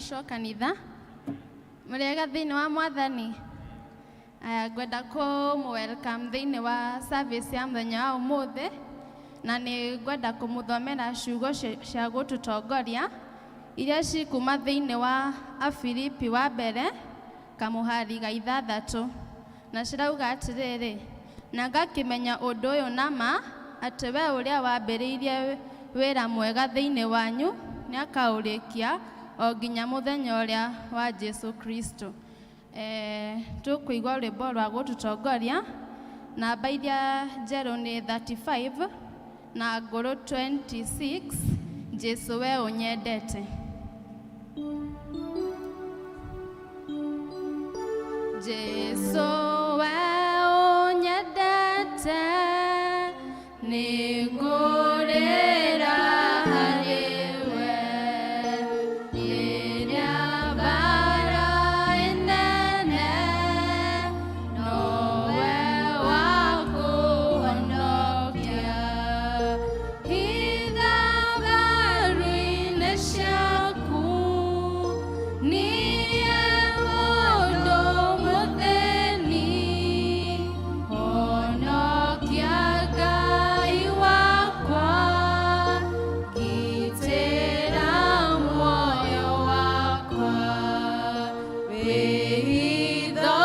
Agocwo kanitha. Mũrĩega thĩinĩ wa Mwathani. Aya, ngwenda kũmũ welcome thĩinĩ wa service ya mũthenya wa ũmũthĩ, na nĩ ngwenda kũmũthomera ciugo cia gũtũtongoria iria cikuma thĩinĩ wa Afilipi wa mbere kamũhari ga 6, na cirauga atĩrĩrĩ, na ngakĩmenya ũndũ ũyũ na ma, atĩ we ũrĩa wambĩrĩirie wĩra mwega thĩinĩ wanyu nĩakaũrĩkia o nginya mũthenya ũrĩa wa Jesu Kristo. Tũkũigua rwĩmbo rwa gũtũtongoria, namba iria njerũ nĩ 35 na ngũrũ 26, Jesu we ũnyendete. Jesu we ũnyendete, nĩngũrĩra harĩ we. Rĩrĩa mbara ĩnene, nowe wa kũhonokia. Hitha mbaru-inĩ ciaku, niĩ mũndũ mũthĩni. Honokia Ngai wakwa, gitĩra muoyo wakwa. Wĩhitho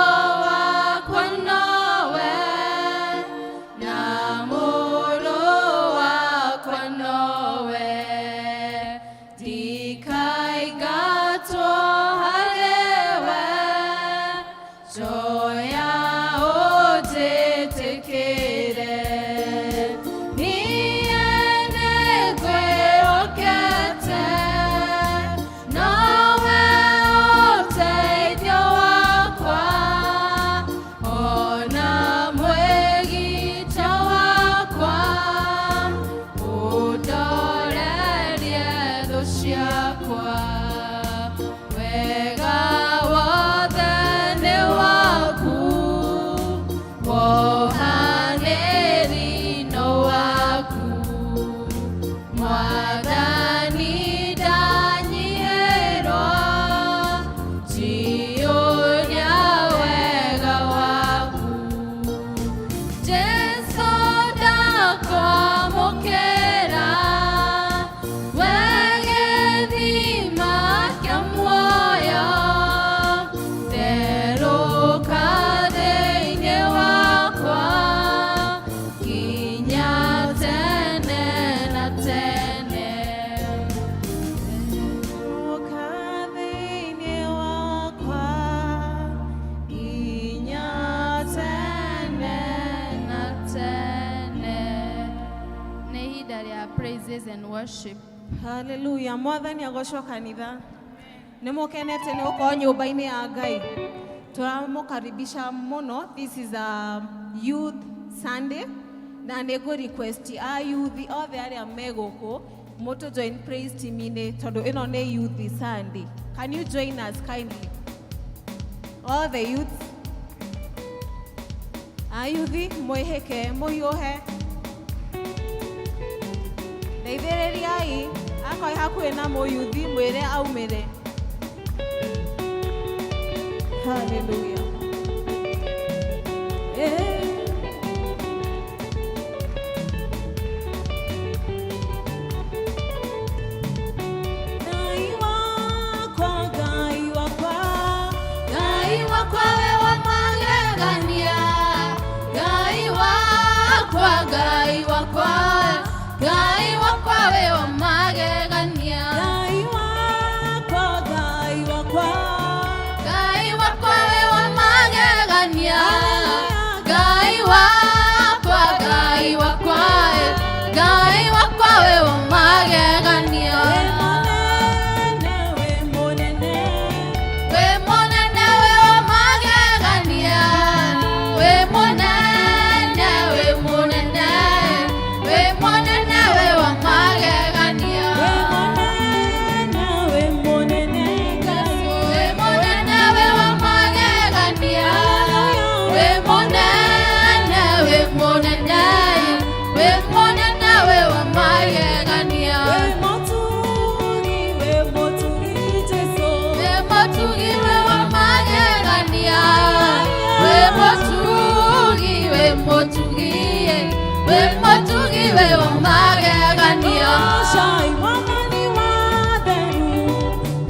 wakwa nowe, na mũrũ wakwa nowe. Ndikaingatwo harĩwe, njoya ũnjĩtĩkĩre. Niĩ nĩngwĩhokete, nowe ũteithio wakwa, ona mwĩgitio wakwa, ũndorerie thũ ciakwa. Wega wothe nĩ waku, wohanĩri no waku. Mwathani ndanyihĩrwo, njiyũria wega waku. Jesu ndakwamũkĩra, we gĩthima kĩa muoyo, therũka thĩinĩ wakwa nginya tene na tene. Therũka thĩinĩ wakwa nginya tene na tene. Nĩ ihinda rĩa praises and worship. Haleluya. Mwathani agocwo kanitha. Nĩ mũkenete nĩ gũkorwo nyũmba-inĩ ya Ngai. Tũramũkaribisha mũno. This is a youth Sunday na nĩ ngũ request a youth othe arĩa me gũkũ mũtũ join praise team-inĩ tondũ ĩno nĩ youth Sunday. Can you join us kindly, all the youths? Ayuthi mwĩhĩke, mũhiũhe, ndeithĩrĩriai. Akorwo hakuhĩ na mũyuthi, mwĩre aumĩre. Haleluya. Eh. Ngai wakwa, Ngai wakwa, Ngai wakwa we wa magegania, Ngai wakwa, Ngai wakwa, Ngai wakwa we wa magegania. Ngai wakwa, Ngai wakwa, Ngai wakwa we wa magegania, Ngai wakwa, Ngai wakwa, Ngai wakwa we wa magegania. Wĩ mũnene, wĩ mũnene, Wĩ mũnene we wa magegania. wa magegania. Goocai Mwathani wa theru,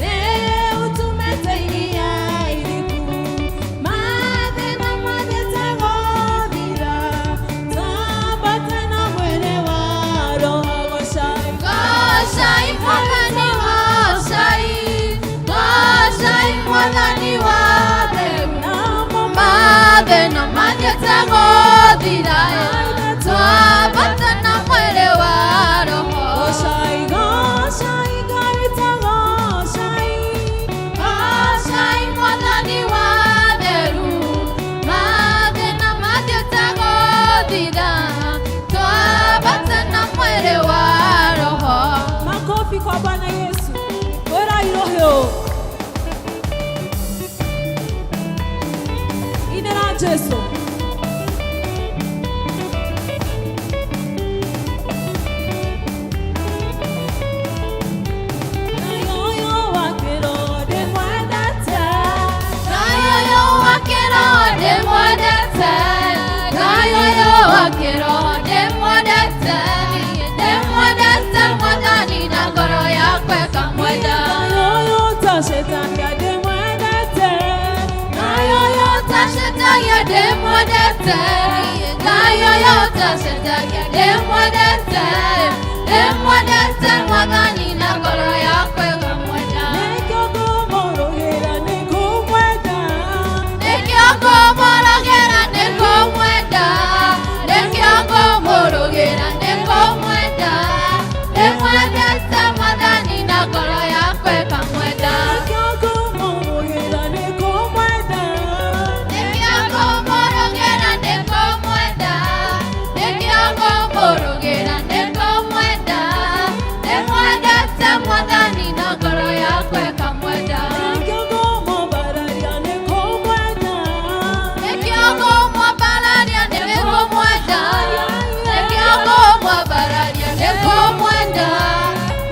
rĩu tumĩte iria iriku. Mathĩna mathiĩte gũthira, twambate na mwĩrĩ wa Roho. Goocai. Goocai Mwathani, goocai, goocai Mwathani wa theru. Namo Mathĩna mathiĩte gũthira, twambate na mwĩrĩ wa Roho. Goocai, goocai, Ngai witũ, goocai. Goocai Mwathani wa theru, mathĩna mathiĩte gũthira, twambate na mwĩrĩ wa Roho. Makofi kwa Bwana Yesu. Wera irohyo. Inera Jesu. Nayoyo wakĩro ndĩmwendete. Ngai ũyũ wa kĩroho ndĩmwendete, Ngai ũyũ wa kĩroho ndĩmwendete, ndĩmwendete Mwathani na ngoro yakwa ĩkamwenda. Nayoyo tacetagia ndĩmwendete. Ngai ũyũ ũtacetagia ndĩmwendete, Ngai ũyũ ũtacetagia ndĩmwendete, ndĩmwendete Mwathani na ngoro yakwa ĩkamwenda. Nĩkĩo ngũmũrũgĩra nĩngũmwenda. Nĩkĩo ngũmũrũgĩra nĩngũmwenda, nĩkĩo ngũmũrũgĩra nĩngũmwenda, ndĩmwendete Mwathani na ngoro yakwa ĩkamwenda. Nĩkĩo ngũmũrũgĩra nĩngũmwenda. Nĩkĩo ngũmũrũgĩra nĩngũmwenda, nĩkĩo ngũmũrũgĩra nĩngũmwenda, ndĩmwendete Mwathani na ngoro yakwa ĩkamwenda. Nĩkĩo ngũmũmbararia nĩngũmwenda. Nĩkĩo ngũmwambararia nĩngũmwenda, nĩkĩo ngũmwambararia nĩngũmwenda,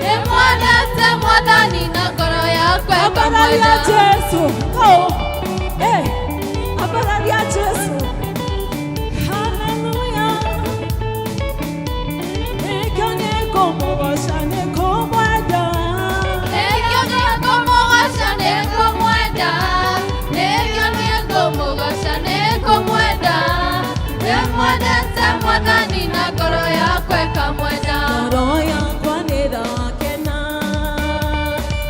ndĩmwendete Mwathani na ngoro yakwa Ambararia ĩkamwenda. Jesu. Oh. Eh. Ambararia Jesu. Hallelujah. Nĩkĩo nĩngũmũgoca nĩngũmwenda. Nĩkĩo nĩngũmũgoca nĩngũmwenda, nĩkĩo nĩngũmũgoca nĩngũmwenda, ndĩmwendete Mwathani na ngoro yakwa ĩkamwenda. Ngoro yakwa nĩrakena.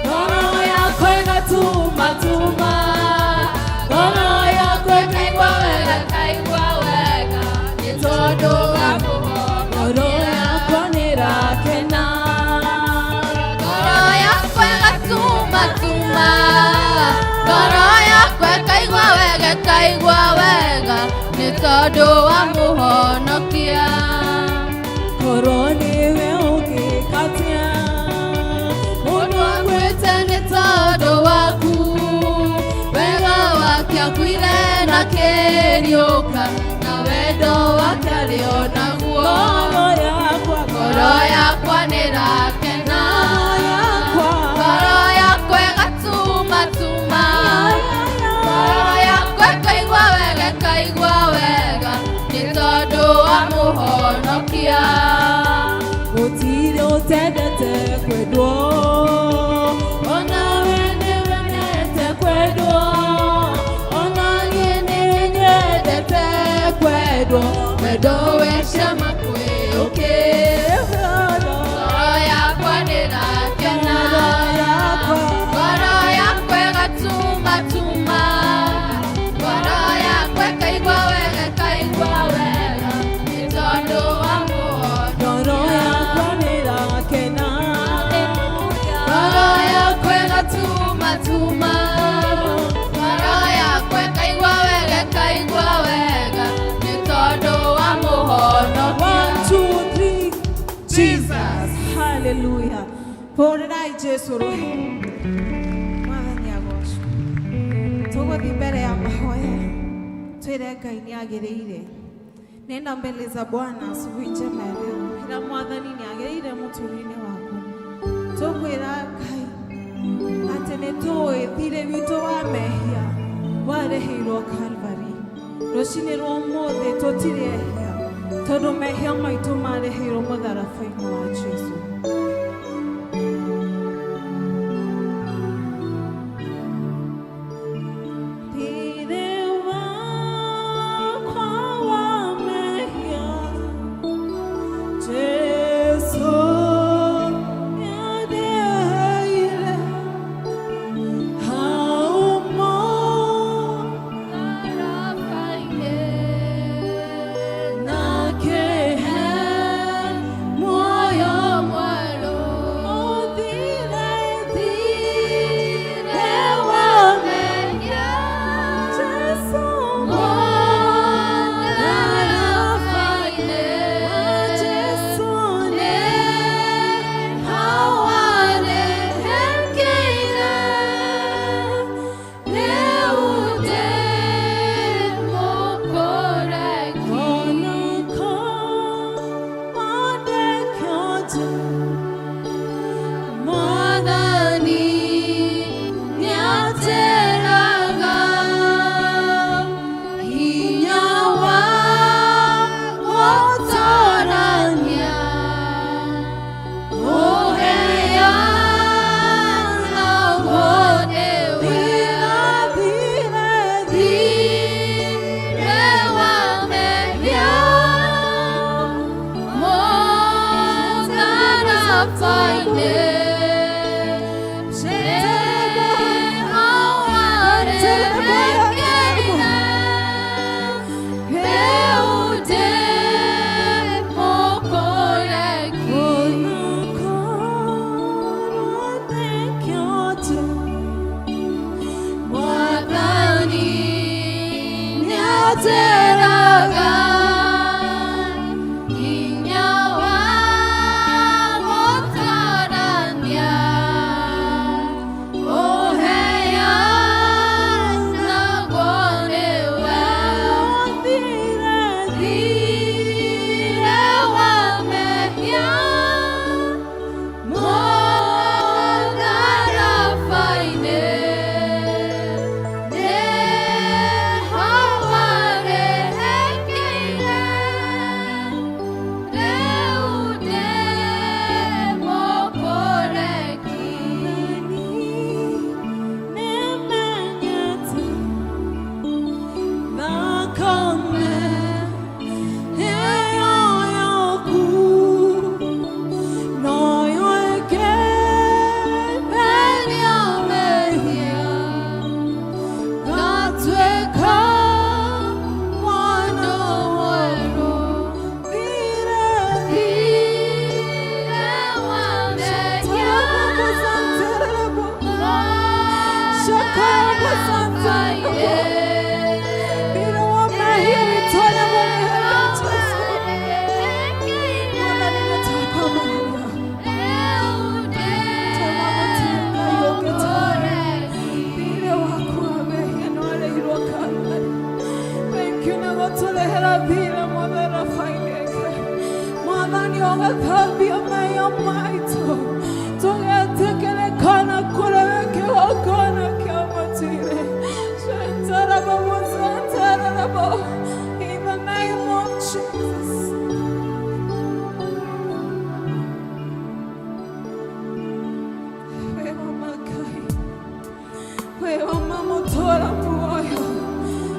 Ngoro yakwa ĩgatumatuma. Ngoro yakwa Kaigua wega, kaigua wega, nĩ tondũ wa Ngoro kũhonokia. yakwa nĩrakena. Ngoro yakwa ĩgatumatuma, ngoro yakwa ĩkaigua wega, ĩkaigua wega, nĩ tondũ wa mũhonokia. Korwo nĩwe ũngĩkatia. Mũndũ akuĩte nĩ tondũ waku, wega wake akuire na kĩriũka, na wendo wake arĩ o naguo. Ngoro yakwa, Ngoro yakwa nĩrakena, yakwa. Ngoro yakwa ĩgatumatuma, ngoro yakwa ĩkaigua wega, ĩkaigua wega, nĩ tondũ wa mũhonokia. Gũtirĩ ũtendete kwendwo, onawe nĩwendete kwendwo, ona niĩ nĩnyendete kwendwo, Wendo wĩ cama kwĩ ũkĩ. Ngoro yakwa nĩrakena, ngoro yakwa ĩgatumatuma, ngoro yakwa ĩkaigua wega, ĩkaigua wega, nĩ tondũ wa Ngoro mũhonokia. yakwa nĩrakena. Ngoro yakwa ĩgatumatuma, ngoro yakwa ĩkaigua wega, ĩkaigua wega, nĩ tondũ wa mũhonokia. One, two, three. Jesus. Hallelujah. Hũrĩrai Jesu rũhĩ. Mwathani agocwo. Tũgũthiĩ mbere ya mahoya twĩre Ngai nĩ agĩrĩire. Nenda mbele za Bwana asubuhi njema ya leo. Ĩra Mwathani nĩ agĩrĩire mũtũrĩre-inĩ waku. Tũkwĩra Ngai atĩ nĩ tũĩ thirĩ witũ wa mehia warĩhĩirwo Calvary. Rũcinĩ rwa ũmũthĩ tũtirĩ ehia. Tondũ mehia maitũ marĩhĩirwo mũtharaba-inĩ wa Jesu. Thirĩ wakwa wa mehia, Jesu nĩandĩhĩire hau nake muoyo ũthire thirĩ wa mehia, Jesu Jesu nĩ Ũgathambia mehia maitũ tũgetĩkĩrĩkana kũrĩ we kĩgongona kĩa mũtire. In the name of Jesus. We wa Ngai, we wa mamũtũra muoyo,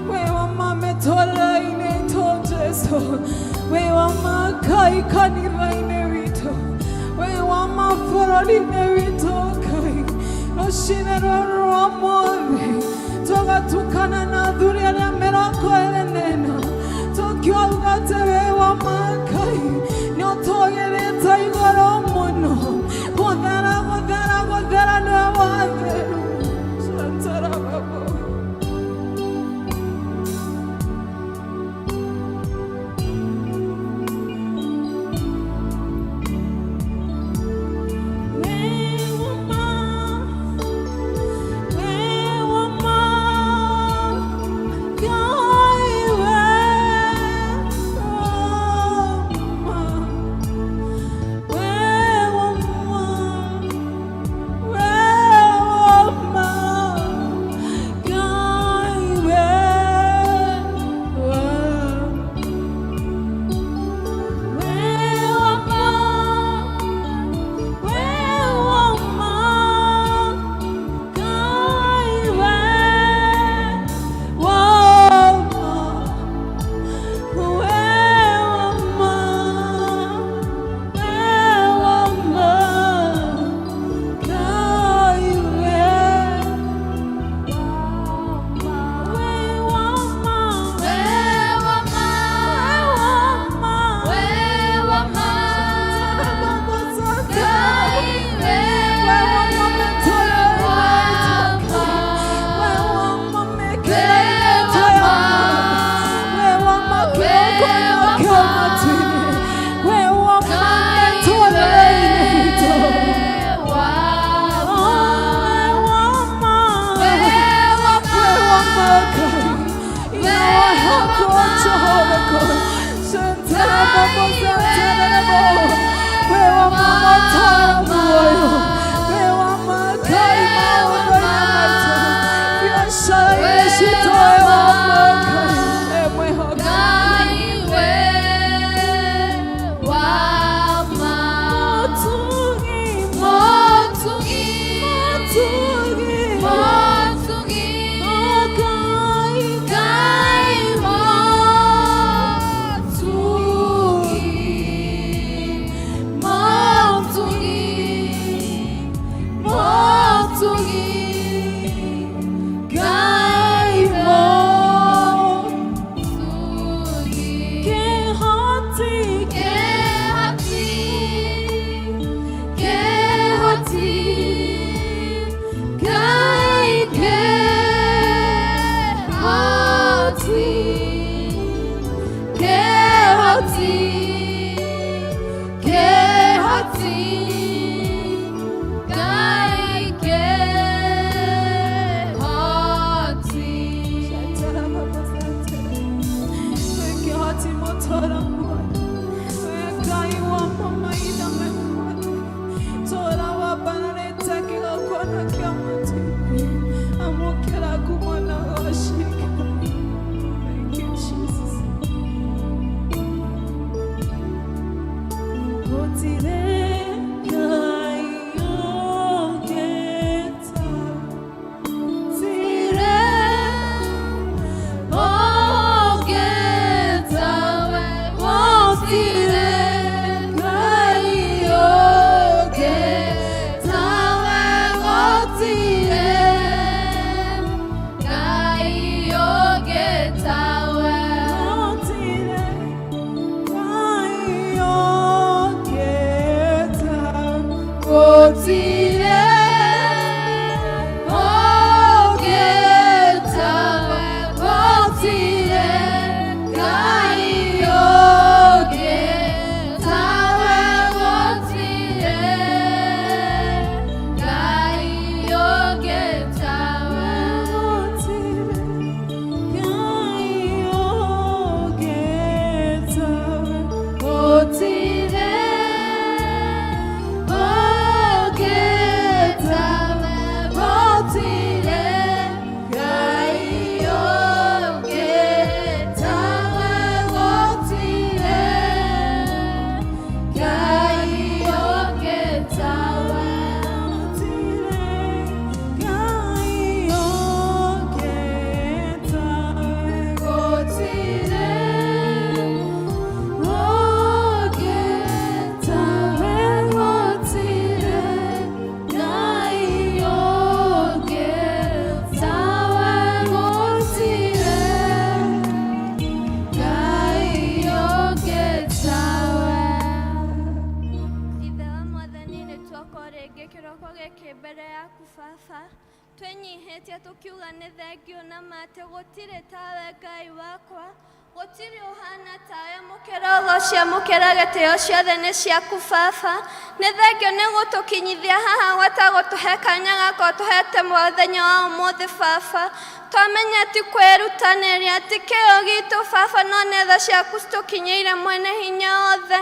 we wa mamĩtũrĩre-inĩ itũ Jesu, we wa Ngai kanitha-inĩ witũ, we wa mabũrũri-inĩ witũ Ngai, rũcinĩ rũrũ rwa ũmũthĩ tũgatukana na athuri arĩa 44 tũkiuga atĩ we wa Ngai nĩ ũtũgĩrĩte igũrũ mũno, gũthera gũthera gũthera nĩwe watheru. Shantarababo. We wa we wa Kĩhoti, Kĩhoti, Ngai Kĩhoti. Thank you, Jesus. Ithe wa mwathani nĩ tuoka rĩngĩ kĩroko gĩkĩ mbere yaku baba twĩnyihĩtie tũkiuga nĩ thengio na mate gũtirĩ tawe Ngai wakwa gũtirĩ ũhana tawe mũkĩra ũgocia mũkĩra gĩtĩo ciothe nĩ ciaku baba nĩ thengio nĩ gũtũkinyithia haha gwata gũtũhe kanya gaka ũtũhete mũthenya wa ũmũthĩ baba twamenya ti kwĩrutanĩria ti kĩo gitũ baba no nĩ tha ciaku citũkinyĩire mwene hinya wothe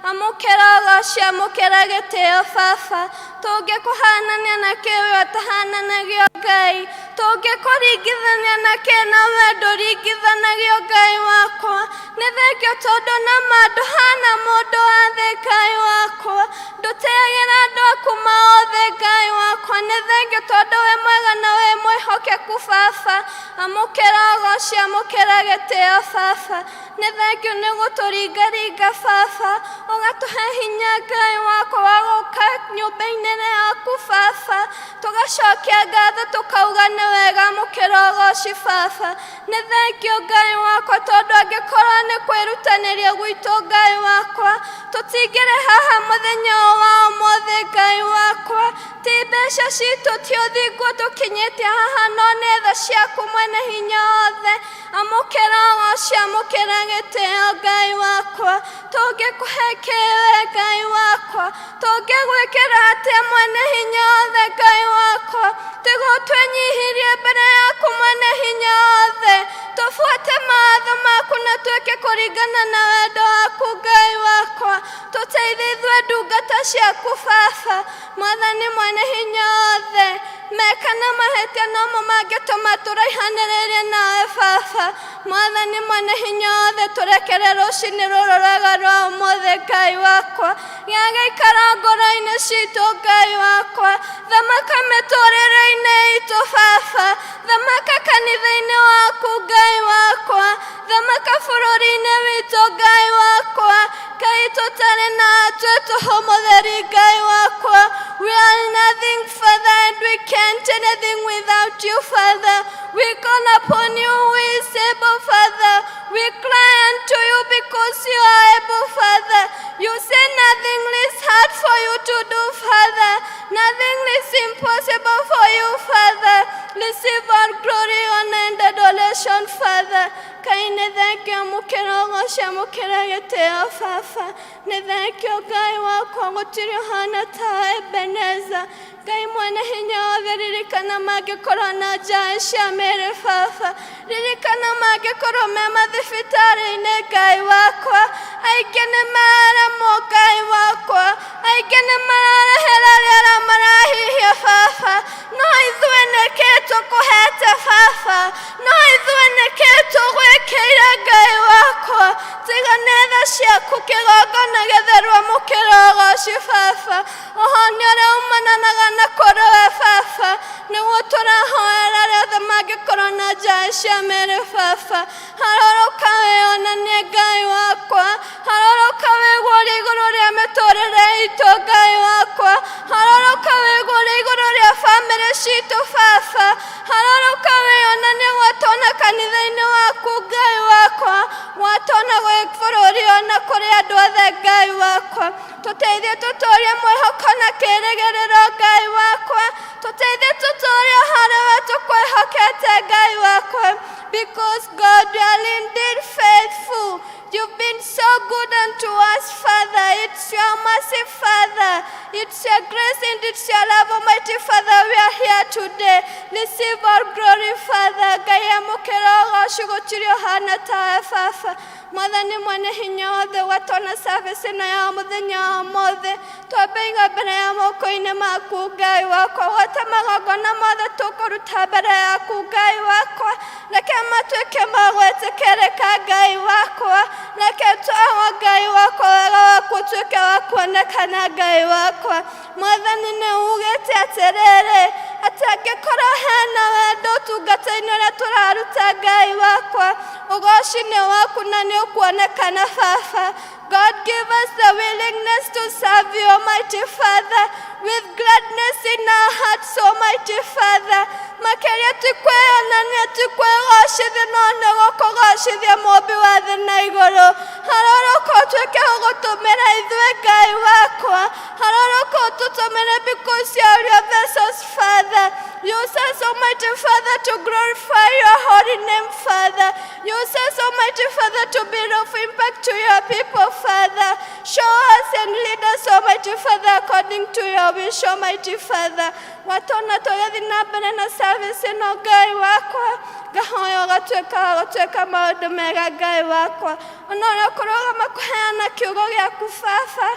amũkĩra ũgoci amũkĩra gĩtĩo baba tũngĩkũhanania na kĩ we ũtahananagio Ngai tũngĩkũringithania na kĩ na we ndũringithanagio Ngai wakwa nĩ thengio tondũ na ma ndũhana mũndũ wa thĩ Ngai wakwa ndũteagĩra andũ aku maothe Ngai wakwa nĩ thengio tondũ wĩ mwega na wĩ mwĩhokeku baba amũkĩra ũgoci amũkĩra gĩtĩo baba nĩ thengio nĩ gũtũringaringa baba ũgatũhe hinya Ngai wakwa wa gũka nyũmba-inĩ yaku baba tũgacokia ngatho tũkauga nĩ wega mũkĩra ũgoci baba nĩ thengio Ngai wakwa tondũ angĩkorwo nĩ kwĩrutanĩria gwitũ Ngai wakwa tũtingĩrĩ haha mũthenya ũyũ wa ũmũthĩ Ngai wakwa ti mbeca citũ ti ũthingu tũkinyĩtie haha no nĩ tha ciaku mwene hinya wothe amũkĩra ũgoci amũkĩra gĩtĩo Ngai wakwa tũngĩkũhe kĩwe Ngai wakwa tũngĩgwĩkĩra atĩa mwene hinya wothe Ngai wakwa tiguo twĩnyihirie mbere yaku mwene hinya wothe tũbuate mawatho maku na twĩke kũringana na wendo waku Ngai wakwa tũteithie ithuĩ ndungata ciaku baba mwathani mwene hinya wothe meka na mahĩtia nomo mangĩtũma tũraihanĩrĩrie nawe baba mwathani mwene hinya wothe tũrekere rũcinĩ rũrũ rwega rwa ũmũthĩ Ngai wakwa gĩa gĩikara ngoro-inĩ citũ Ngai wakwa thamaka mĩtũrĩre-inĩ itũ baba thamaka kanitha-inĩ waku Ngai wakwa thamaka bũrũri-inĩ witũ Ngai wakwa Ngai tũtarĩ na atwe tũhũ mũtheri Ngai wakwa. We are nothing, Father, and we can't anything without you, Father. We call upon you who is able, Father. We cry unto you because you are able, Father. You say nothing is hard for you to do, Father. Nothing is impossible for you, Father. Receive all glory, honor, and adoration, Father. Ngai nĩ thengio mũkĩra ũgoce mũkĩra gĩtĩo baba. Nĩ thengio Ngai wakwa, gũtirĩ ũhana ta Ebeneza. Ngai mwene hinya wothe, ririkana mangĩkorwo na njaĩ cia mĩĩrĩ baba. Ririkana mangĩkorwo me mathibitarĩ-inĩ Ngai wakwa. Aingĩ nĩ maremwo Ngai wakwa, aingĩ nĩ mararehera rĩera marahihia baba. No ithuĩ nĩkĩ tũkũhete baba? No ithuĩ nĩkĩ tũgwĩkĩire Ngai wakwa? Tiga nĩ tha ciaku, kĩgongona gĩtheru mũkĩra ũgoci baba. Ũhonia ũrĩa umananaga na kũrĩ we baba, nĩguo tũrahoera arĩa othe mangĩkorwo na njaĩ cia mĩĩrĩ baba. Harũrũka wĩonanie Ngai wakwa, harũrũka wĩguũrie igũrũ rĩa mĩtũrĩre itũ Ngai wakwa, harũrũka wĩguũrie igũrũ rĩa bamĩrĩ citũ baba, harũrũka wĩonanie gwatona kanitha-inĩ waku Ngai wakwa, gwatona gwĩ bũrũri ona kũrĩ andũ othe Ngai wakwa. Tũteithie tũtũrie mwĩhoko na kĩĩrĩgĩrĩro Ngai wakwa, tũteithie tũtũrie harĩ we tũkwĩhokete Ngai wakwa, because God, you are indeed faithful. You've been so good unto us, Father. It's your mercy, Father. It's your grace and it's your love, Almighty Father. We are here today. Receive our glory, Father. Ngai amũkĩra ũgoci, gũtirĩ ũhana tawe baba. Mwathani mwene hinya wothe, watona service ĩno ya mũthenya wa ũmũthĩ, twambeiga mbere ya moko-inĩ maku Ngai wakwa. Gwata magongona mothe tũkũruta mbere yaku Ngai wakwa, reke matuĩke ma gwĩtĩkĩrĩka Ngai wakwa. Reke twawa Ngai wakwa, wega waku ũtuĩke wa kuonekana Ngai wakwa. Mwathani, nĩ ugĩte atĩrĩrĩ, atĩ angĩkorwo hena wendo ũtungata-inĩ ũrĩa tũraruta Ngai wakwa, ũgoci nĩ waku na nĩ ũkuonekana baba. God, give us the willingness to serve you, Almighty Father, with gladness in our hearts, Almighty Father. Makĩria ti kwĩyonania, ti kwĩgocithia, no nĩ gũkũgocithia Mũmbi wa thĩ na igũrũ. Harũrũka ũtuĩke ũgũtũmĩra ithuĩ Ngai wakwa. Harũrũka ũtũtũmĩre because you are your vessels, Father. Use us, Almighty Father, to glorify your holy name, Father. Use us, Almighty Father, to be of impact to your people, Father. Show us and lead us, Almighty Father, according to your wish, Almighty Father. Watona tũgĩthiĩ na mbere na service ĩno Ngai wakwa, ngahoya ũgatuĩka wa gũtuĩka maũndũ mega Ngai wakwa. Ona ũrĩa ũkũrũgama kũheana kiugo gĩaku baba,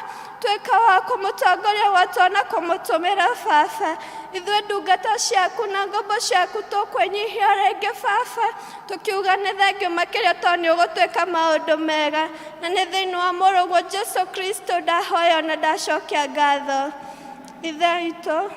tuĩka wa kũmũtongoria gwatona kũmũtũmĩra baba. Ithuĩ ndungata ciaku na ngombo ciaku tũkwĩnyihia rĩngĩ baba, tũkiuga nĩ thengio makĩria tondũ nĩ ũgũtuĩka maũndũ mega, na nĩ thĩinĩ wa mũrũguo Jesu Kristo ndahoya na ndacokia ngatho. Ithe witũ.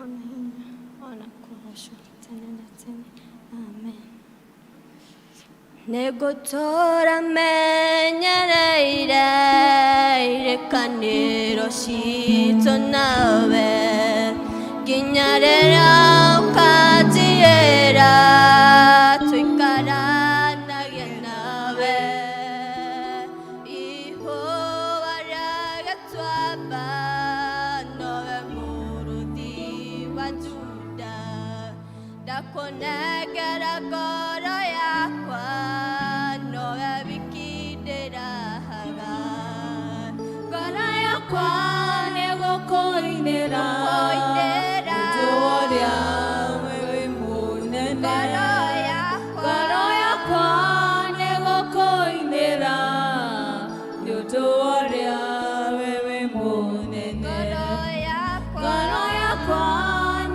Ona hinya ona kũgocwo tene na tene, amen. Nĩngũtũũra menyereire irĩkanĩro citũ nawe nginya rĩrĩa ũkanjĩra tũikaranagie nawe ihũa rĩa gĩtuamba, nowe mũrũthi wa Juda. Ndakũnengera ngoro yakwa, nowe wiki ndĩrahaga. Ngoro yakwa nĩgũkũinĩra. Gũkũinĩra. Ũndũ ũrĩa wĩ mũnene. Ngoro yakwa. Ngoro yakwa nĩgũkũinĩra nĩ ũndũ ũrĩa wĩ mũnene. Ngoro yakwa. Ngoro yakwa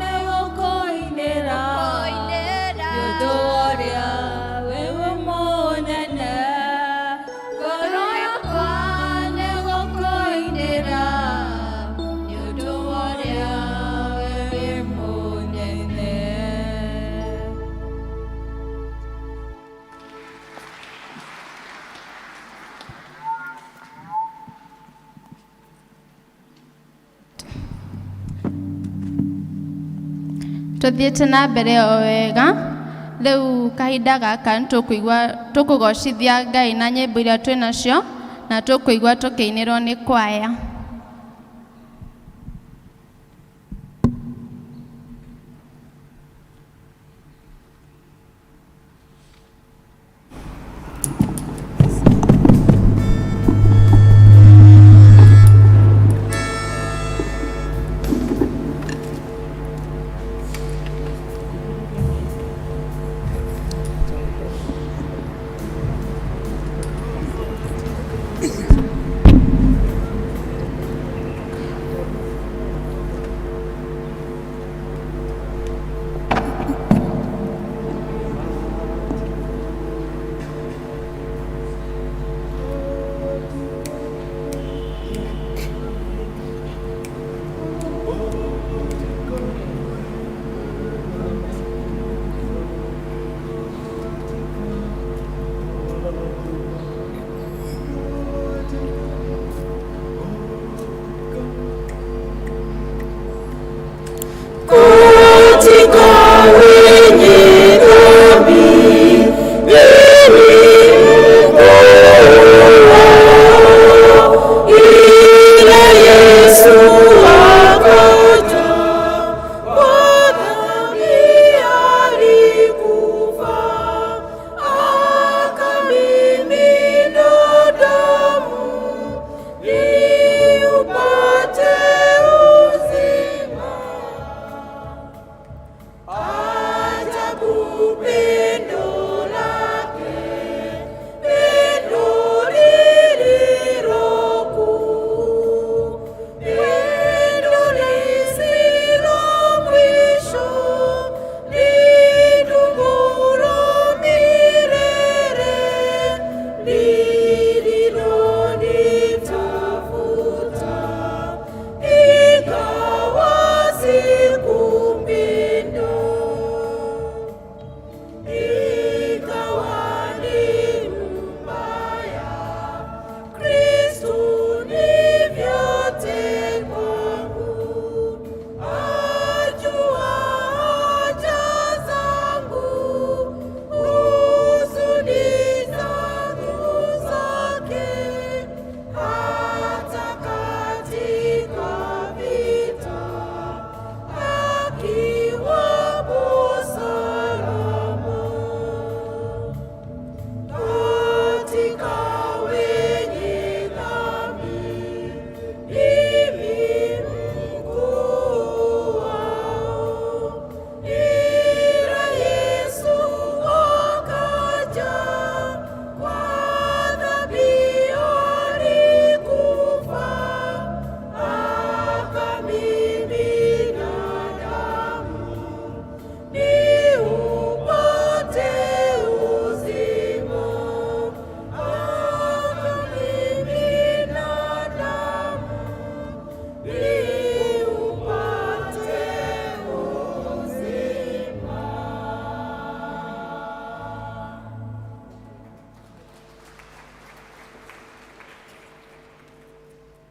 nĩgũkũinĩra. Gũkũinĩra. Nĩ ũndũ ũrĩa wĩ mũnene. Ngoro yakwa nĩgũkũinĩra nĩ ũndũ ũrĩa wĩ mũnene. Tuthiĩte na mbere o wega. Rĩu kahinda gaka nĩ tũkũigua tũkũgocithia Ngai na nyĩmbo iria twĩ nacio na tũkũigua tũkĩinĩrwo nĩ kwaya.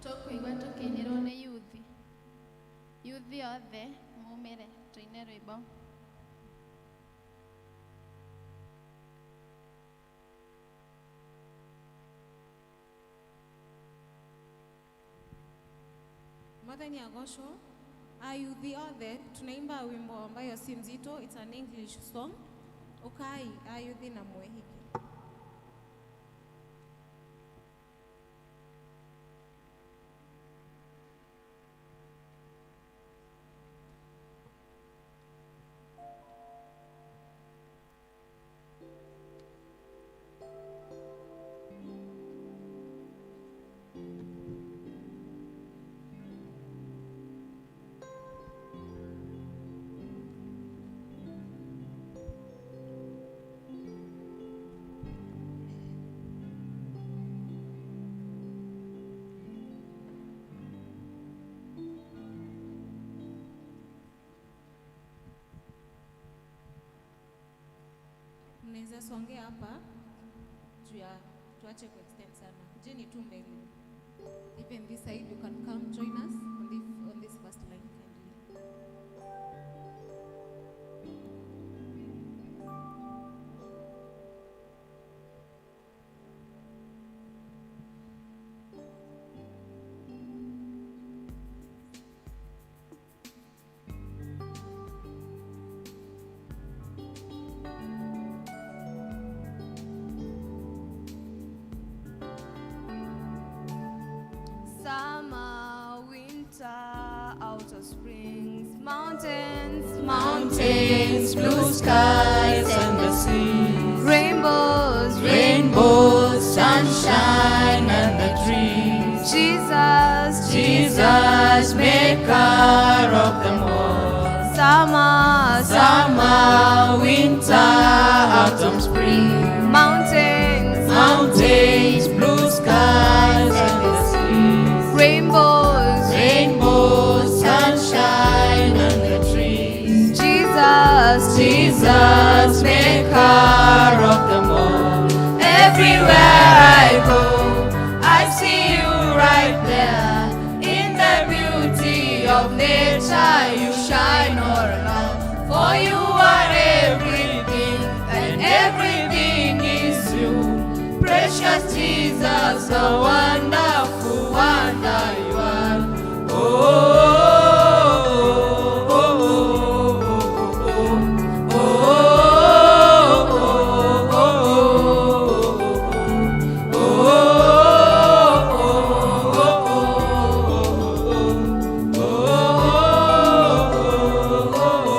Tũkũigua tũkĩinĩrwo nĩ yuthi. Yuthi othe mumĩre tũine rwĩmbo. Mwathani agocwo. Ayuthi othe tunaimba wimbo ambayo si mzito, it's an English song. Ukai ayuthi na mwehike. Mnaweza songea hapa juu ya tuache kuextend sana. Kujeni tu mbele. Even this side you can come join us on this first line kindly. Mountains, blue skies, and the sea. Rainbows, Rainbows, sunshine, and the trees. Jesus, Jesus, maker of them all. Summer, Summer, winter, autumn, spring. Mountains, Mountains, blue skies, and the seas. Rainbows, Rainbows, sunshine, and the trees. Jesus, Jesus, maker of them all. Everywhere I go, I see you right there. In the beauty of nature, you shine all around. For you are everything, and everything is you. Precious Jesus, a wonderful wonder you are. Oh, oh, oh, oh, oh, oh, oh, oh,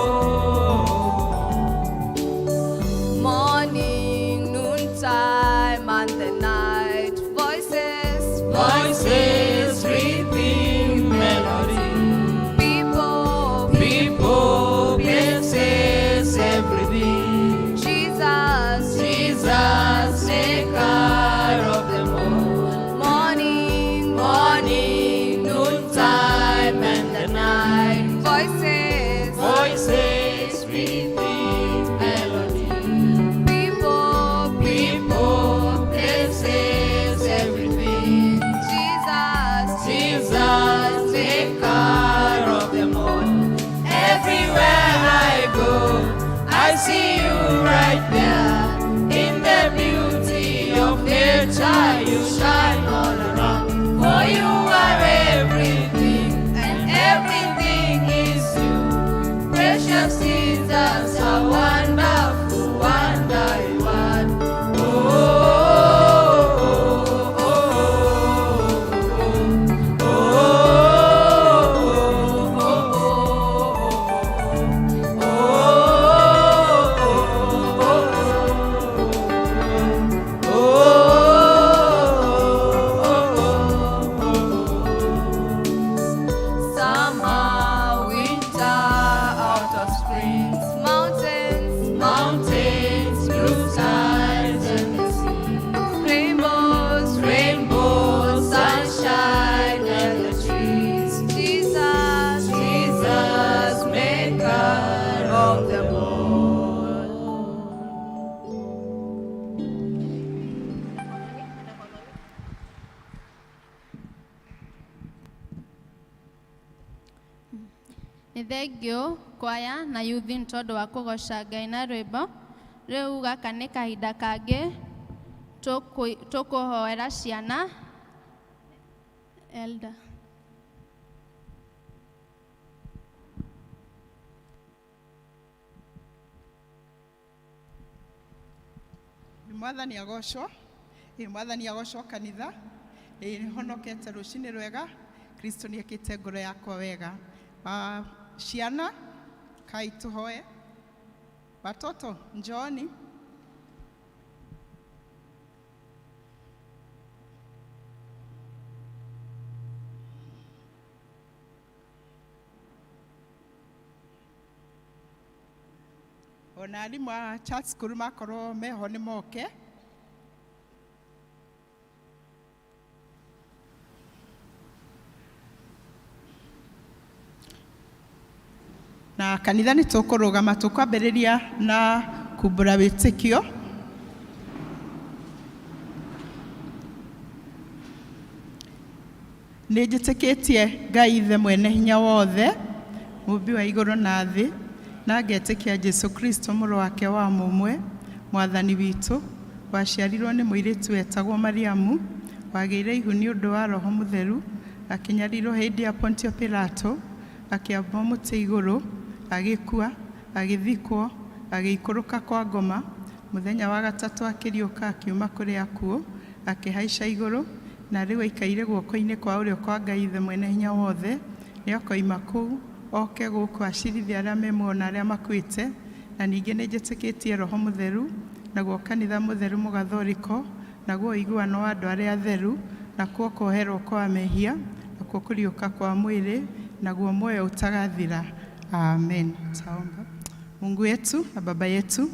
Morning, noontime, and the night. Voices, Voices, rhythm, melody. People, People, places, everything. Jesus, Jesus, maker of them all. Morning, Morning, noontime, and the night. Voices, Voices, rhythm, melody. People, People, places, everything. Jesus, Jesus, maker of them all. Everywhere I go, I see you right there. In the beauty of nature, you shine all around. For you are everything, and everything is you. Precious Jesus, a wonderful wonder you are. Oh, oh, oh, oh, oh, Summer, winter, autumn, spring. Mountains, Mountains, blue skies, and the sea. Rainbows, Rainbows, sunshine, and the trees. Jesus, Jesus, maker of them all. Nĩ thengio kwaya na yuthi nĩ tondũ wa kũgoca Ngai na rwĩmbo. Rĩu gaka nĩ kahinda kangĩ tũkũhoera ciana. Elder. Nĩ Mwathani agocwo. Ĩ Mwathani agocwo kanitha. Ĩ honokete rũcinĩ rwega. Kristo nĩ ekĩte ngoro yakwa wega. Ah, ciana kai tũhoe. Watoto njooni. Ona arimũ a church school makorwo meho nĩ moke. Na kanitha nĩ tũkũrũgama, tũkwambĩrĩria na kumbũra wĩtĩkio. Nĩ njĩtĩkĩtie Ngai Ithe mwene hinya wothe, mũmbi wa igũrũ na thĩ, na ngetĩkia Jesu Kristo mũrũ wake wa mũmwe, mwathani witũ, waciarirwo nĩ mũirĩtu wetagwo Mariamu, wagĩire ihu nĩ ũndũ wa Roho Mũtheru, akĩnyarirwo hĩndĩ ya Pontio Pilato, akĩambwo mũtĩ igũrũ, agĩkua, agĩthikwo, agĩikũrũka kwa ngoma, mũthenya wa gatatũ akĩriũka akiuma kũrĩ akuũ, akĩhaica igũrũ, na rĩu aikaire guoko-inĩ kwa ũrĩo kwa Ngai Ithe mwene hinya wothe. Nĩ akoima kũu Oke gũkũ acirithie arĩa me muoyo na arĩa makuĩte. Na ningĩ nĩ njĩtĩkĩtie Roho Mũtheru, naguo kanitha mũtheru mũgathoriko, naguo ũiguano wa andũ arĩa atheru, nakuo kuoherwo kwa mehia, nakuo kũriũka kwa mwĩrĩ, naguo muoyo utagathira. Amen. Taomba. Mungu wetu na Baba yetu,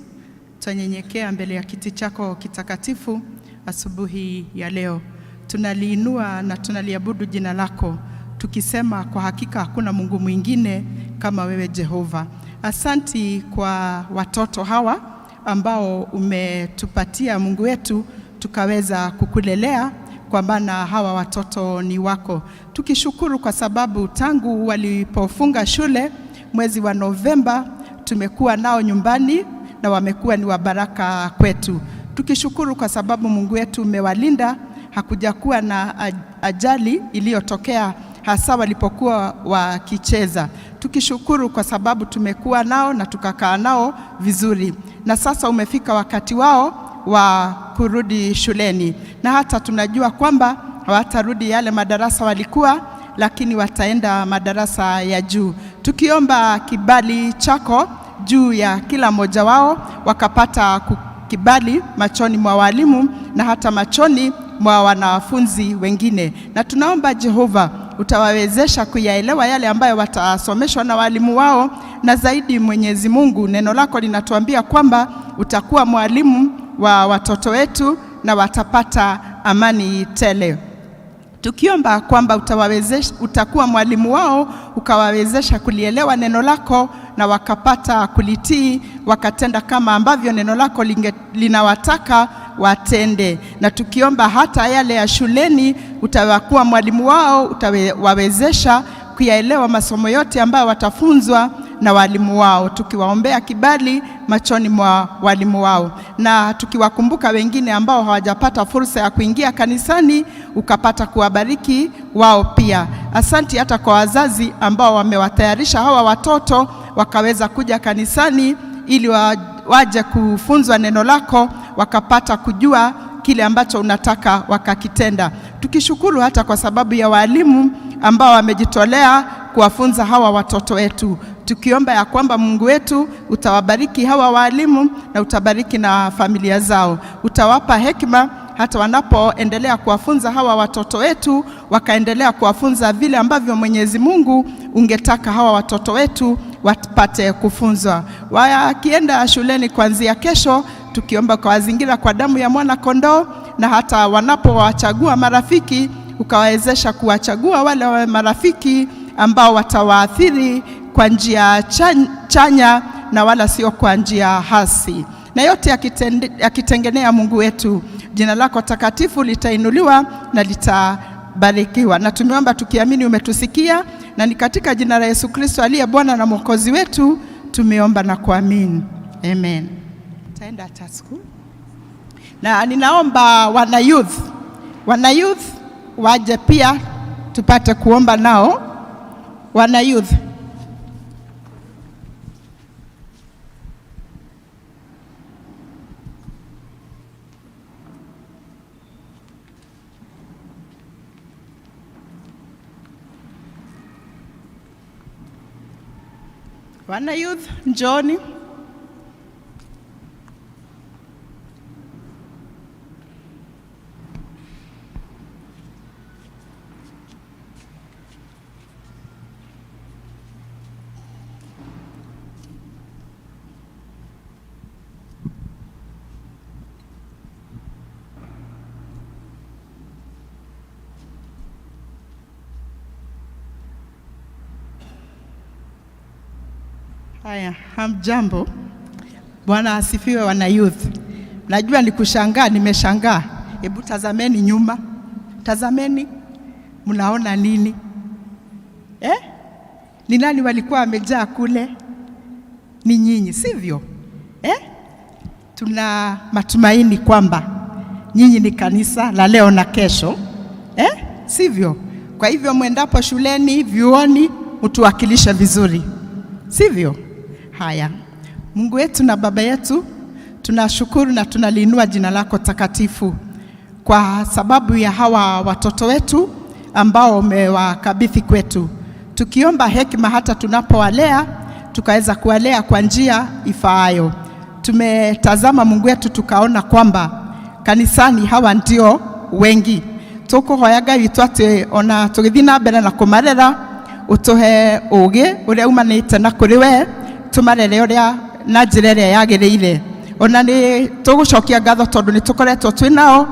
twanyenyekea mbele ya kiti chako kitakatifu asubuhi ya leo. Tunaliinua na tunaliabudu jina lako tukisema kwa hakika hakuna Mungu mwingine kama wewe Jehova. Asanti kwa watoto hawa ambao umetupatia Mungu wetu tukaweza kukulelea, kwa maana hawa watoto ni wako. Tukishukuru kwa sababu tangu walipofunga shule mwezi wa Novemba tumekuwa nao nyumbani na wamekuwa ni wa baraka kwetu. Tukishukuru kwa sababu Mungu wetu umewalinda, hakujakuwa na ajali iliyotokea hasa walipokuwa wakicheza. Tukishukuru kwa sababu tumekuwa nao na tukakaa nao vizuri, na sasa umefika wakati wao wa kurudi shuleni, na hata tunajua kwamba hawatarudi yale madarasa walikuwa, lakini wataenda madarasa ya juu. Tukiomba kibali chako juu ya kila mmoja wao, wakapata kibali machoni mwa walimu na hata machoni mwa wanafunzi wengine. Na tunaomba Jehova utawawezesha kuyaelewa yale ambayo watasomeshwa na walimu wao, na zaidi Mwenyezi Mungu, neno lako linatuambia kwamba utakuwa mwalimu wa watoto wetu na watapata amani tele. Tukiomba kwamba utawawezesha, utakuwa mwalimu wao ukawawezesha kulielewa neno lako na wakapata kulitii, wakatenda kama ambavyo neno lako linawataka watende. Na tukiomba hata yale ya shuleni, utawakuwa mwalimu wao, utawawezesha kuyaelewa masomo yote ambayo watafunzwa na walimu wao, tukiwaombea kibali machoni mwa walimu wao, na tukiwakumbuka wengine ambao hawajapata fursa ya kuingia kanisani, ukapata kuwabariki wao pia. Asanti hata kwa wazazi ambao wamewatayarisha hawa watoto wakaweza kuja kanisani ili waje kufunzwa neno lako, wakapata kujua kile ambacho unataka wakakitenda. Tukishukuru hata kwa sababu ya walimu ambao wamejitolea kuwafunza hawa watoto wetu, tukiomba ya kwamba Mungu wetu utawabariki hawa walimu na utabariki na familia zao, utawapa hekima hata wanapoendelea kuwafunza hawa watoto wetu, wakaendelea kuwafunza vile ambavyo Mwenyezi Mungu ungetaka hawa watoto wetu wapate kufunzwa. Wakienda shuleni kuanzia kesho, tukiomba kwa wazingira kwa damu ya mwana kondoo, na hata wanapowachagua marafiki, ukawawezesha kuwachagua wale marafiki ambao watawaathiri kwa njia chanya na wala sio kwa njia hasi. Na yote yakitengenea Mungu wetu, jina lako takatifu litainuliwa na litabarikiwa. Na tumeomba tukiamini umetusikia, na ni katika jina la Yesu Kristo aliye Bwana na Mwokozi wetu tumeomba na kuamini. Amen. Taenda school. Na ninaomba wana youth waje pia tupate kuomba nao. Wana youth. Wana youth, njooni. Haya, hamjambo. Bwana asifiwe wana youth. Najua ni kushangaa, nimeshangaa. Hebu tazameni nyuma. Tazameni, mnaona nini? Ni nani walikuwa wamejaa kule? Ni nyinyi, sivyo? Tuna matumaini kwamba nyinyi ni kanisa la leo na kesho. Sivyo? Kwa hivyo mwendapo shuleni, vyuoni, mtuwakilishe vizuri. Sivyo? Haya. Mungu wetu na Baba yetu, tunashukuru na tunaliinua jina lako takatifu kwa sababu ya hawa watoto wetu ambao umewakabidhi kwetu. Tukiomba hekima hata tunapowalea, tukaweza kuwalea kwa njia ifaayo. Tumetazama Mungu wetu tukaona kwamba kanisani hawa ndio wengi. Tukuhoya Ngai witũ atĩ ona tũgĩthiĩ na mbere na kũmarera ũtũhe ũgĩ ũrĩa umanĩte na kũrĩ we, tũmarere ũrĩa na njĩra ĩrĩa yagĩrĩire. Ona nĩ tũgũcokia ngatho tondũ nĩ tũkoretwo twĩ nao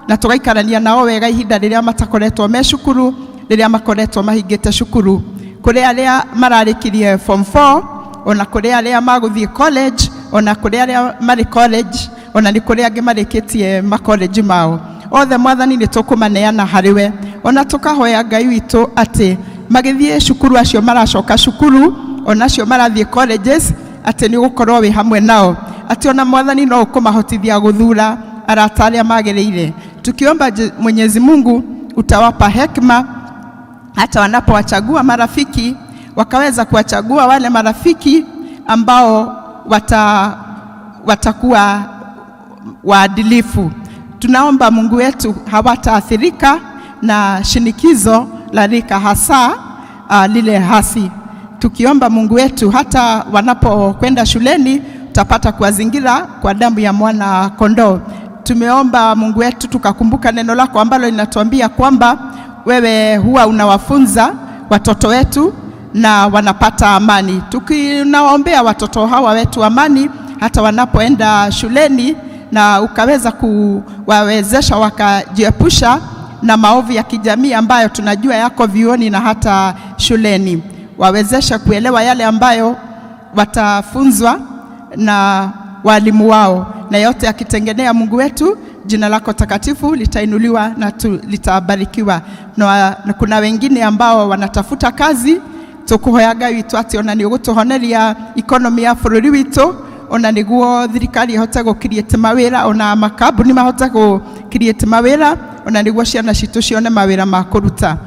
na tũgaikarania nao wega ihinda rĩrĩa matakoretwo me cukuru, rĩrĩa makoretwo mahingĩte cukuru. Kũrĩ arĩa mararĩkirie form 4, ona kũrĩ arĩa magũthiĩ college, ona kũrĩ arĩa marĩ college, ona nĩ kũrĩ angĩ marĩkĩtie makoleji mao. Othe Mwathani nĩ tũkũmaneana harĩ we. Ona tũkahoya Ngai witũ atĩ magĩthiĩ cukuru acio maracoka cukuru, ona acio marathiĩ colleges, atĩ nĩ ũgũkorwo wĩ hamwe nao, atĩ ona Mwathani no ũkũmahotithia gũthura arata arĩa magĩrĩire. Tukiomba Mwenyezi Mungu utawapa hekima hata wanapowachagua marafiki, wakaweza kuwachagua wale marafiki ambao watakuwa waadilifu. Tunaomba Mungu wetu hawataathirika na shinikizo la rika, hasa lile hasi. Tukiomba Mungu wetu hata wanapokwenda shuleni tutapata kuwazingira kwa damu ya mwana kondoo. Tumeomba Mungu wetu tukakumbuka neno lako ambalo linatuambia kwamba wewe huwa unawafunza watoto wetu na wanapata amani. Tunawaombea watoto hawa wetu amani hata wanapoenda shuleni, na ukaweza kuwawezesha wakajiepusha na maovu ya kijamii ambayo tunajua yako vyuoni na hata shuleni. Wawezesha kuelewa yale ambayo watafunzwa na walimu wao, na yote yakitengenea Mungu wetu, jina lako takatifu litainuliwa na litabarikiwa. Na kuna wengine ambao wanatafuta kazi, tukuhoya Ngai witũ atĩ ona nĩ ũgũtũhoneria economy ya bũrũri witũ, ona nĩguo thirikari ĩhote gũ create mawĩra, ona makambuni mahote gũ create mawĩra, ona nĩguo ciana citũ cione mawĩra ma kũruta.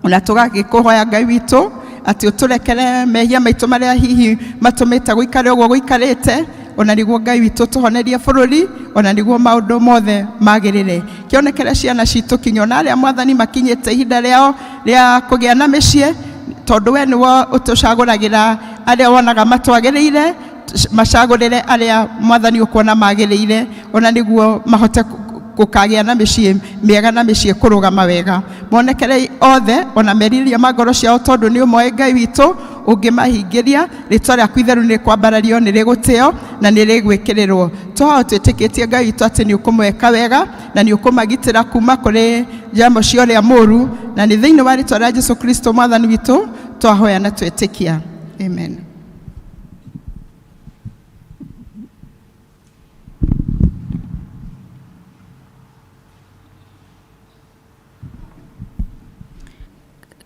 Ona tũgagĩkũhoya Ngai witũ atĩ ũtũrekere mehia maitũ marĩa hihi matũmĩte gũikare ũguo gũikarĩte, ona nĩguo Ngai witũ tũhonerie bũrũri, ona nĩguo maũndũ mothe magĩrĩre. Kĩonekere ciana citũ kinya ona arĩa Mwathani makinyĩte ihinda rĩao rĩa kũgĩa na mĩciĩ, tondũ we nĩwe ũtũcagũragĩra arĩa wonaga matwagĩrĩire, macagũrĩre arĩa Mwathani ũkuona magĩrĩire, ona nĩguo mahote gũkagĩa na mĩciĩ mĩega na mĩciĩ kũrũgama wega. Monekere othe ona merirĩria ma ngoro ciao, tondũ nĩ ũmoĩ Ngai witũ ũngĩmahingĩria, rĩtwa rĩaku itheru nĩ rĩkwambarario, nĩ rĩgũtĩo na nĩ rĩgwĩkĩrĩrwo. Tũhao twĩtĩkĩtie Ngai witũ atĩ nĩ ũkũmweka wega na nĩ ũkũmagitĩra kuma kũrĩ njama cia ũrĩa mũũru, na nĩ thĩinĩ wa rĩtwa rĩa Jesũ Kristo Mwathani witũ twahoya na twetĩkia. Amen.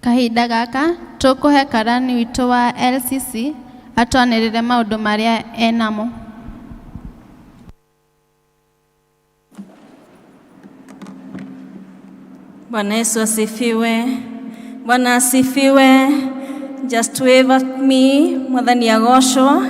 Kahinda gaka tũkũhe karani witũ wa LCC atwanĩrĩre maũndũ marĩa enamo. Bwana Yesu asifiwe. Bwana asifiwe. Just wave at me. Mwathani agocwo.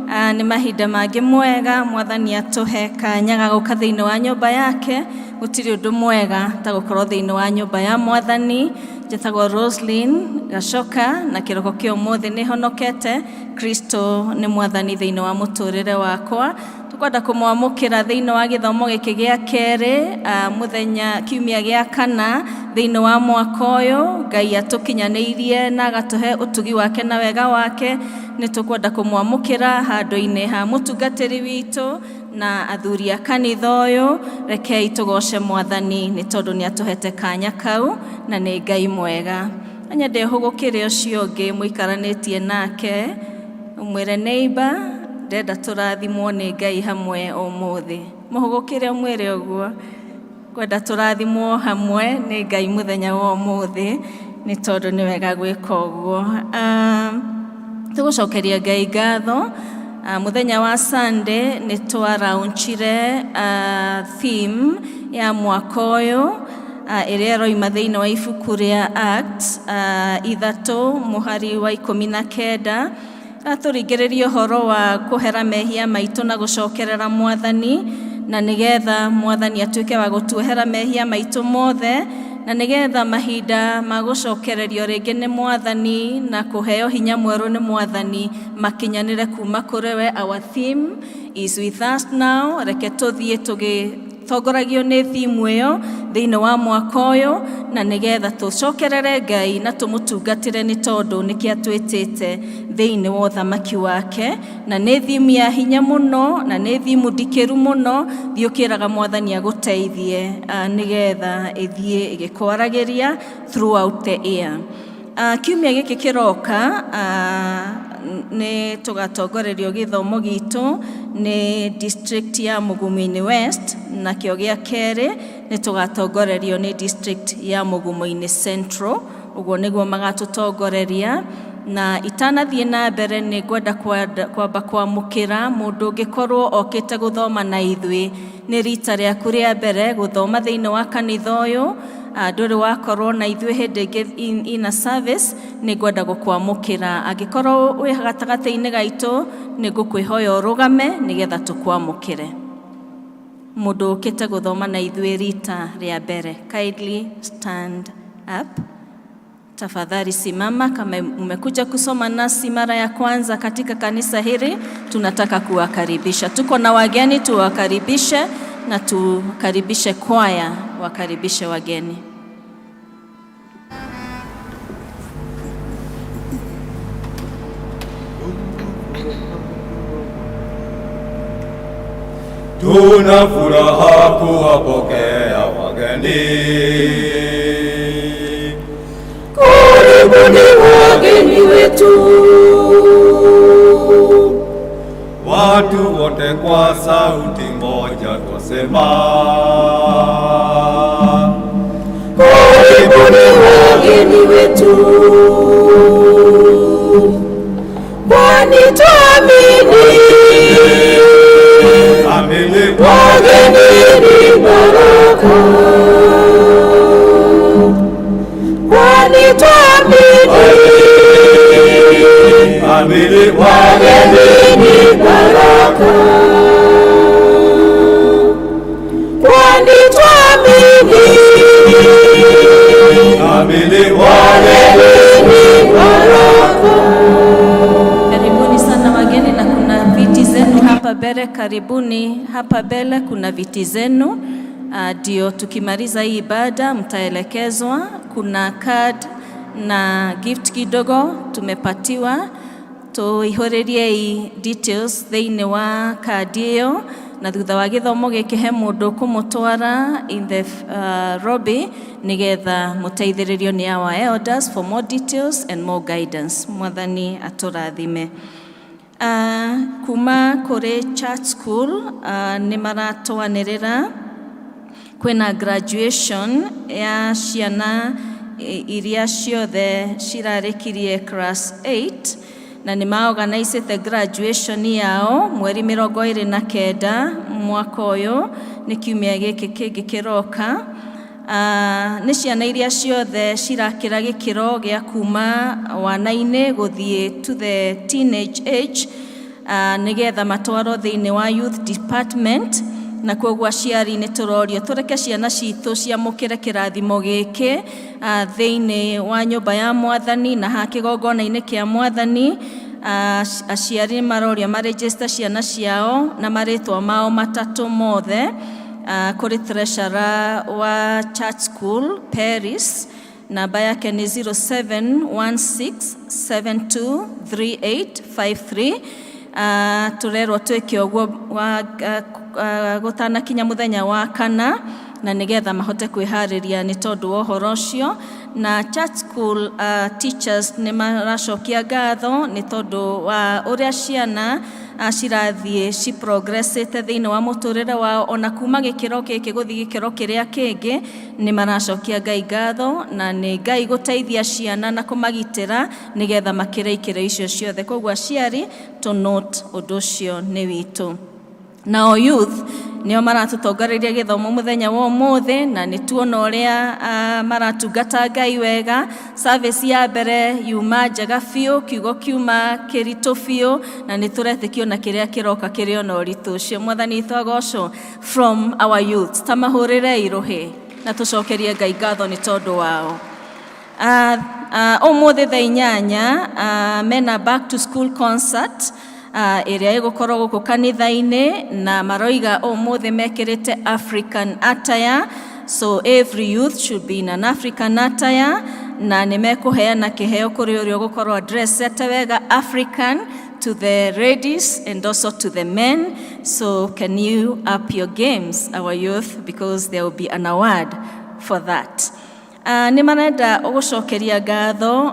Nĩ mahinda mangĩ mwega Mwathani atũhe kanya ga gũka thĩinĩ wa nyũmba yake. Gũtirĩ ũndũ mwega ta gũkorwo thĩinĩ wa nyũmba ya Mwathani. Njĩtagwo Roslyn Gacoka na kĩroko kĩa ũmũthĩ nĩ honokete. Kristo nĩ Mwathani thĩinĩ wa mũtũrĩre wakwa. Tũkwenda kũmwamũkĩra thĩinĩ wa gĩthomo gĩkĩ gĩa kerĩ, mũthenya kiumia gĩa kana thĩinĩ wa mwaka ũyũ. Ngai atũkinyanĩirie na agatũhe ũtugi wake na wega wake. Nĩ tũkwenda kũmwamũkĩra handũ-inĩ ha mũtungatĩri witũ na athuri a kanitha ũyũ. Rekei tũgoce Mwathani nĩ tondũ nĩ atũhete kanya kau na nĩ Ngai mwega. Nyende hũgũkĩre ũcio ũngĩ mũikaranĩtie nake, ũmwĩre neighbor, ndenda tũrathimwo nĩ Ngai hamwe ũmũthĩ. Mũhũgũkĩre ũmwĩre ũguo, kwenda tũrathimwo hamwe nĩ Ngai mũthenya wa ũmũthĩ, nĩ tondũ nĩ wega gwĩka ũguo. Tũgũcokeria Ngai ngatho. Mũthenya wa Sunday nĩ twaraunchire theme ya mwaka ũyũ, ĩrĩa ĩroima thĩinĩ wa ibuku rĩa Acts 3 mũhari wa 19. Atũringĩrĩria ũhoro wa kũhera mehia maitũ na gũcokerera Mwathani, na nĩgetha Mwathani atuĩke wa gũtuohera mehia maitũ mothe Na nĩgetha mahinda ma gũcokererio rĩngĩ nĩ Mwathani na kũheo hinya mwerũ nĩ Mwathani makinyanĩre kuma kũrĩ we. Our theme is "With Us Now". Reke tũthiĩ tũgĩtongoragio nĩ theme ĩyo thĩinĩ wa mwaka ũyũ, na nĩgetha tũcokerere Ngai na tũmũtungatĩre, nĩ tondũ nĩkĩo atwĩtĩte thĩinĩ wa ũthamaki wake. Na nĩ theme ya hinya mũno na nĩ theme ndikĩru mũno. Thiĩ ũkĩraga Mwathani agũteithie nĩgetha ĩthiĩ ĩgĩkwaragĩria throughout the year. Kiumia gĩkĩ kĩroka nĩ tũgatongorerio gĩthomo gitũ nĩ district ya Mugumo-inĩ West, nakĩo gĩa kerĩ nĩ tũgatongorerio nĩ district ya Mugumo-inĩ Central. Ũguo nĩguo magatũtongoreria. Na itanathiĩ na mbere, nĩ ngwenda kwamba kwamũkĩra mũndũ ũngĩkorwo okĩte gũthoma na ithuĩ nĩ rita rĩaku rĩa mbere gũthoma thĩinĩ wa kanitha ũyũ, ndũrĩ wakorwo na ithuĩ hĩndĩ ĩngĩ in a service, nĩ ngwenda gũkwamũkĩra. Angĩkorwo wĩ gatagatĩ-inĩ gaitũ, nĩ ngũkwĩhoya ũrũgame nĩgetha tũkwamũkĩre. Mũndũ ũkĩte gũthoma na ithuĩ rita rĩa mbere, kindly stand up. Tafadhali simama kama umekuja kusoma nasi mara ya kwanza katika kanisa hili, tunataka kuwakaribisha. Tuko na wageni, tuwakaribishe na tukaribishe kwaya, wakaribishe wageni. Tuna furaha kuwapokea wageni. Karibuni wageni wetu. Watu wote kwa sauti moja twasema, Karibuni wageni wetu, kwani twamini amini wageni ni baraka, kwani twamini amini wageni ni baraka, kwani twamini amini wageni ni baraka. Karibuni sana wageni, na kuna viti zenu hapa mbele. Karibuni hapa mbele, kuna viti zenu. Ndio tukimaliza hii ibada mtaelekezwa. Kuna card na gift kidogo tumepatiwa, tuihũrĩriei details thĩinĩ wa kandi ĩyo, na thutha wa gĩthomo gĩkĩ he mũndũ kũmũtwara in the lobby nĩgetha mũteithĩrĩrio nĩ our elders for more details and more guidance. Mwathani atũrathime. Kuma kũrĩ church school nĩ maratwanĩrĩra kwĩna graduation ya ciana iria ciothe cirarĩkirie class 8, na nĩ maorganisĩte graduation yao mweri 29 mwaka ũyũ, nĩ kiumia gĩkĩ kĩngĩ kĩroka. Nĩ ciana iria ciothe cirakĩra gĩkĩro gĩa kuma wana-inĩ gũthiĩ to the teenage age, nĩgetha matwarwo thĩinĩ wa youth department. Na koguo aciari nĩ tũrorio tũreke ciana citũ ciamũkĩre kĩrathimo gĩkĩ thĩinĩ wa nyũmba ya Mwathani na ha kĩgongona-inĩ kĩa Mwathani. Aciari nĩ marorio maregister ciana ciao na marĩtwa mao matatũ mothe kũrĩ treasurer wa church school Paris. Namba yake nĩ 0716723853. Tũrerwo twĩke ũguo gũtanakinya mũthenya wa kana, na nĩgetha mahote kwĩharĩria nĩ tondũ wa ũhoro ũcio. Na church school teachers nĩ maracokia ngatho nĩ tondũ wa ũrĩa ciana cirathiĩ ciprogressĩte thĩinĩ wa mũtũrĩre wao, ona kuma gĩkĩro gĩkĩ gũthiĩ gĩkĩro kĩrĩa kĩngĩ. Nĩ maracokia Ngai ngatho, na nĩ Ngai gũteithia ciana na kũmagitĩra nĩgetha makĩre ikĩro icio ciothe. Koguo aciari to note ũndũ ũcio nĩ witũ. Nao youth nĩo maratũtongoreria gĩthomo mũthenya wa ũmũthĩ, na nĩ tuona ũrĩa maratungata Ngai wega. Service ya mbere yuma njega biũ, kiugo kiuma kĩritũ biũ, na nĩ tũretĩkio na kĩrĩa kĩroka kĩrĩ ona ũritũ ũcio. Mwathani witũ agocwo from our youth. Ta mahũrĩrei rũhĩ. Na tũcokerie Ngai ngatho nĩ tondũ wao. Ũmũthĩ thaa 8 mena back to school concert ĩrĩa ĩgũkorwo gũkũ kanitha-inĩ, na maroiga ũmũthĩ mekĩrĩte African attire, so every youth should be in an African attire, na nĩ mekũheana kĩheo kũrĩ ũrĩa ũgũkorwo dressete wega African, to the ladies and also to the men. So can you up your games, our youth, because there will be an award for that. Nĩ marenda gũcokeria ngatho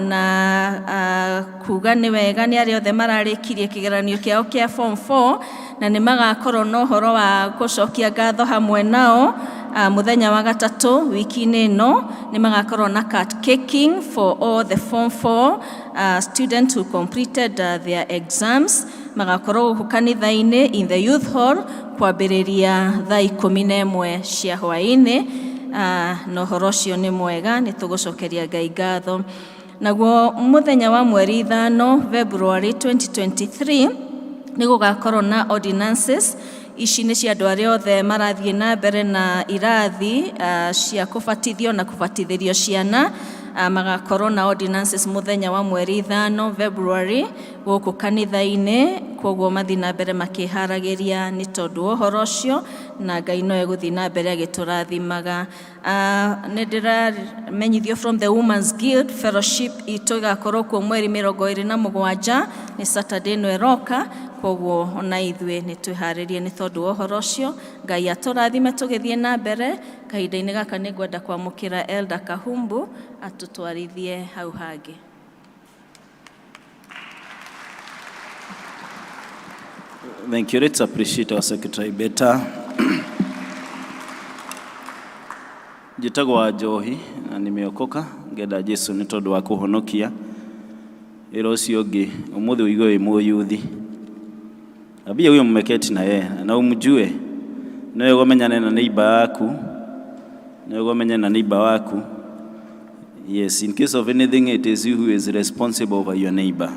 na kuga nĩ wega nĩ arĩa othe mararĩkirie kĩgeranio kĩao kĩa form 4, na nĩ magakorwo na ũhoro wa gũcokia ngatho hamwe nao mũthenya wa gatatũ wiki-inĩ ĩno. Nĩ magakorwo na cut caking for all the form 4 students who completed their exams. Magakorwo gũkũ kanitha-inĩ in the youth hall kwambĩrĩria thaa 11 cia hwaĩ-inĩ. Na ũhoro ũcio nĩ mwega, nĩ tũgũcokeria Ngai ngatho. Naguo mũthenya wa mweri 5 February 2023 nĩ gũgakorwo na ordinances. Ici nĩ cia andũ arĩa othe marathiĩ na mbere na irathi cia kũbatithio na kũbatithĩrio ciana. Magakorwo na ordinances mũthenya wa mweri 5 February gũkũ kanitha-inĩ. Koguo mathiĩ na mbere makĩharagĩria nĩ tondũ wa ũhoro ũcio, na Ngai no egũthiĩ na mbere agĩtũrathimaga. Nĩ ndĩramenyithio from the Women's Guild fellowship itũ ĩgakorwo kuo mweri 27, nĩ Saturday ĩno ĩroka. Koguo ona ithuĩ nĩ twĩharĩrie nĩ tondũ wa ũhoro ũcio. Ngai atũrathime tũgĩthiĩ na mbere. Kahinda-inĩ gaka nĩ ngwenda kwamũkĩra Elder Kahumbu atũtwarithie hau hangĩ. Thank you. Let's appreciate our secretary better. Njĩtagwo wa Njohi na nimeokoka, ngenda Jesu nĩ tondũ wa kũhonokia. Ĩra ũcio ũngĩ ũmũthĩ ũigue wĩ mũyuthi. Ambia huyo mmeketi na yeye na umjue. Nĩwe ũmenyane na neighbor yaku. Nĩwe ũmenyane na neighbor waku. Yes, in case of anything, it is you who is responsible over your neighbor.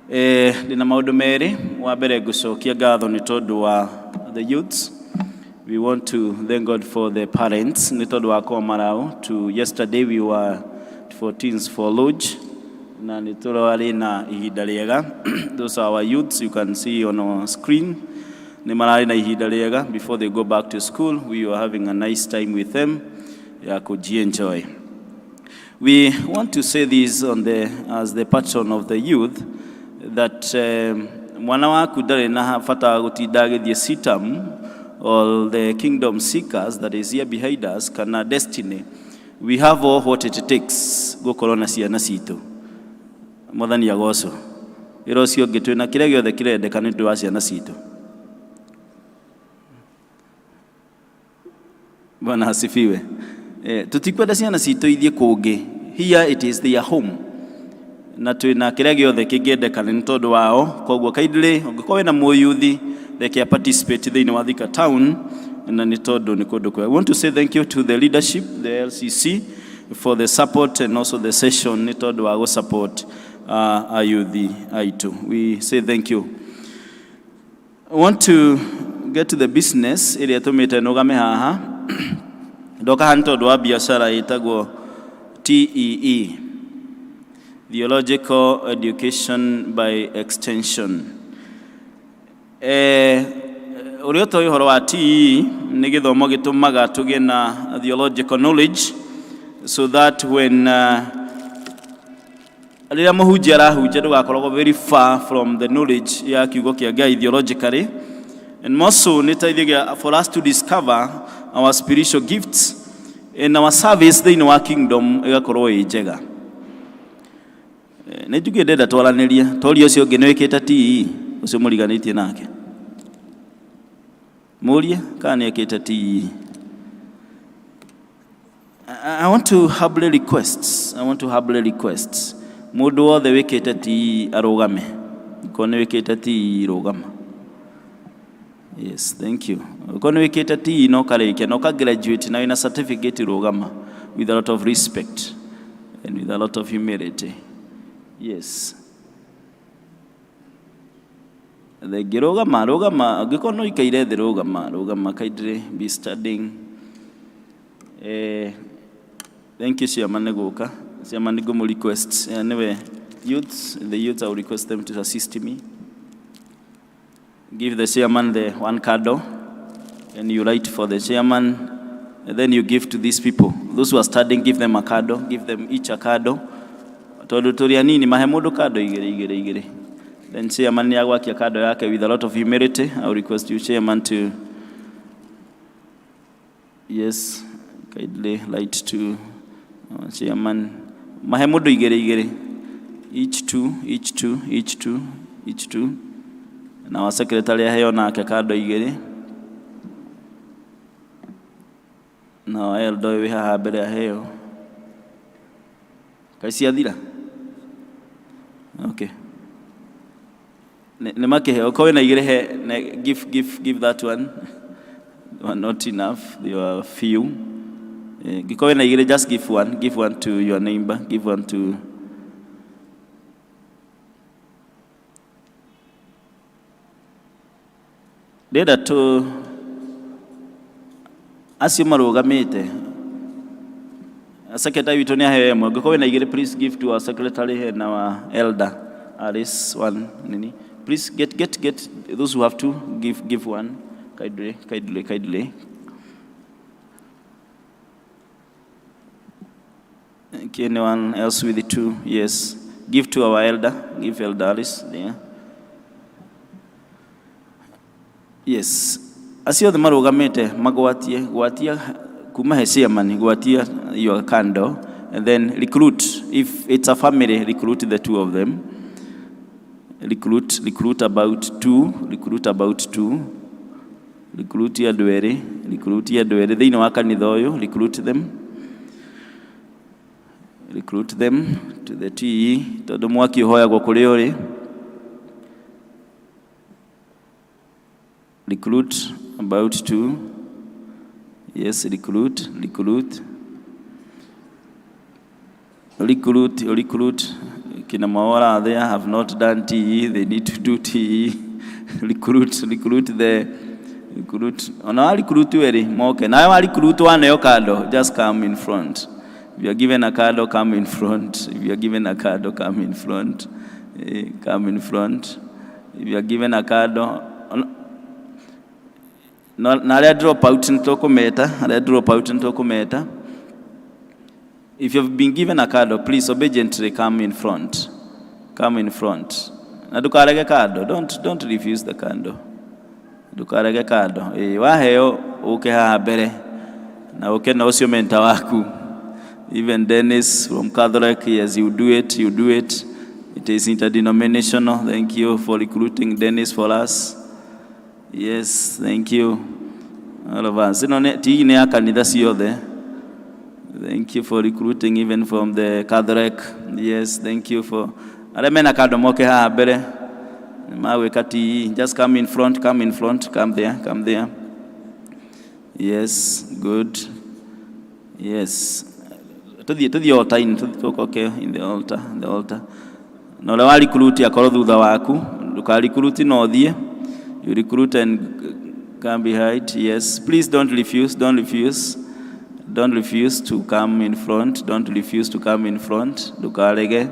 Ndĩna maũndũ merĩ. Wa mbere, ngũcokia ngatho nĩ tondũ wa the youths. We want to thank God for the parents nĩ tondũ wa kũmarau to yesterday. We were for Teens for Lodge na nĩ tũrarĩ na ihinda rĩega. Those are our youths you can see on our screen. Nĩ mararĩ na ihinda rĩega before they go back to school. We were having a nice time with them ya kujienjoy. We want to say this on the, as the patron of the youth, that mwana waku ndarĩ na bata wa gũtinda agĩthiĩ CITAM or the Kingdom Seekers that is here behind us, kana Destiny. We have all what it takes gũkorwo na ciana citũ. Mwathani agocwo. Ĩra ũcio ũngĩ, twĩna kĩrĩa gĩothe kĩrendeka nĩ ũndũ wa ciana citũ. Bwana asifiwe. Tutikwenda ciana citũ ithiĩ kũngĩ. Here it is their home, na twĩna kĩrĩa gĩothe kĩngĩendekana nĩ tondũ wao. Koguo kindly, ũngĩkorwo wĩna mũyuthi, reke participate thĩinĩ wa Thika Town, na nĩ tondũ nĩ kũndũ kwega. We want to say thank you to the leadership, the LCC, for the support and also the session nĩ tondũ wa gũ support ayuthi aitũ. We say thank you. I want to get to the business ĩrĩa ĩtũmĩte nũgame haha. Ndoka haha nĩ tondũ wa biacara ĩtagwo TEE, Theological Education by Extension. Ũrĩa ũtoĩ ũhoro wa TEE, nĩ gĩthomo gĩtũmaga tũgĩe na theological knowledge so that when rĩrĩa mũhunjia arahunjia, ndũgakoragwo very far from the knowledge ya kiugo kĩa Ngai theologically, and more so nĩ teithagia for us to discover our spiritual gifts in our service thĩinĩ wa kingdom ĩgakorwo ĩ njega. Nĩ njuge ndenda twaranĩrie toria ũcio ũngĩ nĩ wĩkĩte TE, ũcio mũriganĩtie nake, mũrie kana nĩ ekĩte TE. I want to humbly request, I want to humbly request mũndũ wothe wĩkĩte TE arũgame. Korwo nĩ wĩkĩte TE, rũgama. Yes, thank you. Korwo nĩ wĩkĩte TE na ũkarĩkia na ũka graduate na wĩna certificate, rũgama with a lot of respect and with a lot of humility. Yes. Thengi, rũgama, rũgama. Angĩkorwo no ikaire thĩ, rũgama, rũgama. Kindly be standing. Eh, thank you chairman nĩ gũka. Chairman nĩ ngũmũ request. Anyway, youths, the youths I will request them to assist me. Give the chairman the one candle, and you write for the chairman, and then you give to these people. Those who are studying, give them a candle, give them each a candle. Tondũ tũrĩ anini, mahe mũndũ kando igĩrĩ igĩrĩ igĩrĩ. Then chairman nĩ agwakia kando yake with a lot of humility. I will request you, chairman, to yes, kindly light to chairman. Mahe mũndũ igĩrĩ igĩrĩ. Each two, each two, each two, each two. Na wa secretary aheo nake kando igĩrĩ. Na wa elder ũyũ wĩ haha mbere aheo. Kaĩ ciathira? Okay. Nĩ makĩheo. Korwo wĩna igĩrĩ he, ne, give, give, give that one. They are not enough. They are few. Ngĩkorwo wĩna igĩrĩ, just give one. Give one to your neighbor. Give one to ndĩrenda tu acio marũgamĩte secretary witũ nĩ aheo ĩmwe. Ngĩkorwo wĩna igĩrĩ, please give to our secretary and our elder Alice one nini. Please get get get those who have two, give one kindly, kindly, kindly. Okay, anyone else with the two? Yes, give to our elder. Give Elder Alice there. Yes, acio othe marũgamĩte magwatie gwatia kuma he chairman, gwatia your candle and then recruit. If it's a family, recruit the two of them. Recruit about two, recruit about two, recruit andũ erĩ, recruit andũ erĩ thĩinĩ wa kanitha ũyũ, recruit them. Recruit them to the TE tondũ mwaki ũhoyagwo kũrĩa ũrĩ. Recruit about two. Yes, recruit, recruit. Recruit, recruit. Kina Maora there have not done TE, they need to do TE. Recruit, recruit the, recruit. Ona wa recruit erĩ moke. Nawe wa recruit waneo kando, just come in front. If you are given a candle, come in front. If you are given a candle, come in front. Come in front. If you are given a candle, na arĩa drop out nĩ tũkũmeta, arĩa drop out nĩ tũkũmeta. If you have been given a candle, please obediently come in front. Come in front. Na ndũkarege candle. Don't refuse the candle. Ndũkarege candle. Ĩĩ, waheo ũke haha mbere na ũke na ũcio mentor waku. Even Dennis from Catholic, yes, you do it, you do it. It is interdenominational. Thank you for recruiting Dennis for us. Yes, thank you. All of us. Ĩno nĩ ti nĩ ya kanitha ciothe. Thank you for recruiting even from the Catholic. Yes, thank you for. Arĩa mena kando moke haha mbere. Magwĩka TE. Just come in front, come in front, come there, come there. Yes, good. Yes. Tuthiĩ altar-inĩ, tũthiĩ tũkoke in the altar, the altar. Na ũrĩa wa recruit akorwo thutha waku, ndũka recruit na ũthiĩ. You recruit and come behind. Yes, please don't refuse, don't refuse. Don't refuse to come in front. Don't refuse to come in front. Ndũkarege.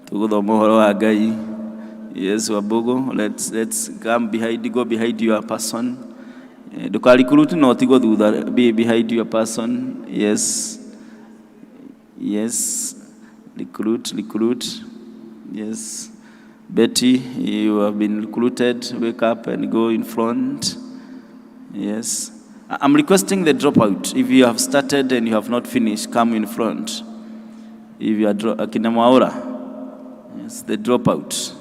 Tũgũthoma ũhoro wa Ngai. Yes, Wambugu, let's come behind, go behind your person. Ndũka recruit na ũtigwo thutha, be behind your person. Yes. Yes. Recruit, recruit. Yes. Betty, you have been recruited. Wake up and go in front. Yes. I'm requesting the dropout. If you have started and you have not finished, come in front. If you are Akina Mwaura, yes, the dropout,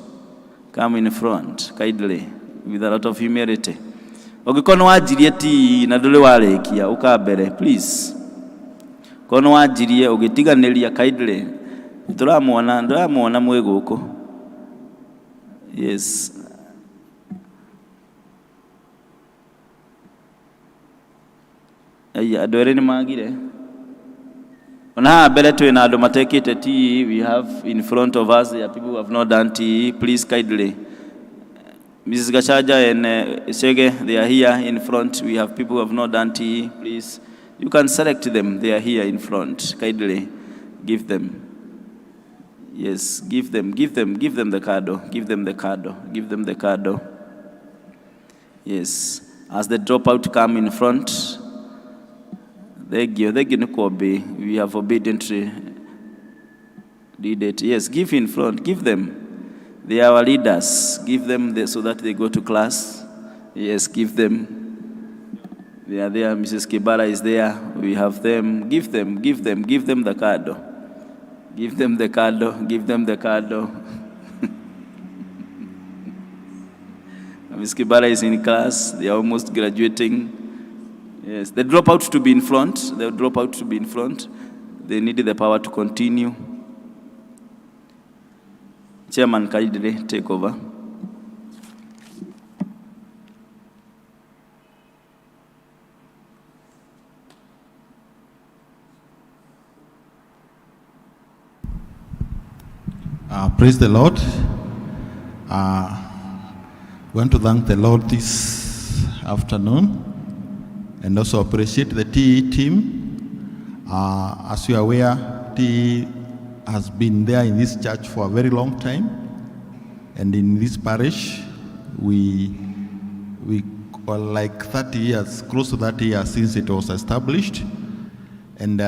come in front kindly with a lot of humility. Ũngĩkorwo nĩ wanjirie TE na ndũrĩ warĩkia, ũka mbere please. Korwo nĩ wanjirie ũgĩtiganĩria kindly, ndũramuona, ndũramuona mwĩ gũkũ. Yes. Aya, andũ erĩ nĩ magire. Ona haha mbere twĩna andũ matekĩte TE. We have in front of us there are people who have not done TE. Please kindly. Mrs. Gashaja and Shege, they are here in front. We have people who have not done TE. Please. You can select them. They are here in front. Kindly give them. Yes, give them, give them, give them the card. Give them the card. Give them the card. Yes. As the dropout come in front, thank you, Nikobe. We have obediently did it. Yes, give in front, give them. They are our leaders. Give them so that they go to class. Yes, give them. They are there. Mrs. Kibara is there. We have them. Give them, give them, give them the card. Give them the card. Give them the card. Mrs. Kibara is in class. They are almost graduating. Yes, they drop out to be in front. They drop out to be in front. They need the power to continue. Chairman, kindly take over. Praise the Lord. We want to thank the Lord this afternoon and also appreciate the TE team. As you are aware, TE has been there in this church for a very long time, and in this parish, we are like 30 years, close to 30 years since it was established. And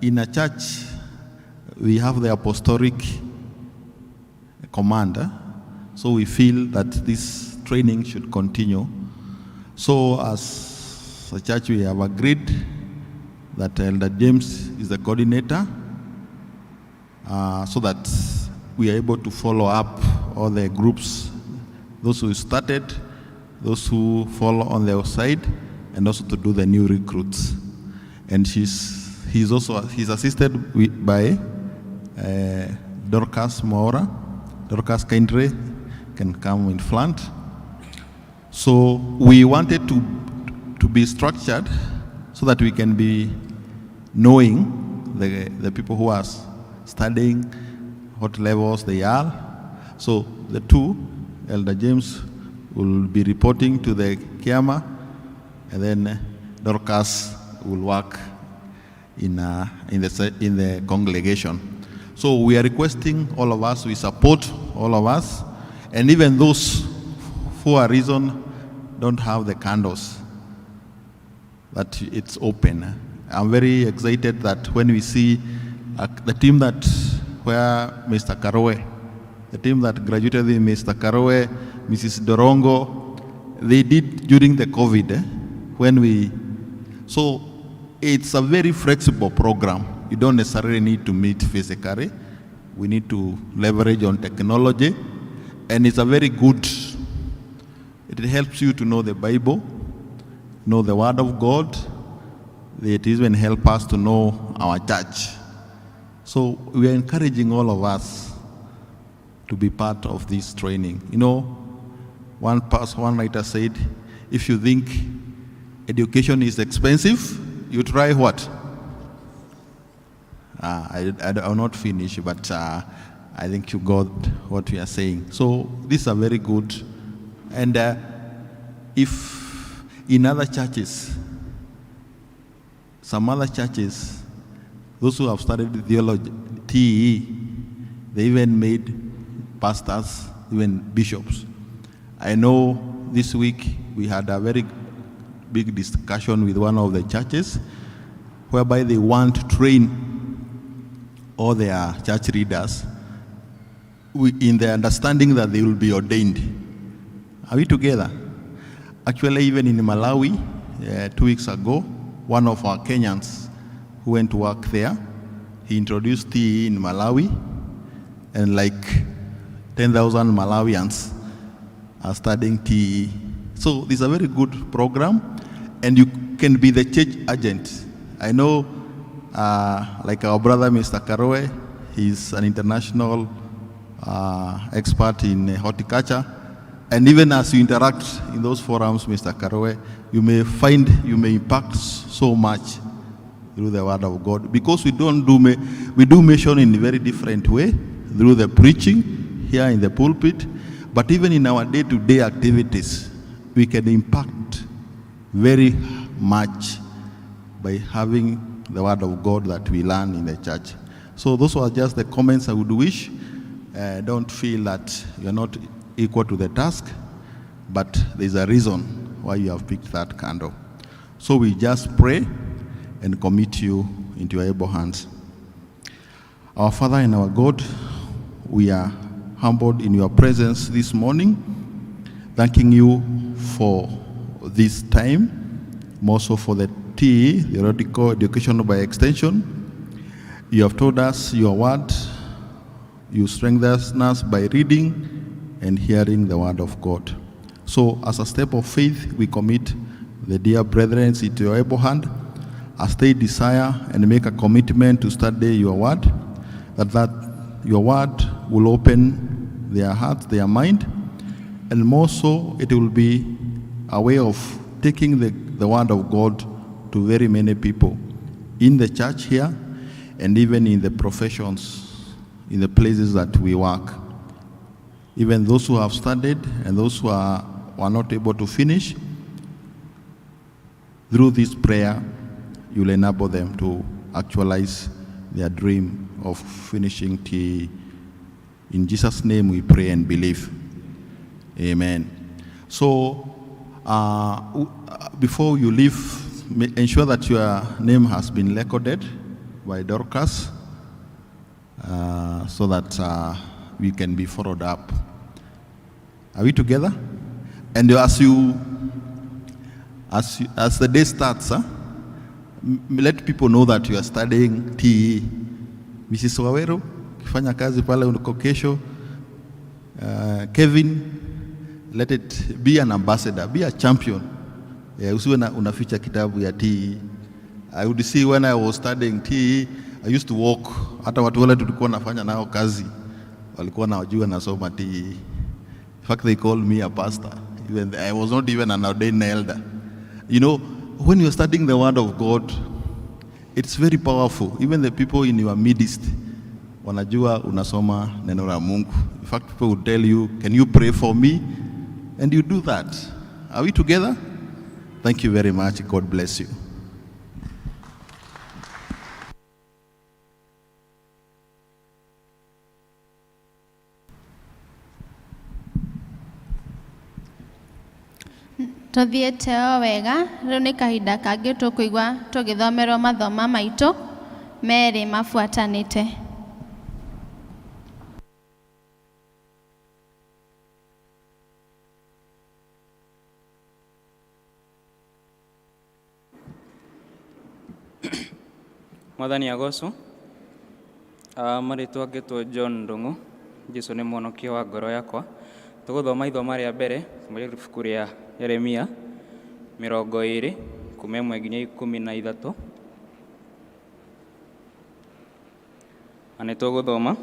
in a church, we have the apostolic command, so we feel that this training should continue. So as a church, we have agreed that Elder James is the coordinator, so that we are able to follow up all the groups, those who started, those who follow on their side, and also to do the new recruits. And he's assisted by Dorcas Mora. Dorcas Kendre can come in front. So we wanted to be structured so that we can be knowing the people who are studying, what levels they are. So the two, Elder James will be reporting to the Kiama, and then Dorcas will work in the congregation. So we are requesting all of us, we support all of us, and even those who are reason don't have the candles, that it's open. I'm very excited that when we see the team that where Mr. Karowe, the team that graduated with Mr. Karowe, Mrs. Dorongo, they did during the COVID, when we, so it's a very flexible program. You don't necessarily need to meet physically. We need to leverage on technology, and it's a very good, it helps you to know the Bible, know the Word of God. It even helps us to know our church. So we are encouraging all of us to be part of this training. You know, one writer said, if you think education is expensive, you try what? I will not finish, but I think you got what we are saying. So this is a very good, and if in other churches, some other churches, those who have studied theology, TE, they even made pastors, even bishops. I know this week we had a very big discussion with one of the churches whereby they want to train all their church leaders in the understanding that they will be ordained. Are we together? Actually, even in Malawi, 2 weeks ago, one of our Kenyans who went to work there, he introduced TE in Malawi, and like 10,000 Malawians are studying TE. So this is a very good program, and you can be the church agent. I know, like our brother, Mr. Karowe, he's an international expert in horticulture. And even as you interact in those forums, Mr. Karowe, you may find you may impact so much through the Word of God. Because we don't do, we do mission in a very different way, through the preaching here in the pulpit, but even in our day-to-day activities, we can impact very much by having the word of God that we learn in the church. So those were just the comments I would wish. Don't feel that you're not equal to the task, but there's a reason why you have picked that candle. So we just pray and commit you into your able hands. Our Father and our God, we are humbled in your presence this morning, thanking you for this time, more so for the TE, Theoretical Education by Extension. You have told us your word. You strengthen us by reading and hearing the word of God. So, as a step of faith, we commit the dear brethren into your able hand as they desire and make a commitment to study your word, that your word will open their hearts, their mind, and more so, it will be a way of taking the word of God to very many people in the church here and even in the professions, in the places that we work. Even those who have studied and those who are not able to finish, through this prayer, you'll enable them to actualize their dream of finishing TE. In Jesus' name we pray and believe. Amen. So, before you leave, ensure that your name has been recorded by Dorcas, so that we can be followed up. Are we together? And as the day starts, let people know that you are studying TE. Mrs. Waweru, ukifanya kazi pale uko kesho, Kevin, let it be an ambassador, be a champion. Yeah, usiwe na unaficha kitabu ya TE. I would see when I was studying TE, I used to walk. Hata watu wale tulikuwa nafanya nao kazi walikuwa nawajua nasoma TE. In fact, they called me a pastor. Even I was not even an ordained elder. When you're studying the word of God, it's very powerful. Even the people in your midst wanajua unasoma neno la Mungu. In fact, people will tell you, can you pray for me? And you do that. Are we together? Thank you very much. God bless you. Tũthiĩte o wega, rĩu nĩ kahinda kangĩ tũkũigua tũgĩthomerwo mathoma maitũ merĩ mabuatanĩte. Mwathani agocwo. Marĩtwa ngĩtwo John Ndung'u. Jesũ nĩ mwonokia wa ngoro yakwa. Tũgũthoma ithoma rĩa mbere kuma ibuku rĩa Yeremia 20 kuma 1 nginya 13. Na nĩ tũgũthoma.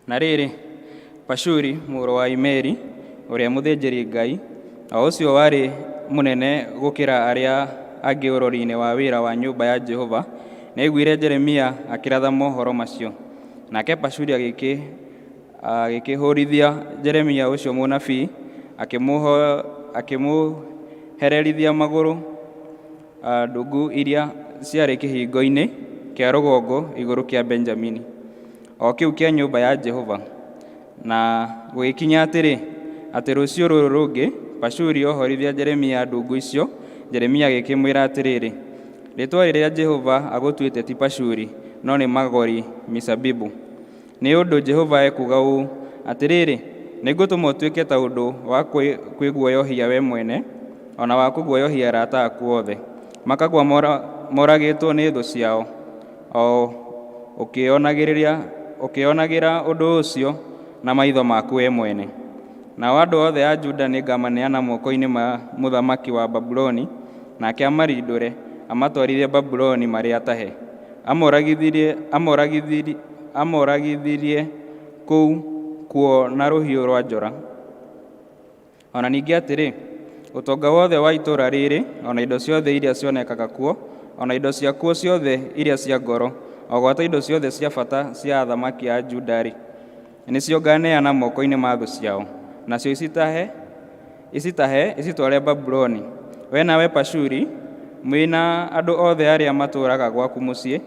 Na rĩrĩ, Pashuri mũrũ wa Imeri ũrĩa mũthĩnjĩri Ngai, o ũcio warĩ mũnene gũkĩra arĩa angĩ ũrori-inĩ wa wĩra wa nyũmba ya Jehova, nĩaiguire Jeremia akĩratha mohoro macio. Nake Pashuri agĩkĩhũrithia Jeremia ũcio mũnabii, akĩmũhererithia magũrũ ndungu iria ciarĩ kĩhingo-inĩ kĩa rũgongo igũrũ kĩa Benjamini, o kĩu kĩa nyũmba ya Jehova. Na gũgĩkinya atĩrĩ, atĩ rũciũ rũrũ rũngĩ Pashuri ohorithia Jeremia ndungu icio, Jeremia agĩkĩmwĩra atĩrĩrĩ, rĩĩtwa rĩrĩa Jehova agũtuĩte ti Pashuri, no nĩ Magori Misabibu. Nĩ ũndũ Jehova ekuuga ũũ, atĩrĩrĩ, nĩngũtũma ũtuĩke ta ũndũ wa kwĩguoyohia we mwene, ona wa kũguoyohia arata aku othe, makagwa moragĩtwo nĩ thũ ciao, o ũkĩonagĩra ũndũ ũcio na maitho maku we mwene. Nao andũ othe a Juda nĩngamaneana moko-inĩ ma mũthamaki wa Babuloni, nake amarindũre, amatwarithie Babuloni marĩ atahe, amoragithirie kũu kuo na rũhiũ rwa njora. Ona ningĩ atĩrĩ, ũtonga wothe wa itũũra rĩrĩ, ona indo ciothe iria cionekaga kuo, ona indo ciakuo ciothe iria cia ngoro, o gwata indo ciothe cia bata cia athamaki a Juda-rĩ, nĩcio nganeana moko-inĩ ma thũ ciao, nacio icitahe icitware Babuloni. We nawe Pashuri Mwĩ na andũ othe arĩa matũũraga gwaku mũciĩ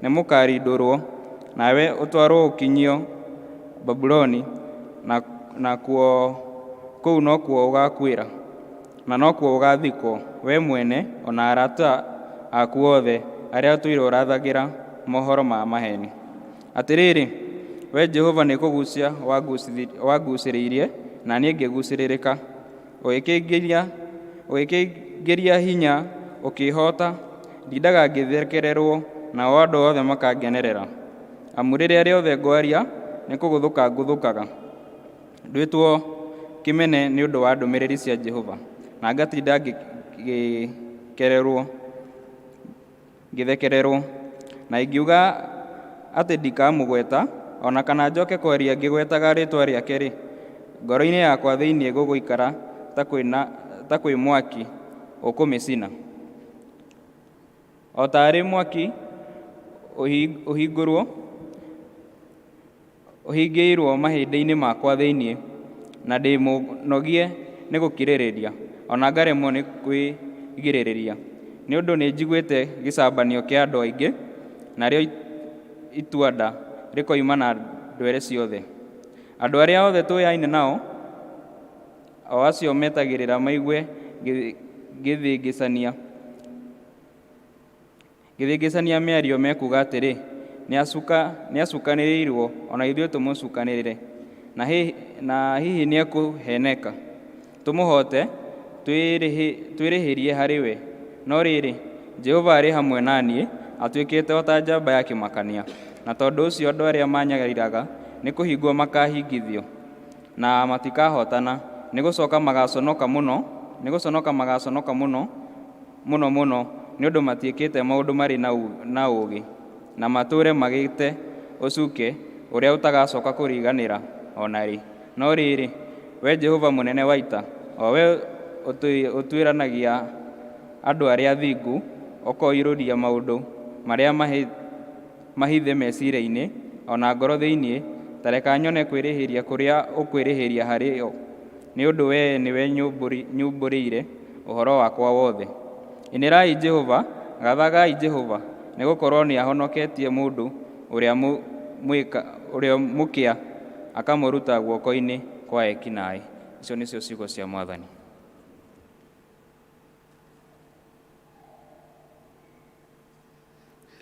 nĩmũkarindũrwo, nawe ũtwarwo ũkinyio Babuloni, nakuo kũu nokuo ũgakuĩra, na nokuo ũgathikwo, wee mwene, o na arata aku othe arĩa ũtũire ũrathagĩra mohoro ma maheeni. Atĩrĩrĩ, wee Jehova nĩ kũgucia wangucĩrĩirie, na niĩ ngĩgucĩrĩrĩka, ũgĩkĩngĩria hinya ũkĩĩhoota, ndindaga ngĩthekererwo, nao andũ othe makangenerera. Amu rĩrĩa rĩothe ngwaria, nĩ kũgũthũka ngũthũkaga, nduĩtwo kĩmene nĩ ũndũ wa ndũmĩrĩri cia Jehova, na ngatinda ngĩthekererwo. Na ingiuga atĩ ndikamũgweta, o na kana njoke kwaria ngĩgwetaga rĩĩtwa rĩake-rĩ, ngoro-inĩ yakwa thĩinĩ gũgũikara ta kwĩ mwaki ũkũmĩcina, o ta arĩ mwaki ũhingĩirwo mahĩndĩ-inĩ makwa thĩinĩ, na ndĩ mũnogie nĩ gũkirĩrĩria, o na ngaremwo nĩ kwĩgirĩrĩria. Nĩ ũndũ nĩnjiguĩte gĩcambanio kĩa andũ aingĩ, narĩo itua-nda rĩkoima na ndwere ciothe. Andũ arĩa othe tũyaine nao, o acio metagĩrĩra maigue ngĩthĩngĩcania mĩario mekuuga atĩrĩ, nĩacukanĩrĩirwo, o na ithuĩ tũmũcukanĩrĩre, na hihi nĩekũheneka, tũmũhoote, twĩrĩhĩrie harĩ we. No rĩrĩ, Jehova arĩ hamwe na niĩ, atuĩkĩte o ta njamba ya kĩmakania, na tondũ ũcio andũ arĩa maanyariiraga nĩ kũhingwo makaahingithio, na matikahootana, nĩ gũconoka magaconoka mũno, nĩ gũconoka magaconoka mũno mũno mũno, nĩ ũndũ matiĩkĩte maũndũ marĩ na ũũgĩ, na matũũre magĩte ũcuuke ũrĩa ũtagacoka kũriganĩra o na rĩ. No rĩrĩ, Wee Jehova mũnene wa ita, o wee ũtuĩranagia andũ arĩa athingu, ũkoiruria maũndũ marĩa mahithe meciiria-inĩ, o na ngoro thĩinĩ, ta reka nyone kwĩrĩhĩria kũrĩa ũkwĩrĩhĩria harĩ o, nĩ ũndũ wee nĩwe nyumbũrĩire ũhoro wakwa wothe. Inĩrai Jehova, gathagai Jehova, nĩgũkorwo nĩahonoketie mũndũ ũrĩa mũkĩa akamũruta guoko-inĩ kwa eki-naĩ. Icio nĩcio ciugo cia Mwathani.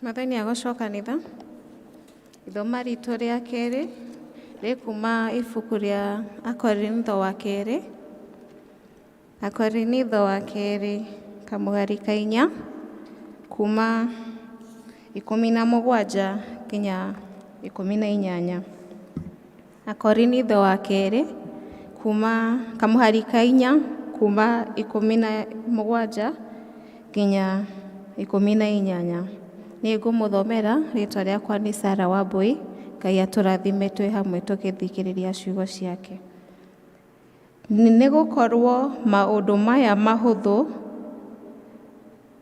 Mwathani agocwo kanitha. Ithoma ritũ rĩa kerĩ rĩkuma ibuku rĩa Akorintho wa kerĩ, Akorinitho wa kerĩ kamũhari ka 4 kuma 17 nginya 18. Akorinitho wa kerĩ kuma kamũhari ka 4 kuma 17 nginya 18. Nĩ ngũmũthomera, rĩtwa rĩakwa nĩ Sarah Wambui. Ngai atũrathime twĩ hamwe tũgĩthikĩrĩria ciugo ciake. Nĩ gũkorwo maũndũ maya mahũthũ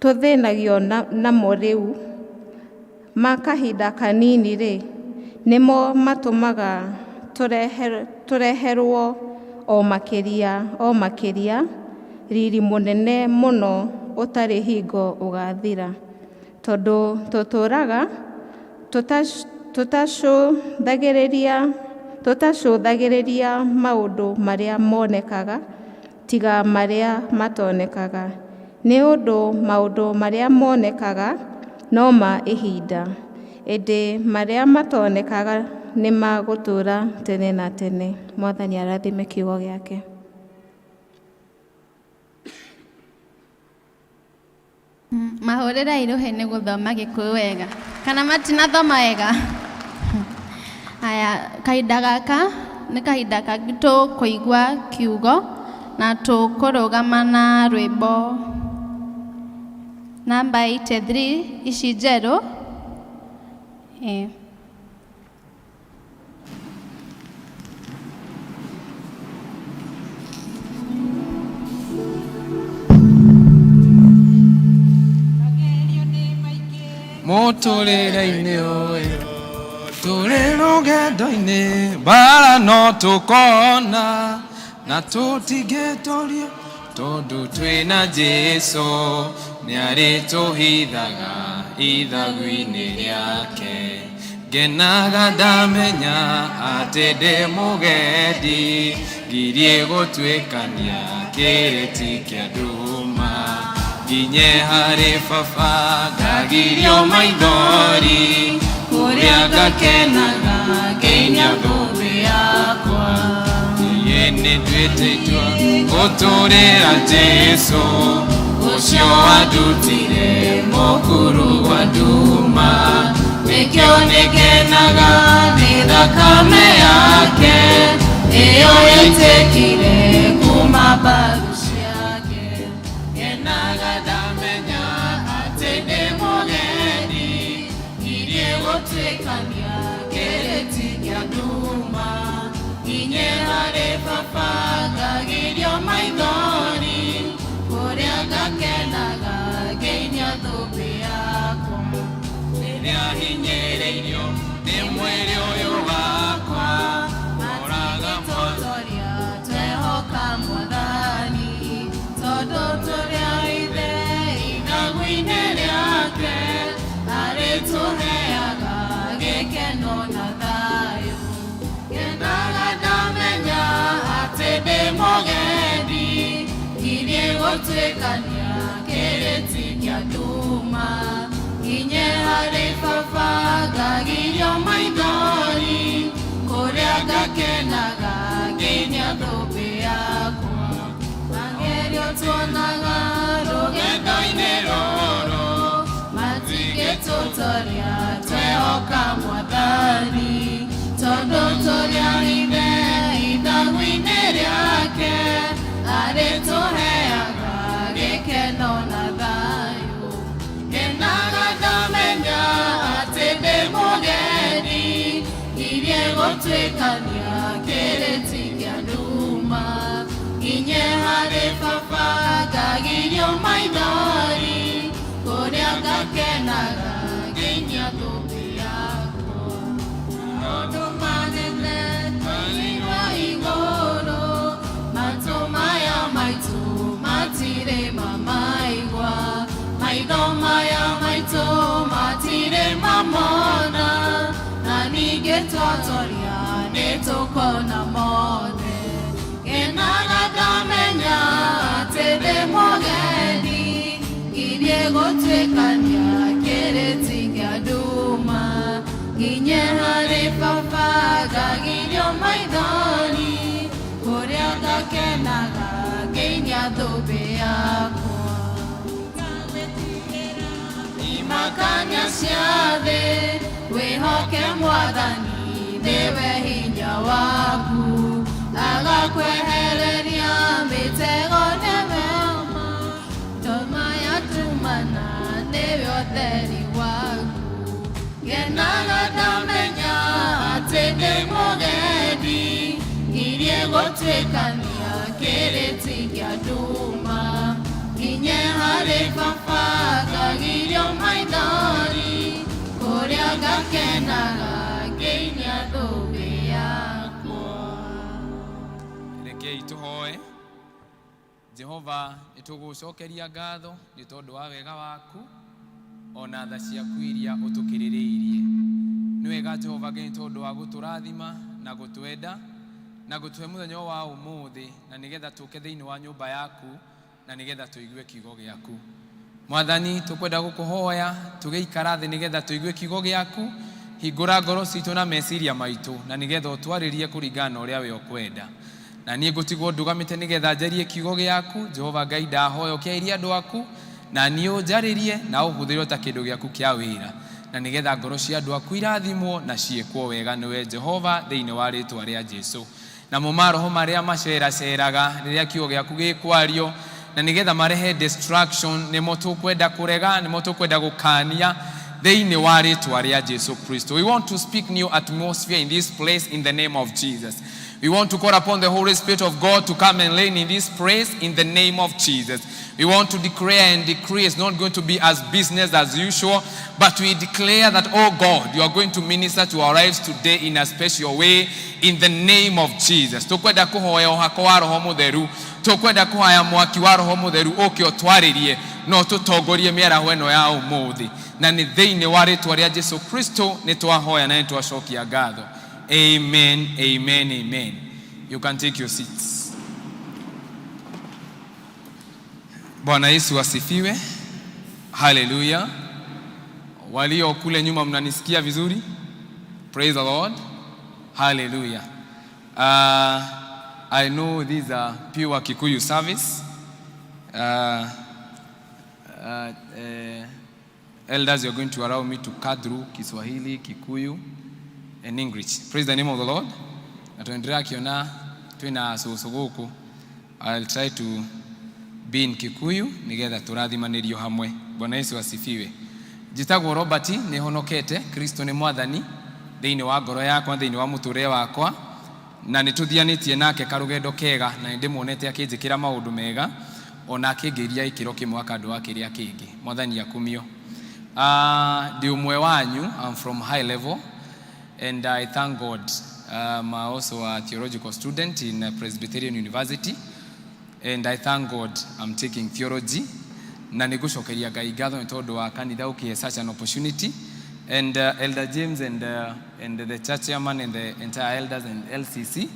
tũthĩnagio namo rĩu ma kahinda kanini rĩ, nĩmo matũmaga tũreherwo o makĩria riri mũnene mũno ũtarĩ hingo ũgathira, tondũ tũtũũraga tũtacũthagĩrĩria maũndũ marĩa monekaga tiga marĩa matonekaga, nĩ ũndũ maũndũ marĩa monekaga no ma ihinda, ĩndĩ marĩa matonekaga nĩ ma gũtũũra tene na tene. Mwathani arathime kiugo gĩake. Mahũrĩra irũhĩ nĩ gũthoma Gĩkũyũ wega, kana matinathoma wega. Aya, kahinda gaka nĩ kahinda kangĩ tũkũigua kiugo na tũkũrũgama na rwĩmbo namba 83 ici njerũ. Mũtũrĩre-inĩ ũyũ tũrĩ rũgendo-inĩ, mbara no tũkona na tũtingĩtorio. Tondũ twĩna Jesu nĩarĩtũhithaga ithagu-inĩ rĩake. Ngenaga ndamenya atĩ ndĩ mũgendi, ngirie gũtuĩkania kĩrĩti kĩa nduma. Nginye harĩ baba ngagirio maithori, kũrĩa ngakenaga ngĩinia thũmbĩ yakwa. Niĩ nĩnduĩte itua gũtũũrĩra Jesu, ũcio wandutire mũkuru wa nduma. Nĩkĩo nĩngenaga nĩ thakame yake, ĩyo yaitĩkire kuma mbaru ciake. Ngenaga ndamenya atĩ ndĩ mũgendi, ngirie gũtuĩkania kĩrĩti kĩa nduma. Nginye harĩ baba ngagirio maithori, kũrĩa ngakenaga ngĩinia thũmbĩ yakwa. Rĩrĩa hinyĩrĩirio nĩ mwĩrĩ ũyũ wakwa, horaga Matingĩtũtoria twehoka Mwathani, tondũ tũrĩ a Ithe ithagu-inĩ rĩake, arĩtũheaga gĩkeno na thayũ. Ngenaga ndamenya atĩ ndĩ mũgendi, ngirie gũtuĩkania kĩrĩti kĩa nduma. Nginye harĩ baba ngagirio maithori, kũrĩa ngakenaga ngĩinia thũmbĩ yakwa. Magerio tuonaga rũgendo-inĩ rũrũ, matingĩtũtoria twehoka Mwathani, tondũ tũrĩ a Ithe ithagu-inĩ rĩake, arĩtũheaga gĩkeno na thayũ. Ngenaga ndamenya atĩ ndĩ mũgendi, ngirie gũtuĩkania kĩrĩti kĩa nduma. Nginye harĩ baba ngagirio maithori, kũrĩa ngakenaga ngĩinia thũmbĩ yakwa. Maũndũ manene twaigirwo igũrũ, matũ maya maitũ matirĩ mamaigua, maitho maya maitũ matirĩ mamona, na ningĩ twatoria nĩtũkona mothe. Ngenaga ndamenya atĩ ndĩ mũgendi, ngirie gũtuĩkania kĩrĩti kĩa nduma. Nginye harĩ baba ngagirio maithori, kũrĩa ngakenaga ngĩinia thũmbĩ yakwa. Imakania cia thĩ, wĩhoke Mwathani nĩwe hinya waku, agakwehereria mĩtego nĩwe ma, nduma yatumana nĩwe ũtheri waku. Ngenaga ndamenya atĩ ndĩ mũgendi, ngirie gũtuĩkania kĩrĩti kĩa nduma. Nginye harĩ baba ngagirio maithori, kũrĩa ngakenaga ngĩinia thũmbĩ yakwa. Rekei tũhoe. Jehova, nĩ tũgũcokeria ngatho nĩ tondũ wa wega waku ona tha ciaku iria ũtũkĩrĩrĩirie. Nĩ wega Jehova Ngai nĩ tondũ wa gũtũrathima na gũtwenda na gũtũhe mũthenya wa ũmũthĩ, na nĩgetha tũke thĩinĩ wa nyũmba yaku na nĩgetha tũigue kiugo gĩaku. Mwathani, tũkwenda gũkũhoya tũgĩikara thĩ nĩgetha tũigue kiugo gĩaku. Hingũra ngoro citũ na meciria maitũ na nĩgetha ũtwarĩrie kũringana na ũrĩa we ũkwenda. Na niĩ ngũtigwo ndũgamĩte nĩgetha njarie kiugo gĩaku. Jehova Ngai, ndahoya ũkĩarĩrie andũ aku, na niĩ ũnjarĩrie na ũhũthĩre ta kĩndũ gĩaku kĩa wĩra, na nĩgetha ngoro cia andũ aku irathimwo na ciĩkwo wega nĩwe Jehova, thĩinĩ wa rĩtwa rĩa Jesu. Namo maroho marĩa maceraceraga rĩrĩa kiugo gĩaku gĩkwario na nĩgetha marehe destruction, nĩmo tũkwenda kũrega, nĩmo tũkwenda gũkania thĩinĩ wa rĩtwa rĩa Jesu Kristo. We want to speak new atmosphere in this place in the name of Jesus. We want to call upon the Holy Spirit of God to come and reign in this place in the name of Jesus. We want to declare and decree it's not going to be as business as usual, but we declare that, oh God, you are going to minister to our lives today in a special way in the name of Jesus. Tukwenda kuhoya ũhako wa Roho Mũtheru. Tũkwenda kũhaya mwaki wa Roho Mũtheru ũke ũtwarĩrie na ũtũtongorie mĩaraho ĩno ya ũmũthĩ, na nĩ thĩinĩ wa rĩtwa rĩa Jesu Kristo nĩ twahoya na nĩ twacokia ngatho. Amen, amen, amen. You can take your seats. Bwana Yesu asifiwe. Haleluya. Walio kule nyuma mnanisikia vizuri? Praise the Lord. Hallelujah. I know these are pure Kikuyu service. Elders, you're going to allow me to cut through Kiswahili, Kikuyu, and English. Praise the name of the Lord. Na tuendelea twina cucu gũkũ. I'll try to be in Kikuyu nigetha tũrathimanĩrio hamwe. Bwana Yesu asifiwe. Njĩtagwo Robert, nĩ honokete, Kristo nĩ mwathani thĩinĩ wa ngoro yakwa, thĩinĩ wa mũtũrĩre wakwa, na nĩ tũthianĩtie nake karũgendo kega, na nĩ ndĩmuonete akĩnjĩkĩra maũndũ mega, ona akĩngĩria gĩkĩro kĩmwe akandwara kĩrĩa kĩngĩ. Mwathani akumio. Ndĩ ũmwe wanyu, I'm from high level, and I thank God. I'm also a theological student in Presbyterian University, and I thank God I'm taking theology. Na nĩ ngũcokeria Ngai ngatho nĩ tondũ wa kanitha ũkĩhe such an opportunity, and Elder James and the church chairman and the entire elders and LCC,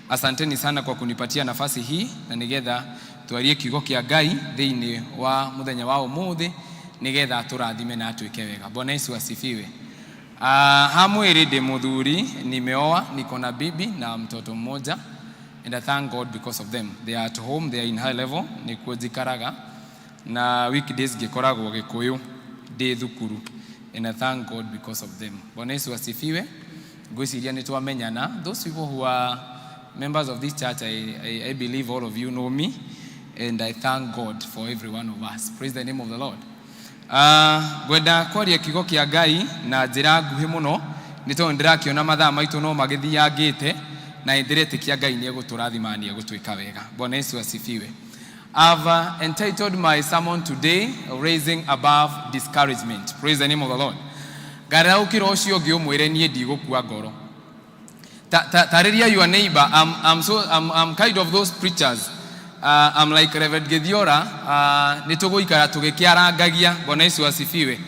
asanteni sana kwa kunipatia nafasi hii na nigetha twarie kiugo kĩa Ngai thĩinĩ wa mũthenya wa ũmũthĩ, nigetha atũrathime na atwĩke wega. Bwana Yesu asifiwe. Ha mwĩrĩ ndĩ mũthuri, nimeoa, niko na bibi na mtoto mmoja, and I thank God because of them. They are at home, they are in high level, nĩkuo njikaraga, na weekdays ngĩkoragwo Gĩkũyũ ndĩ thukuru, and I thank God because of them. Bwana Yesu asifiwe. Ngwĩciria nĩ twamenyana. Those people who are members of this church, I believe all of you know me, and I thank God for every one of us. Praise the name of the Lord. Ngwenda kwaria kiugo kĩa Ngai na njĩra nguhĩ mũno nĩ tondũ ndĩrakĩona mathaa maitũ no magĩthiangĩte, na nĩ ndĩretĩkia Ngai nĩ egũtũrathima na nĩ egũtwĩka wega. Bwana Yesu asifiwe. I've entitled my sermon today, Raising Above Discouragement. Praise the name of the Lord. Ngarĩra ũcio ũngĩ ũmwĩre niĩ ndigũkua ngoro. Tarĩria your neighbor, I'm kind of those preachers. I'm like Reverend Githiora, nĩ tũgũikara tũgĩkĩarangagia. Bwana Yesu asifiwe.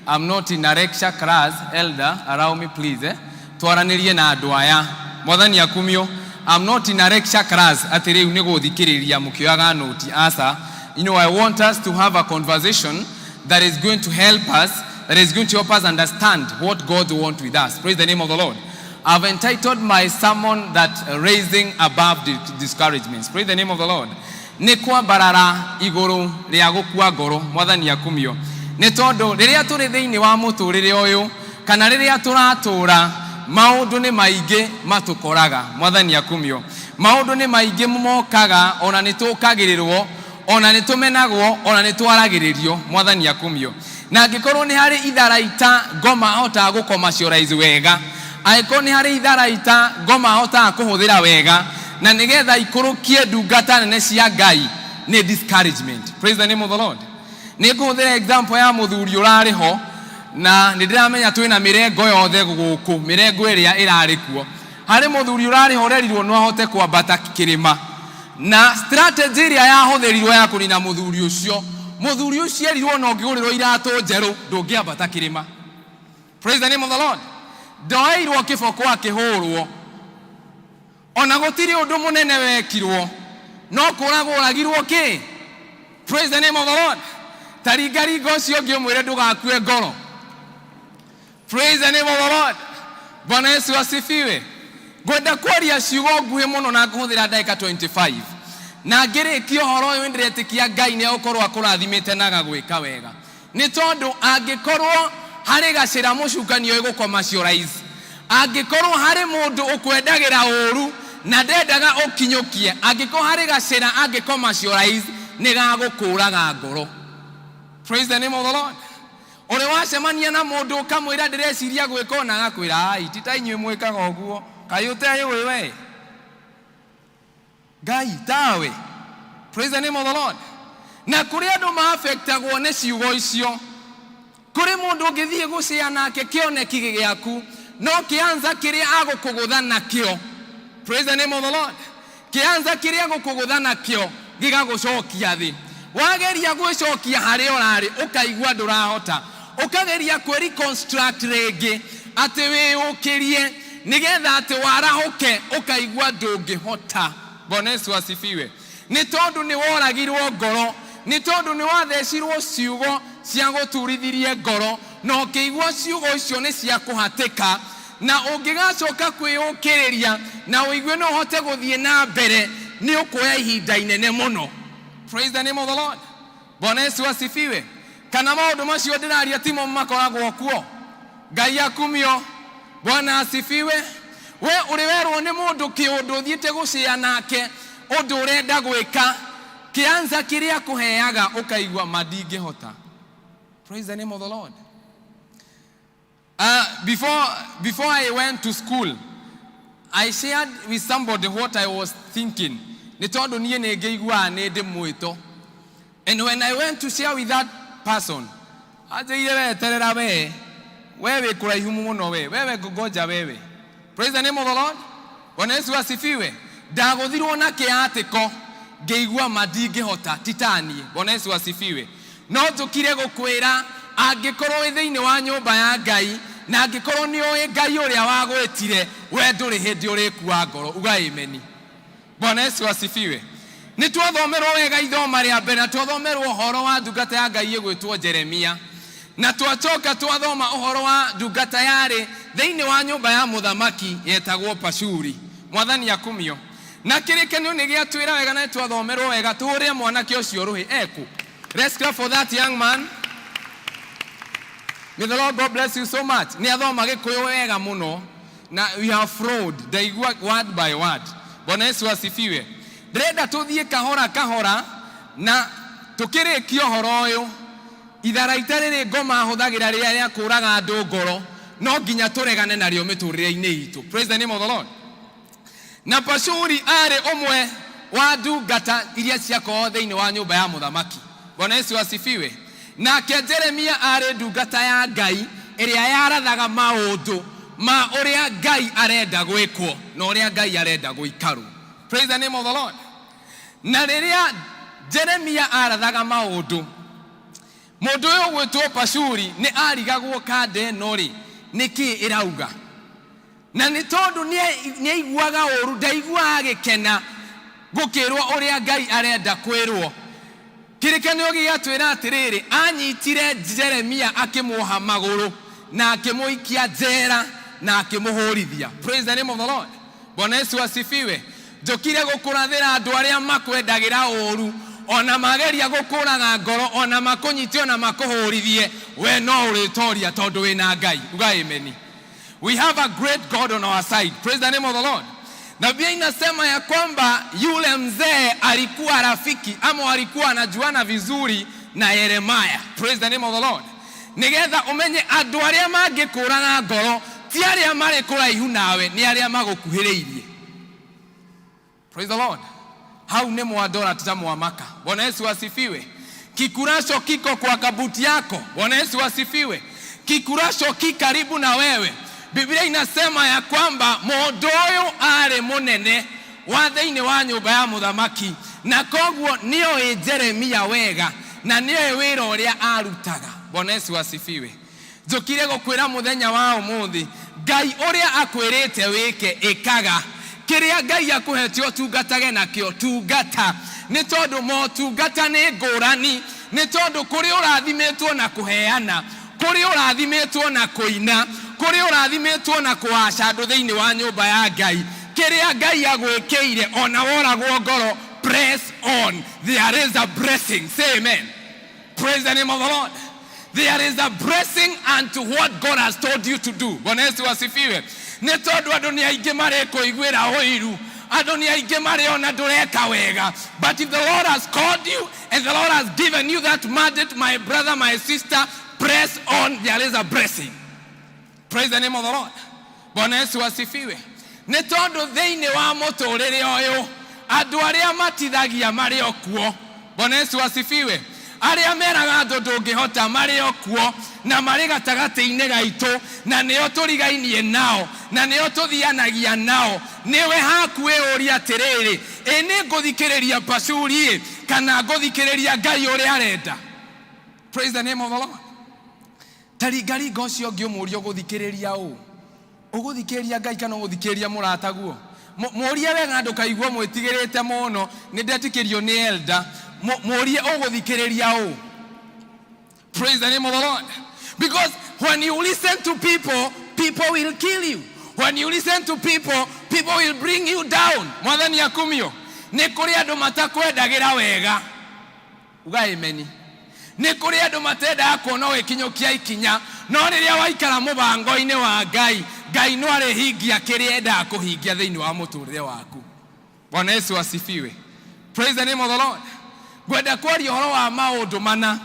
I'm not in a lecture class, elder, allow me please, eh? Twaranĩrie na andũ aya. Mwathani akumio. I'm not in a lecture class atĩ rĩu nĩ gũthikĩrĩria mũkĩoyaga noti, aca. I want us to have a conversation that is going to help us, that is going to help us understand what God wants with us. Praise the name of the Lord. I've entitled my sermon that Raising Above Discouragements. Praise the name of the Lord. Nĩ kwambarara igũrũ rĩa gũkua ngoro. Mwathani akumio. Nĩ tondũ rĩrĩa tũrĩ thĩinĩ wa mũtũrĩre ũyũ kana rĩrĩa tũratũra, maũndũ nĩ maingĩ matũkoraga. Mwathani akumio. Maũndũ nĩ maingĩ mokaga, ona nĩ tũkagĩrĩrwo, ona nĩ tũmenagwo, ona nĩ twaragĩrĩrio. Mwathani akumio. Na angĩkorwo nĩ harĩ itharaita ngoma ahotaga gũcommercialize wega, angĩkorwo nĩ harĩ itharaita ngoma ahotaga kũhũthĩra wega na nĩgetha ikũrũkie ndungata nene cia Ngai, nĩ discouragement. Praise the name of the Lord. Nĩ ngũhũthĩra example ya mũthuri ũrarĩ ho, na nĩ ndĩramenya twĩna mĩrengo yothe gũkũ, mĩrengo ĩrĩa ĩrarĩ kuo. Harĩ mũthuri ũrarĩ ho ũrerirwo no ahote kwambata kĩrĩma, na strategy ĩrĩa yahũthĩrirwo ya kũnina mũthuri ũcio, mũthuri ũcio erirwo no ũngĩgũrĩrwo iratũ njerũ ndũngĩambata kĩrĩma. Praise the name of the Lord. Ndoeirwo kĩboko akĩhũrwo, ona gũtirĩ ũndũ mũnene wekirwo, no kũragwo ũragirwo kĩ. Praise the name of the Lord. Taringaringa ũcio ũngĩ ũmwĩre ndũgakue ngoro. Praise the name of the Lord. Bwana Yesu asifiwe. Ngwenda kwaria ciugo nguhĩ mũno na ngũhũthĩra ndagĩka 25, na ngĩrĩkia ũhoro ũyũ nĩndĩretĩkia Ngai nĩ egũkorwo akũrathimĩte na agagwĩka wega, nĩ tondũ angĩkorwo harĩ gacĩra mũcukani ũyũ gũcommercialize, angĩkorwo harĩ mũndũ ũkwendagĩra ũru na ndendaga ũkinyũkie, angĩkorwo harĩ gacĩra angĩcommercialize, nĩ gagũkũraga ngoro. Praise the name of the Lord. Ũrĩ wacemania na mũndũ ũkamwĩra ndĩreciria gwĩka ũna, agakwĩra, "Ai, ti ta inyuĩ mwĩkaga ũguo, kaĩ ũteyũĩ we Ngai tawe?" Praise the name of the Lord. Na kũrĩ andũ maaffectagwo nĩ ciugo icio. Kũrĩ mũndũ ũngĩthiĩ gũcĩa nake kĩoneki gĩaku, no kĩanza kĩrĩa agũkũgũtha nakĩo, praise the name of the Lord, kĩanza kĩrĩa agũkũgũtha nakĩo Gĩgagũcokia thĩ. Wageria gwĩcokia harĩa ũrarĩ, ũkaigua ndũrahota. Ũkageria kwĩ reconstruct rĩngĩ atĩ wĩyũkĩrie nĩgetha atĩ warahũke, ũkaigua ndũngĩhota. Bwana Yesu asifiwe. Nĩ tondũ nĩ woragirwo ngoro, nĩ tondũ nĩ wathecirwo ciugo cia gũturithirie ngoro, na ũkĩigua ciugo icio nĩ cia kũhatĩka, na ũngĩgacoka kwĩyũkĩrĩria na ũigue no ũhote gũthiĩ na mbere, nĩ ũkuoya ihinda inene mũno. Praise the name of the Lord. Bwana Yesu asifiwe. Kana maũndũ macio ndĩraria timo makoragwo kuo? Ngai akumio. Bwana asifiwe. We ũrĩ werwo nĩ mũndũ kĩũndũ ũthiĩte gũcĩa nake, ũndũ ũrenda gwĩka, kĩanza kĩrĩa kũheaga ũkaigua ma ndingĩhota. Praise the name of the Lord. Before I went to school, I shared with somebody what I was thinking, nĩ tondũ niĩ nĩ ngĩiguaga nĩ ndĩ mwĩto. And when I went to share with that person, anjĩire, "Weterera, we wĩ kũraihu mũno, we wewe ngoja wewe." Praise the name of the Lord. Bwana Yesu asifiwe. Ndagũthirwo na kĩatĩko, ngĩigua ma ndingĩhota titaniĩ. Bwana Yesu asifiwe. No njũkire gũkwĩra, angĩkorwo wĩ thĩinĩ wa nyũmba ya Ngai na angĩkorwo nĩ ũĩ Ngai ũrĩa wagwĩtire, we ndũrĩ hĩndĩ ũrĩkua ngoro. Uga ameni. Bwana Yesu asifiwe. Nĩ twathomerwo wega ithoma rĩa mbere, na twathomerwo ũhoro wa ndungata ya Ngai ĩgwĩtwo Jeremia, na twacoka twathoma ũhoro wa ndungata yarĩ thĩinĩ wa nyũmba ya mũthamaki yetagwo Pashuri. Mwathani akumio. Na kĩrĩkanĩro nĩ gĩatwĩra wega, na nĩ twathomerwo wega tũhũrĩre mwanake ũcio rũhĩ eku. Let's clap for that young man. May the Lord God bless you so much. Nĩ athoma Gĩkũyũ wega mũno na we have fraud ndaigua word by word. Bwana Yesu asifiwe. Ndĩrenda tũthiĩ kahora kahora na tũkĩrĩkia ũhoro ũyũ. Itharaita rĩrĩ ngoma hũthagĩra rĩrĩa rĩa kũraga andũ ngoro, no nginya tũregane narĩo mĩtũrĩre-inĩ itũ. Praise the name of the Lord. Na Pashuri arĩ ũmwe wa ndungata iria ciakoragwo thĩinĩ wa nyũmba ya mũthamaki. Bwana Yesu asifiwe. Nake Jeremia arĩ ndungata ya Ngai ĩrĩa yarathaga maũndũ ma ũrĩa Ngai arenda gwĩkwo na ũrĩa Ngai arenda gũikarwo. Praise the name of the Lord. Na rĩrĩa Jeremia arathaga maũndũ, mũndũ ũyũ ũgwĩtwo Pashuri nĩ arigagwo kanda ĩno rĩ nĩkĩ ĩrauga, na nĩ tondũ nĩ aiguaga ũru, ndaiguaga agĩkena gũkĩrwo ũrĩa Ngai arenda kwĩrwo. Kĩrĩkanĩro gĩgatwĩra atĩrĩrĩ, anyitire Jeremia akĩmuoha magũrũ na akĩmũikia njera na akĩmũhũrithia. Praise the name of the Lord. Bwana Yesu asifiwe. Njũkire gũkũrathĩra andũ arĩa makwendagĩra ũru, ona mageria gũkũraga ngoro, ona makũnyite, ona makũhũrithie, we no ũrĩtoria tondũ wĩna Ngai. Uga ameni. We have a great God on our side. Praise the name of the Lord. Na Biblia inasema ya kwamba yule mzee alikuwa rafiki ama alikuwa anajuana vizuri na Yeremaya. Praise the name of the Lord. Nigetha umenye andũ arĩa mangĩkũraga ngoro ti arĩa marĩ kũraihu nawe, nĩ arĩa magũkuhĩrĩirie. Praise the Lord. Hau nĩ mwandora ta mwamaka. Bwana Yesu asifiwe. Kikuracho kiko kwa kabuti yako. Bwana Yesu asifiwe. Kikuracho ki karibu na wewe. Biblia inasema ya kwamba mũndũ ũyũ arĩ mũnene wa thĩinĩ wa nyũmba ya mũthamaki, na koguo nĩoĩ Jeremia wega na nĩoĩ wĩra ũrĩa arutaga. Bwana Yesu asifiwe. Njũkire gũkwĩra mũthenya wa ũmũthĩ, Ngai ũrĩa akwĩrĩte wĩke, ĩkaga. Kĩrĩa Ngai akũhete ũtungatage nakĩo, tungata, nĩ tondũ motungata nĩ ngũrani, nĩ tondũ kũrĩ ũrathimĩtwo na kũheana, kũrĩ ũrathimĩtwo na kũina, kũrĩ ũrathimĩtwo na kũwaca andũ thĩinĩ wa nyũmba ya Ngai. Kĩrĩa Ngai agwĩkĩire, ona woragwo ngoro, press on. There is a blessing. Say amen. Praise the name of the Lord. There is a blessing unto what God has told you to do. Bwana Yesu asifiwe. Nĩ tondũ andũ nĩ aingĩ marĩkũiguĩra ũiru, andũ nĩ aingĩ marĩona ndũreka wega, but if the Lord has called you and the Lord has given you that mandate, my brother, my sister, press on. There is a blessing. Praise the name of the Lord. Bwana Yesu asifiwe. Nĩ tondũ thĩinĩ wa mũtũrĩre ũyũ andũ arĩa matithagia marĩ o kuo. Bwana Yesu asifiwe. Arĩa meraga andũ ndũngĩhota marĩ o kuo na marĩ gatagatĩ-inĩ gaitũ, na nĩo tũrigainie nao na nĩo tũthianagia nao. Nĩwe haku wĩyũrie atĩrĩrĩ, ĩ nĩ ngũthikĩrĩria Pashuri ĩ kana ngũthikĩrĩria Ngai ũrĩa arenda? Praise the name of the Lord. Ta ringaringa ũcio ũngĩ ũmũrie ũgũthikĩrĩria ũ? Ũgũthikĩrĩria Ngai kana ũgũthikĩrĩria mũrataguo? Mũrie wega ndũkaigue mwĩtigĩrĩte mũno, nĩ ndetĩkĩrio nĩ elder. Mũrie ũgũthikĩrĩria ũ? Praise the name of the Lord. Because when you listen to people, people will kill you. When you listen to people, people will bring you down. Mwathani akumio. Nĩ kũrĩ andũ matakwendagĩra wega. Uga amen. Nĩ kũrĩ andũ matendaga kuona ũgĩkinyũkia ikinya, no rĩrĩa waikara mũbango-inĩ wa Ngai, Ngai no arĩhingia kĩrĩa endaga kũhingia thĩinĩ wa mũtũrĩre waku. Bwana Yesu asifiwe. Praise the name of the Lord. Ngwenda kwaria ũhoro wa maũndũ mana.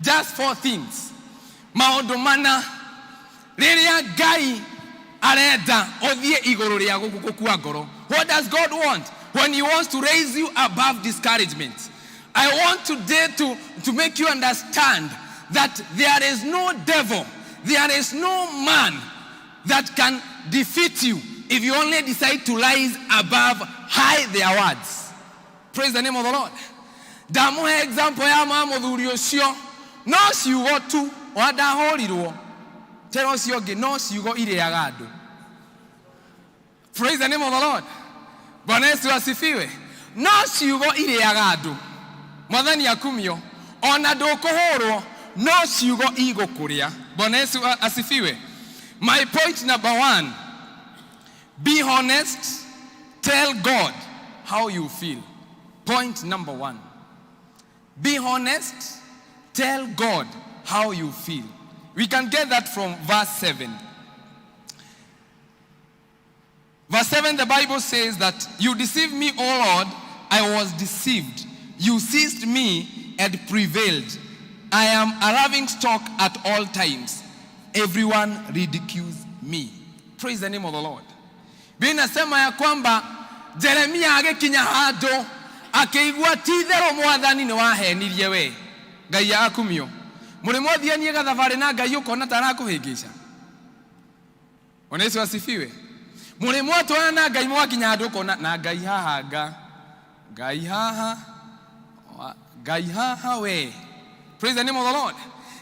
Just four things. Maũndũ mana rĩrĩa Ngai arenda ũthiĩ igũrũ rĩa gũkua ngoro. What does God want? When he wants to raise you above discouragement. I want today to make you understand that there is no devil, there is no man that can defeat you if you only decide to rise above high their words. Praise the name of the Lord. Ndamũhe example ya ma mũthuri ũcio, no ciugo tu wa ndahũrirwo tera ũcio ũngĩ, no ciugo irĩaga andũ. Praise the name of the Lord. Bwana Yesu asifiwe. No ciugo irĩaga andũ. Mwathani akumio. Ona ndũkũhũrwo, no ciugo igũkũrĩa. Bwana Yesu asifiwe. My point number one, be honest, tell God how you feel. Point number one. Be honest, tell God how you feel. We can get that from verse 7. Verse 7, the Bible says that you deceived me, O Lord, I was deceived. You seized me and prevailed. I am a laughing stock at all times. Everyone ridicules me. Praise the name of the Lord. Biblia inasema ya kwamba Jeremia agĩkinya handũ akĩigua ti itherũ mwathani nĩ wahenirie we. Ngai akumio. Mũrĩ mwathianie gathabarĩ na Ngai ũkona ta arakũhĩngĩca. Bwana Yesu asifiwe. Mũrĩ mwatwarana na Ngai mwakinya handũ ũkona na Ngai haha nga. Ngai haha. Ngai haha we. Praise the name of the Lord.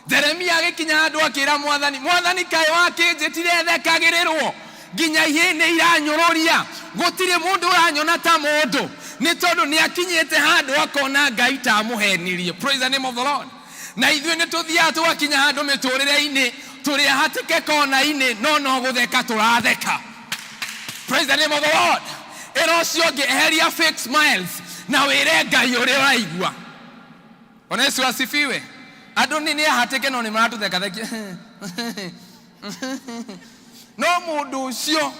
Jeremia agĩkinya handũ akĩra mwathani, mwathani kaĩ wakĩnjĩtire thekagĩrĩrwo nginya ihĩ nĩ iranyũrũria, gũtirĩ mũndũ ũranyona ta mũndũ, nĩ tondũ nĩ akinyĩte handũ akona Ngai ta amũhenirie. Praise the name of the Lord. Na ithuĩ nĩ tũthiaga tũgakinya handũ mĩtũrĩre-inĩ tũrĩ ahatĩke kona-inĩ, no no gũtheka tũratheka. Praise the name of the Lord. Ĩra ũcio ũngĩ eheria fake smiles na wĩre Ngai ũrĩa ũraigua. Bwana Yesu asifiwe. Andũ nĩ ahatĩke no nĩ maratũthekathekia. No mũndũ ũcio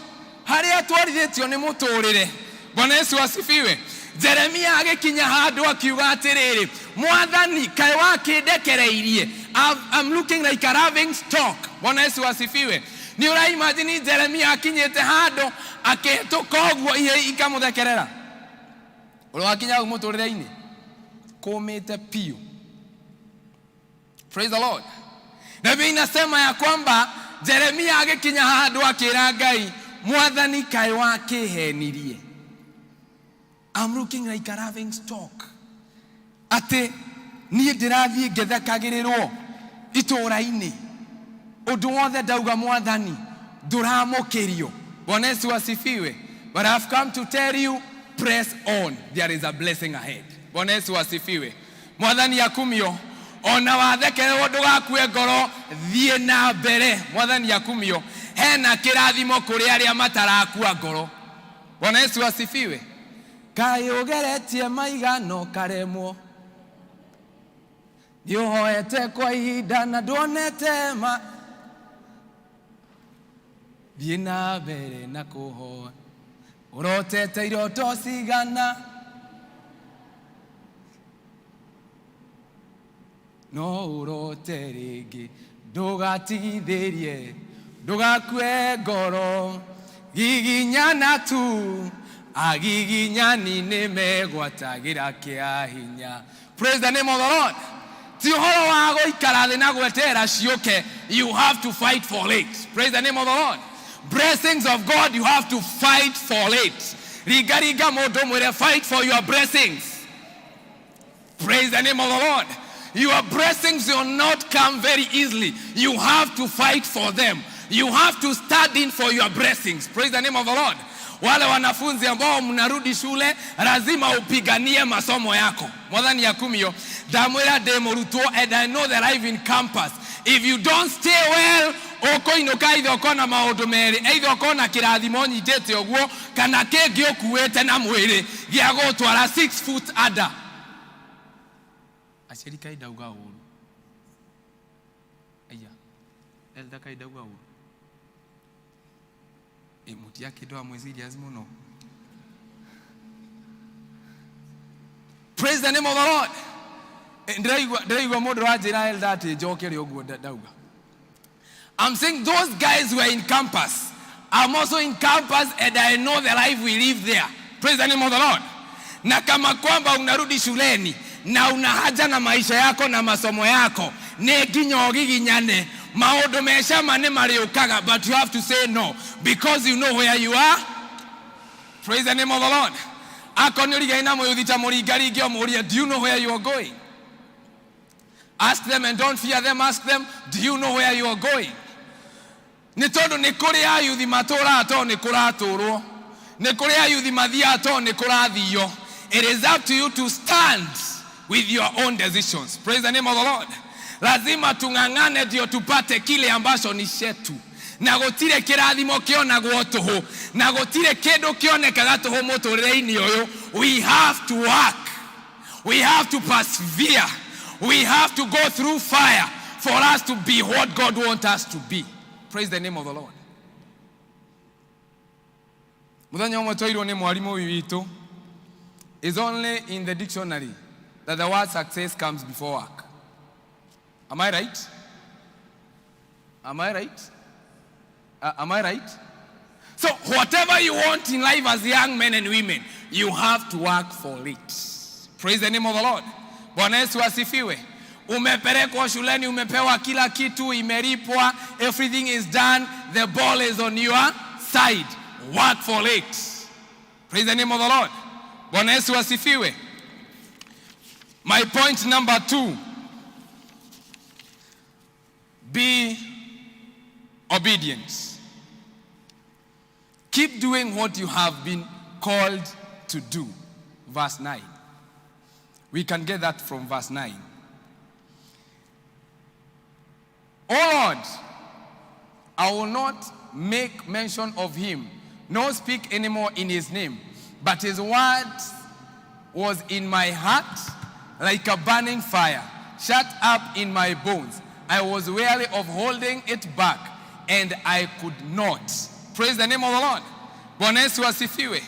harĩa atwarithĩtio nĩ mũtũrĩre. Bwana Yesu asifiwe. Jeremia agĩkinya handũ akiuga atĩrĩrĩ, mwathani kaĩ wakĩndekereirie. I'm looking like a laughing stock. Bwana Yesu asifiwe. Nĩ ũraimagine Jeremia akinyĩte handũ akĩhĩtũka ũguo ihe ikamũthekerera. Ũrĩa wakinya hau mũtũrĩre-inĩ kũmĩte piũ. Praise the Lord. Na Biblia inasema ya kwamba Jeremia agĩkinya handũ akĩra Ngai, mwathani kaĩ wakĩhenirie. I'm looking like a laughing stock. Atĩ niĩ ndĩrathiĩ ngĩthekagĩrĩrwo itũũra-inĩ, ũndũ wothe ndauga mwathani ndũramũkĩrio. Bwana Yesu asifiwe. But I've come to tell you, press on, there is a blessing ahead. Bwana Yesu asifiwe. Mwathani akumio. Ona wathekererwo ndũgakue ngoro, thiĩ na mbere. Mwathani akumio. Hena kĩrathimo kũrĩ arĩa matarakua ngoro. Bwana Yesu asifiwe. Kaĩ ũgeretie maigano karemwo, nĩ ũhoete kwa ihinda na nduonete ma, thiĩ na mbere na kũhoya, ũrotete iroto cigana, no ũrote rĩngĩ, ndũgatigithĩrie, ndũgakue ngoro, giginyana tu, agiginyani nĩ megwatagĩra kĩa hinya. Praise the name of the Lord. Ti ũhoro wa gũikara thĩ na gweterera ciũke. You have to fight for it. Praise the name of the Lord. Blessings of God, you have to fight for it. Ringa ringa mũndũ mwĩre, fight for your blessings. Praise the name of the Lord. Your blessings will not come very easily. You have to fight for them. You have to stand in for your blessings. Praise the name of the Lord. Wale wanafunzi ambao mnarudi shule, lazima upiganie masomo yako. Mwathani akumio ndamwĩra ndĩ mũrutwo, and I know the life in campus. If you don't stay well, ũkũinũka either ũkona maũndũ merĩ, either ũkona kĩrathimo nyitĩte ũguo kana kĩngĩ ũkuĩte na mwĩrĩ gĩa gũtwara 6 foot under. Aciari kaĩ ndauga ũru? Aya, elder, kaĩ ndauga ũru? Ĩ mũtiakĩndũ amwe serious mũno. Praise the name of the Lord. Ndĩraigua mũndũ wanjĩra, elder, atĩ njokere ũguo ndauga. I'm saying those guys were in campus. I'm also in campus and I know the life we live there. Praise the name of the Lord. Na kama kwamba unarudi shuleni na una haja na maisha yako na masomo yako, nĩ nginya ũgiginyane maũndũ mecama nĩ marĩũkaga, but you have to say no because you know where you are. Praise the name of the Lord. Akorwo nĩ ũrigaine na mũyuthi ta mũringaringe, ũmũrie, "Do you know where you are going?" Ask them and don't fear them. Ask them, "Do you know where you are going?" Nĩ tondũ nĩ kũrĩ ayuthi matũraga tondũ nĩ kũratũrwo, nĩ kũrĩ ayuthi mathiaga tondũ nĩ kũrathio. It is up to you to stand with your own decisions. Praise the name of the Lord. Lazima tung'ang'ane ndio tupate kile ambacho ni chetu, na gũtirĩ kĩrathimo kĩonagwo tũhũ, na gũtirĩ kĩndũ kĩonekaga tũhũ mũtũrĩre-inĩ ũyũ. We have to work, we have to persevere, we have to go through fire for us to be what God wants us to be. Praise the name of the Lord. Mũthenya ũmwe twairwo nĩ mwarimũ witũ, is only in the dictionary that the word success comes before work. Am I right? Am I right? Am I right? So whatever you want in life as young men and women, you have to work for it. Praise the name of the Lord. Bwana Yesu asifiwe. Umepelekwa shuleni, umepewa kila kitu, imelipwa, everything is done, the ball is on your side. Work for it. Praise the name of the Lord. Bwana Yesu asifiwe. My point number 2. Be obedient. Keep doing what you have been called to do. Verse 9. We can get that from verse 9. O Lord, I will not make mention of him, nor speak anymore in his name. But his word was in my heart like a burning fire, shut up in my bones. I was weary of holding it back, and I could not. Praise the name of the Lord. Bwana Yesu asifiwe.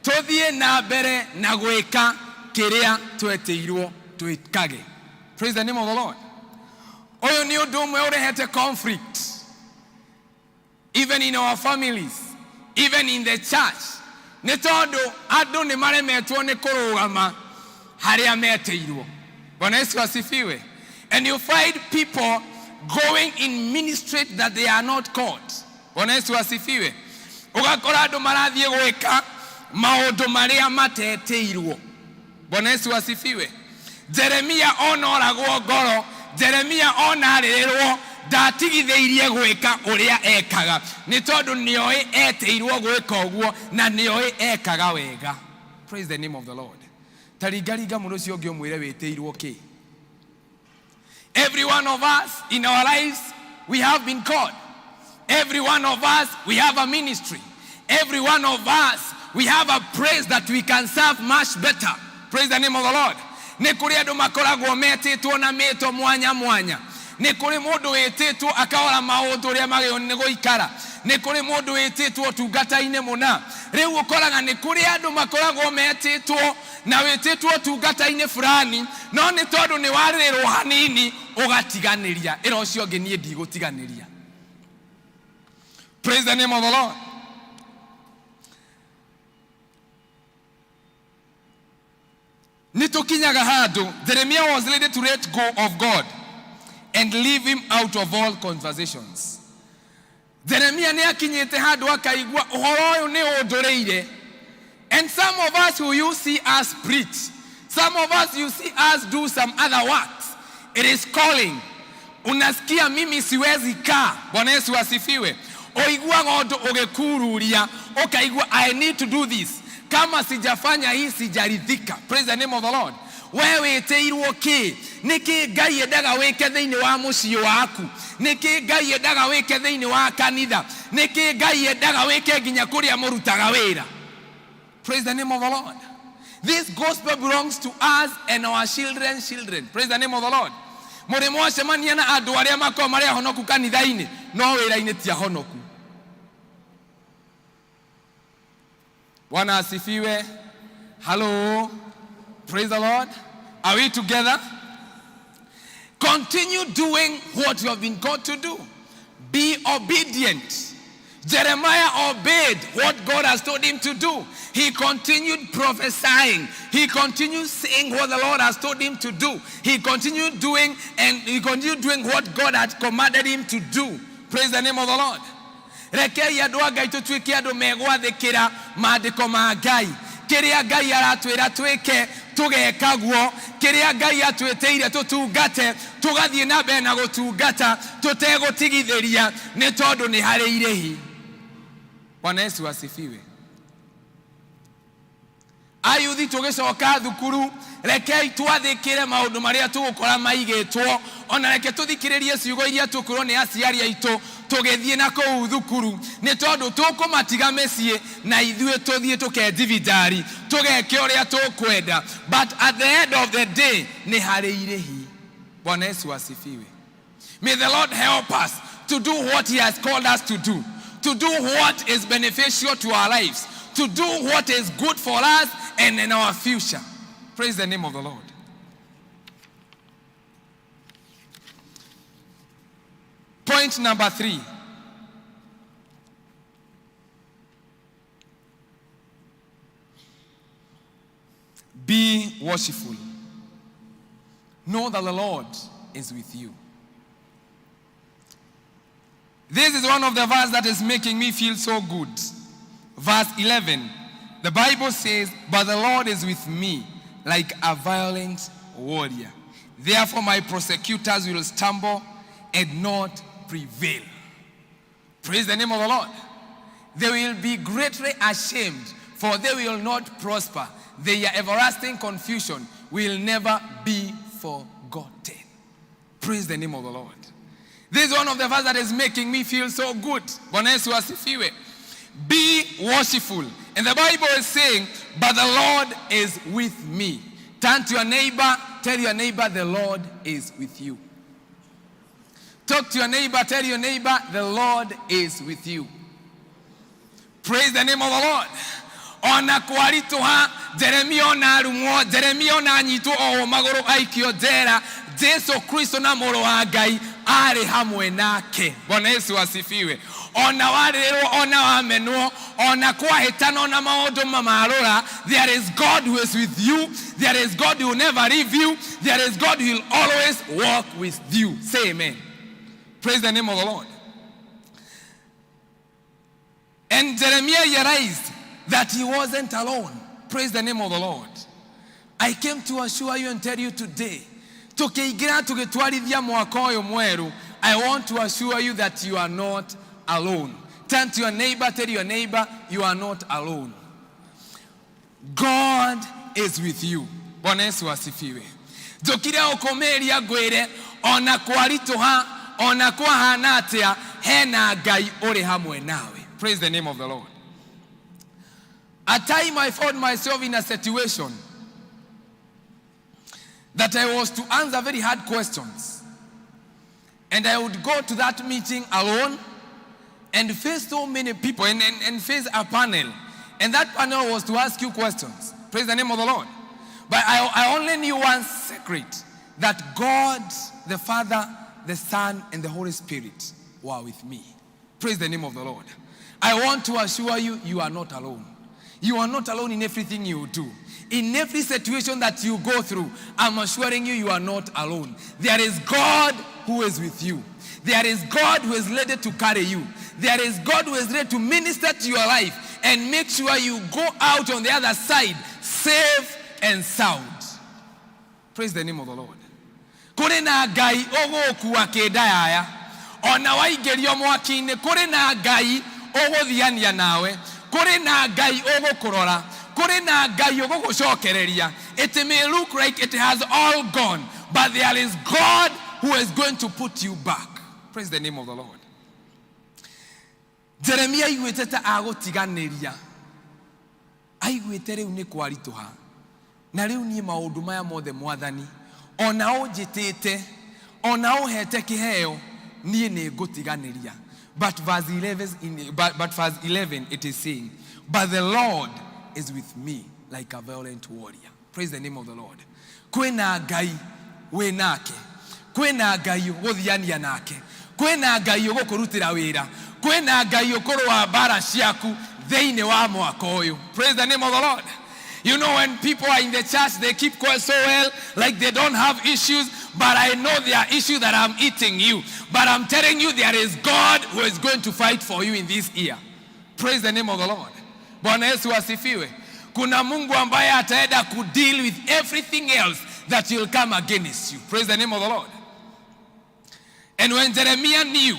Tũthiĩ na mbere na gwĩka kĩrĩa twetĩirwo twĩkage. Praise the name of the Lord. Ũyũ nĩ ũndũ ũmwe ũrehete conflict even in our families, even in the church, nĩ tondũ andũ nĩ maremetwo nĩ kũrũgama harĩa metĩirwo. Bwana Yesu asifiwe. And you find people going in ministry that they are not called. Bwana Yesu asifiwe. Ũgakora andũ marathiĩ gwĩka maũndũ marĩa matetĩirwo. Bwana Yesu asifiwe. Jeremia onoragwo ngoro, Jeremia onarĩrĩrwo, ndatigithĩirie gwĩka ũrĩa ekaga, nĩ tondũ nĩoĩ etĩirwo gwĩka ũguo na nĩoĩ ekaga wega. Praise the name of the Lord. Ta ringaringa mũndũ ũcio ũngĩ ũmwĩre, wĩtĩirwo kĩ? Every one of us in our lives, we have been called. Every one of us, we have a ministry. Every one of us, we have a place that we can serve much better. Praise the name of the Lord. Nĩ kũrĩ andũ makoragwo metĩtwo na mĩto mwanya mwanya. Nĩ kũrĩ mũndũ wĩtĩtwo akarora maũndũ ũrĩa magĩrĩirwo nĩ gũikara. Nĩ kũrĩ mũndũ wĩtĩtwo ũtungata-inĩ mũna. Rĩu ũkoraga nĩ kũrĩ andũ makoragwo metĩtwo na wĩtĩtwo ũtungata-inĩ fulani, no nĩ tondũ nĩ warĩrĩrwo hanini ũgatiganĩria. Ĩra ũcio ũngĩ, niĩ ndigũtiganĩria. Praise the name of the Lord. Nĩ tũkinyaga handũ Jeremiah was ready to let go of God and leave him out of all conversations. Jeremia nĩ akinyĩte handũ akaigua ũhoro ũyũ nĩ ũndũrĩire. And some of us who you see us preach, some of us you see us do some other works, it is calling. Unasikia mimi siwezi kaa. Bwana Yesu asifiwe. Ũiguaga ũndũ ũgĩkururia, ũkaigua I need to do this. Kama sijafanya hii sijaridhika. Praise the name of the Lord. We wĩtĩirwo kĩ? Nĩkĩ Ngai endaga wĩke thĩinĩ wa mũciĩ waku? Nĩkĩ Ngai endaga wĩke thĩinĩ wa kanitha? Nĩkĩ Ngai endaga wĩke nginya kũrĩa mũrutaga wĩra? Praise the name of the Lord. This gospel belongs to us and our children's children. Praise the name of the Lord. Mũrĩ mwacemania na andũ arĩa makoragwo marĩ ahonoku kanitha-inĩ no wĩra-inĩ ti ahonoku. Bwana asifiwe. Hello. Praise the Lord. Are we together? Continue doing what you have been called to do. Be obedient. Jeremiah obeyed what God has told him to do. He continued prophesying. He continued saying what the Lord has told him to do. He continued doing and he continued doing what God had commanded him to do. Praise the name of the Lord. Rekei andũ a Ngai tũtuĩke andũ megwathĩkĩra maandĩko ma Ngai. Kĩrĩa Ngai aratwĩra twĩke tũgeka guo. Kĩrĩa Ngai atwĩtĩire tũtungate tũgathiĩ na mbere na gũtungata tũtegũtigithĩria nĩ tondũ nĩ harĩ irĩhi. Bwana Yesu asifiwe. Ayuthi tũgĩcoka thukuru rekei twathĩkĩre maũndũ marĩa tũgũkora maigĩtwo ona reke tũthikĩrĩrie ciugo iria tũkwĩrwo nĩ aciari aitũ tũgĩthiĩ na kũu thukuru nĩ tondũ tũkũmatiga mĩciĩ na ithuĩ tũthiĩ tũkenjibitari tũgeke ũrĩa tũkwenda, but at the end of the day nĩ harĩ irĩhi. Bwana Yesu asifiwe. May the Lord help us to do what he has called us to do, to do what is beneficial to our lives, to do what is good for us and in our future. Praise the name of the Lord. Point number 3. Be worshipful. Know that the Lord is with you. This is one of the verses that is making me feel so good. Verse 11. The Bible says, but the Lord is with me like a violent warrior. Therefore my prosecutors will stumble and not prevail. Praise the name of the Lord. They will be greatly ashamed, for they will not prosper. Their everlasting confusion will never be forgotten. Praise the name of the Lord. This is one of the verses that is making me feel so good. Bwana Yesu asifiwe. Be worshipful. And the Bible is saying, but the Lord is with me. Turn to your neighbor, tell your neighbor, the Lord is with you. Talk to your neighbor, tell your neighbor, the Lord is with you. Praise the name of the Lord. Ona kwaritũha Jeremia ona arumwo, Jeremia ona anyitwo o magũrũ aikio njera, Jesu Kristo na mũrũ wa Ngai arĩ hamwe nake. Bwana Yesu asifiwe. Ona warĩrĩrwo, ona wamenwo, ona kwahĩtana, ona maũndũ mamarũra, there is God who is with you. There is God who will never leave you. There is God who will always walk with you. Say amen. Praise the name of the Lord. And Jeremiah realized that he wasn't alone. Praise the name of the Lord. I came to assure you and tell you today, tukiingira tugitwarithia mwaka ũyũ mwerũ, I want to assure you that you are not alone. Turn to your neighbor, tell your neighbor, you are not alone. God is with you. Bwana Yesu asifiwe. Njũkire gũkũmĩria ngwĩre, ona kwaritũha, ona kwahana atĩa, hena Ngai ũrĩ hamwe nawe. Praise the name of the Lord. A time I found myself in a situation that I was to answer very hard questions. And I would go to that meeting alone and face so many people and face a panel. And that panel was to ask you questions. Praise the name of the Lord. But I only knew one secret, that God, the Father, the Son, and the Holy Spirit were with me. Praise the name of the Lord. I want to assure you, you are not alone. You are not alone in everything you do. In every situation that you go through, I'm assuring you, you are not alone. There is God who is with you. There is God who is ready to carry you. There is God who is ready to minister to your life and make sure you go out on the other side safe and sound. Praise the name of the Lord. Kũrĩ na Ngai ũgũkua kĩndayaya ona waingĩrio mwaki-inĩ. Kũrĩ na Ngai ũgũthiania nawe. Kũrĩ na Ngai ũgũkũrora. Kũrĩ na Ngai ũgũgũcokereria. It may look like it has all gone, but there is God who is going to put you back. Praise the name of the Lord. Jeremia aiguĩte ta agũtiganĩria, aiguĩte rĩu nĩ kwaritũha, na rĩu niĩ maũndũ maya mothe mwathani ona ũnjĩtĩte ona ũhete kĩheo niĩ nĩ ngũtiganĩria. But verse 11, but verse 11 it is saying, "But the Lord is with me like a violent warrior." Praise the name of the Lord. Kwĩna Ngai wĩ nake, kwĩna Ngai ũgũthiania nake, kwĩna Ngai ũgũkũrutĩra wĩra, kwĩna Ngai ũkũrũa mbara ciaku thĩinĩ wa mwaka ũyũ. Praise the name of the Lord. You know, when people are in the church, they keep quiet so well, like they don't have issues. But I know there are issues that I'm eating you. But I'm telling you, there is God who is going to fight for you in this year. Praise the name of the Lord. Bwana Yesu asifiwe. Kuna Mungu ambaye ataenda kudeal with everything else that will come against you. Praise the name of the Lord. And when Jeremiah knew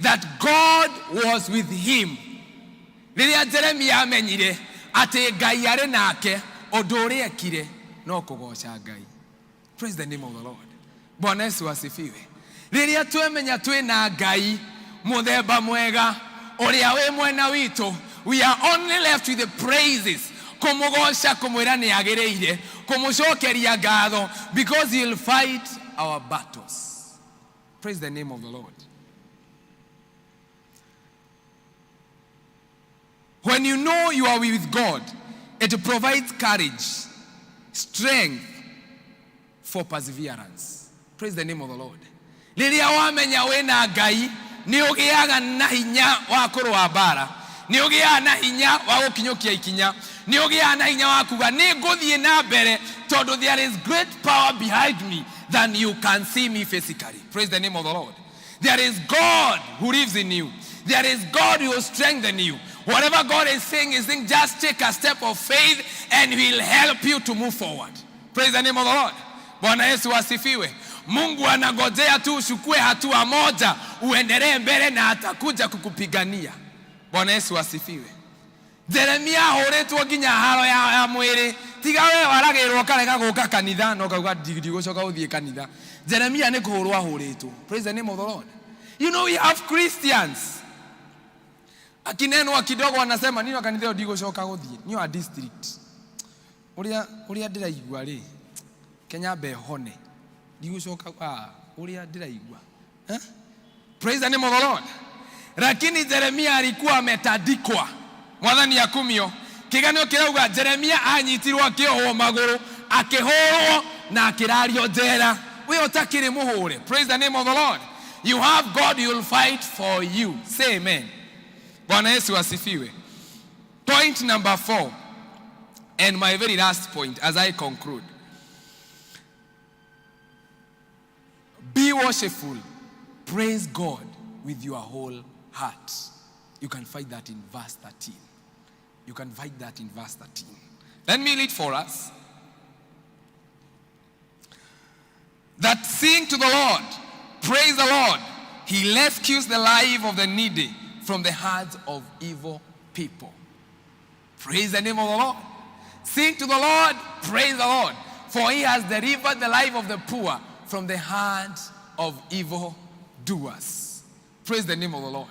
that God was with him, rĩrĩa Jeremia amenyire atĩ Ngai arĩ nake, ũndũ ũrĩa ekire no kũgoca Ngai. Praise the name of the Lord. Bwana Yesu asifiwe. Rĩrĩa twemenya twĩna Ngai mũthemba mwega ũrĩa wĩ mwena witũ, we are only left with the praises, kũmũgoca, kũmwĩra nĩ agĩrĩire, kũmũcokeria ngatho, because he'll fight our battles. Praise the name of the Lord. When you know you are with God, it provides courage, strength for perseverance. Praise the name of the Lord. Rĩrĩa wamenya wĩna Ngai, nĩ ũgĩaga na hinya wa kũrũa mbara, nĩ ũgĩaga na hinya wa gũkinyũkia ikinya, nĩ ũgĩaga na hinya wa kuga nĩ ngũthiĩ na mbere tondũ there is great power behind me than you can see me physically. Praise the name of the Lord. There is God who lives in you. There is God who will strengthen you. Whatever God is saying is saying, just take a step of faith and He will help you to move forward. Praise the name of the Lord. Bwana Yesu asifiwe. Mungu anagojea tu uchukue hatua moja uendelee mbele na atakuja kukupigania. Bwana Yesu asifiwe. Jeremia ahũrĩtwo nginya haro ya mwĩrĩ, tiga we waragĩrwo karega gũka kanitha no kauga ndigũcoka gũthiĩ kanitha. Jeremia nĩ kũhũrwo ahũrĩtwo. Praise the name of the Lord. You know, we have Christians akinenwa kidogo anasema nino kanitha ĩyo ndigũcoka gũthiĩ niyo a district ũrĩa ũrĩa ndĩraigua rĩ Kenya behone ndigũcoka ũrĩa ndĩraigua, eh? Praise the name of the Lord. Lakini Jeremia alikuwa ametandikwa. Mwathani akumio. Kiganio kirauga Jeremia anyitirwo akĩohwo magũrũ, akĩhũrwo na akĩrario njera. We ũtakĩrĩ mũhũre. Praise the name of the Lord. You have God who will fight for you. Say amen. Bwana Yesu asifiwe. Point number 4 and my very last point as I conclude. Be worshipful. Praise God with your whole heart. You can find that in verse 13. You can find that in verse 13. Let me read for us. That sing to the Lord, praise the Lord. He rescues the life of the needy from the hands of evil people. Praise the name of the Lord. Sing to the Lord, praise the Lord. For he has delivered the life of the poor from the hands of evil doers. Praise the name of the Lord.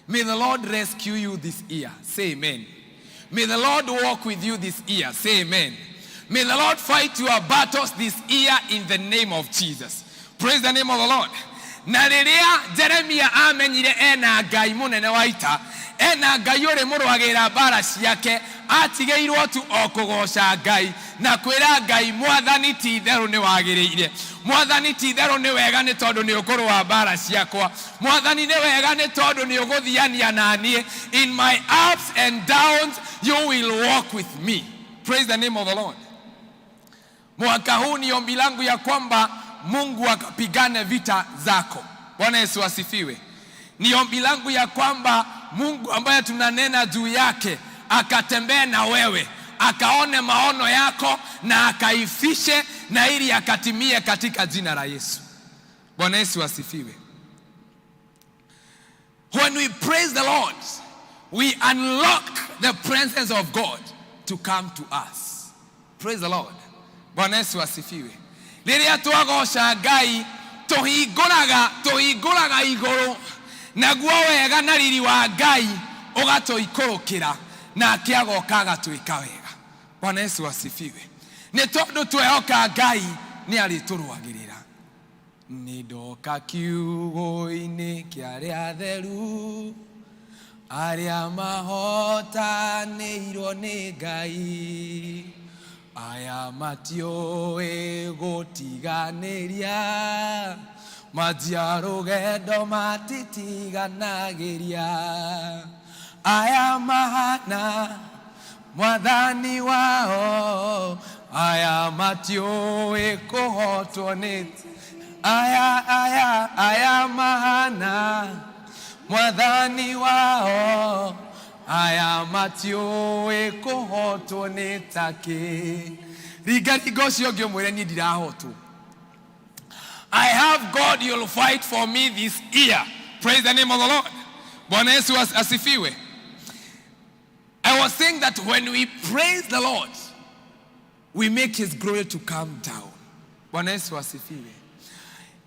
May the Lord rescue you this year. Say amen. May the Lord walk with you this year. Say amen. May the Lord fight your battles this year in the name of Jesus. Praise the name of the Lord. Na rĩrĩa Jeremia amenyire ena Ngai mũnene wa ita, ena Ngai ũrĩ mũrũagĩra mbara ciake, atigĩirwo tu o kũgoca Ngai na kwĩra Ngai, mwathani ti itherũ nĩ wagĩrĩire, mwathani ti itherũ nĩ wega nĩ tondũ nĩ ũkũrũa mbara ciakwa, mwathani nĩ wega nĩ tondũ nĩ ũgũthiania na niĩ. In my ups and downs you will walk with me. Praise the name of the Lord. Mwaka huu ni ombi langu ya kwamba Mungu akapigane vita zako. Bwana Yesu asifiwe. Ni ombi langu ya kwamba Mungu ambaye tunanena juu yake akatembee na wewe, akaone maono yako na akaifishe na ili akatimie katika jina la Yesu. Bwana Yesu asifiwe. When we praise the Lord, we unlock the presence of God to come to us. Praise the Lord. Bwana Yesu asifiwe. Rĩrĩa twagoca Ngai tũhingũraga tũhingũraga igũrũ naguo wega na riri wa Ngai ũgatũikũrũkĩra nake agoka agatwĩka wega. Bwana Yesu asifiwe. Nĩ tondũ twehoka Ngai nĩ arĩtũrũagĩrĩra. Nĩ ndoka kiugũ-inĩ kĩa arĩa atheru arĩa mahotanĩirwo nĩ Ngai aya matiũĩ gũtiganĩria manjia rũgendo matitiganagĩria aya mahana mwathani wao aya matiũĩ kũhotwo nĩ aya aya aya mahana mwathani wao aya matiũĩ kũhotwo nĩ takĩ ringa ringa ũcio ũngĩ ũmwĩre niĩ ndirahotwo. I have God, you'll fight for me this year. Praise the name of the Lord. Bwana Yesu asifiwe. I was saying that when we praise the Lord, we make his glory to come down. Bwana Yesu asifiwe.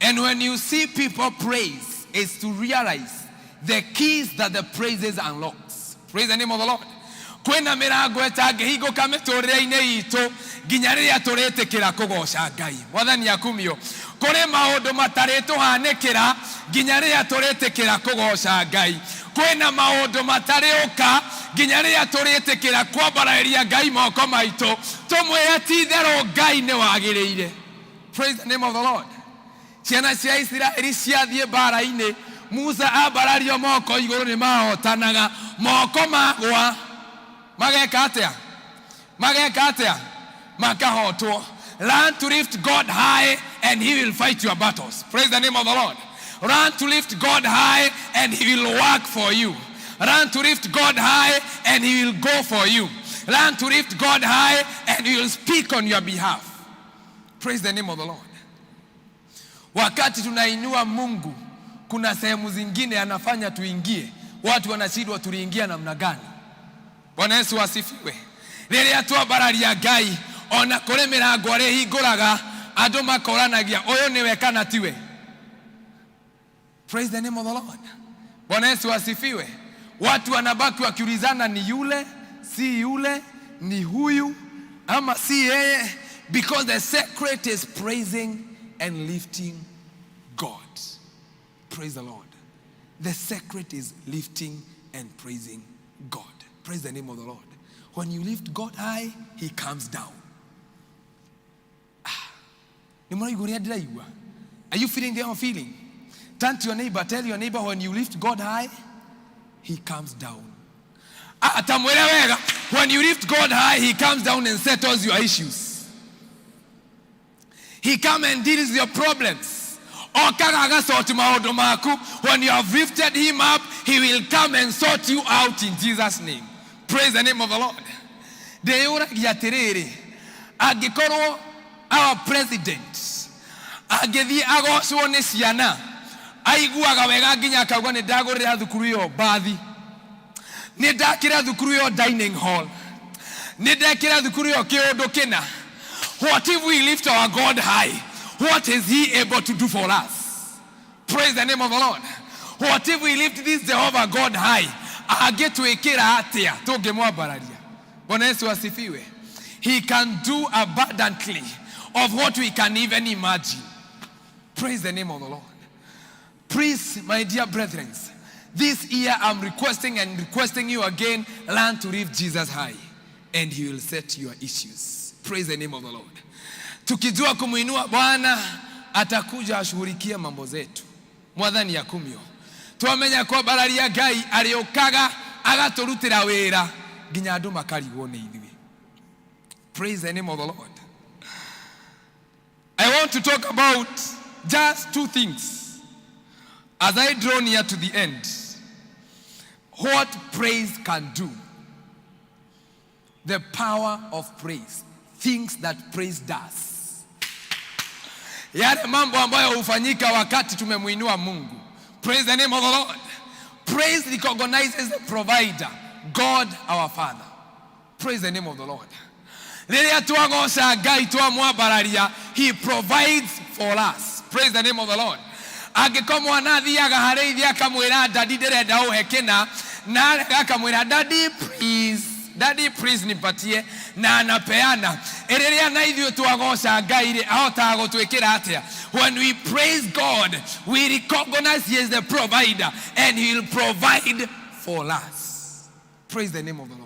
And when you see people praise, is to realize the keys that the praises unlocks. Praise the name of the Lord. Kwĩna mĩrango ĩtangĩhingũka mĩtũrĩre-inĩ itũ nginya rĩrĩa tũrĩtĩkĩra kũgoca Ngai. Mwathani akumio. Kũrĩ maũndũ matarĩtũhanĩkĩra nginya rĩrĩa tũrĩtĩkĩra kũgoca Ngai. Kwĩna maũndũ matarĩũka nginya rĩrĩa tũrĩtĩkĩra kwambarĩria Ngai moko maitũ tũmwĩre ti itherũ Ngai nĩ wagĩrĩire. Praise the name of the Lord. Ciana cia Isiraeli ciathiĩ mbara-inĩ, Musa ambarario moko igũrũ nĩ mahotanaga, moko magwa mageka atĩa? Mageka atĩa? Makahotwo. Learn to lift God high and he will fight your battles. Praise the name of the Lord. Learn to lift God high and he will work for you. Learn to lift God high and he will go for you. Learn to lift God high and he will speak on your behalf. Praise the name of the Lord. Wakati tunainua Mungu, kuna sehemu zingine anafanya tuingie, watu wanashindwa tuliingia namna gani. Bwana Yesu asifiwe. Rĩrĩa twambararia Ngai, ona kũrĩ mĩrango arĩhingũraga, andũ makoranagia ũyũ nĩwe kana tiwe. Praise the name of the Lord. Bwana Yesu asifiwe. Watu wanabaki wakiulizana ni yule, si yule, ni huyu ama si yeye, because the secret is praising and lifting God. Praise the Lord. The secret is lifting and praising God. Praise the name of the Lord. When you lift God high, he comes down. Ah, nĩ mũraigua ũrĩa ndĩraigua? Are you feeling the I'm feeling? Turn to your neighbor, tell your neighbor, when you lift God high, he comes down. Ah, tamwĩre wega. When you lift God high, he comes down and settles your issues. He come and deals with your problems. Okaga agasort maũndũ maku. When you have lifted him up, he will come and sort you out in Jesus' name. Praise the name of the Lord. Ndĩyũragia atĩrĩrĩ, angĩkorwo our president angĩthiĩ agocwo nĩ ciana, aiguaga wega nginya akauga nĩ ndagũrĩra thukuru ĩyo mbathi, nĩ ndakĩra thukuru ĩyo dining hall, nĩ ndekĩra thukuru ĩyo kĩũndũ kĩna. What if we lift our God high? What is he able to do for us? Praise the name of the Lord. What if we lift this Jehovah God high? Angĩtwĩkĩra atĩa tũngĩmwambararia? Bwana Yesu asifiwe. He can do abundantly of what we can even imagine. Praise the name of the Lord. Please, my dear brethren, this year I'm requesting and requesting you again, learn to lift Jesus high and he will set your issues. Praise the name of the Lord. Tukijua kumuinua Bwana atakuja ashughulikie mambo zetu. Mwathani akumio. Twamenya kwambararia Ngai arĩũkaga agatũrutĩra wĩra nginya andũ makarigwo nĩ ithuĩ. Praise the name of the Lord. want to talk about just two things as I draw near to the end. What praise can do. The power of praise. Things that praise does. Yale mambo ambayo hufanyika wakati tumemwinua Mungu. Praise the name of the Lord. Praise recognizes the provider, God our Father. Praise the name of the Lord. Rĩrĩa twagoca Ngai twamwambararia, he provides for us. Praise the name of the Lord. Angĩkorwo mwana athiaga harĩ ithe akamwĩra, "Daddy, ndĩrenda ũhe kĩna," na arega akamwĩra, "Daddy, please, Daddy, please nipatie," na anapeana. Rĩrĩa na ithuĩ twagoca Ngai rĩ, ahotaga gũtwĩkĩra atĩa? When we praise God, we recognize he is the provider and he will provide for us. Praise the name of the Lord.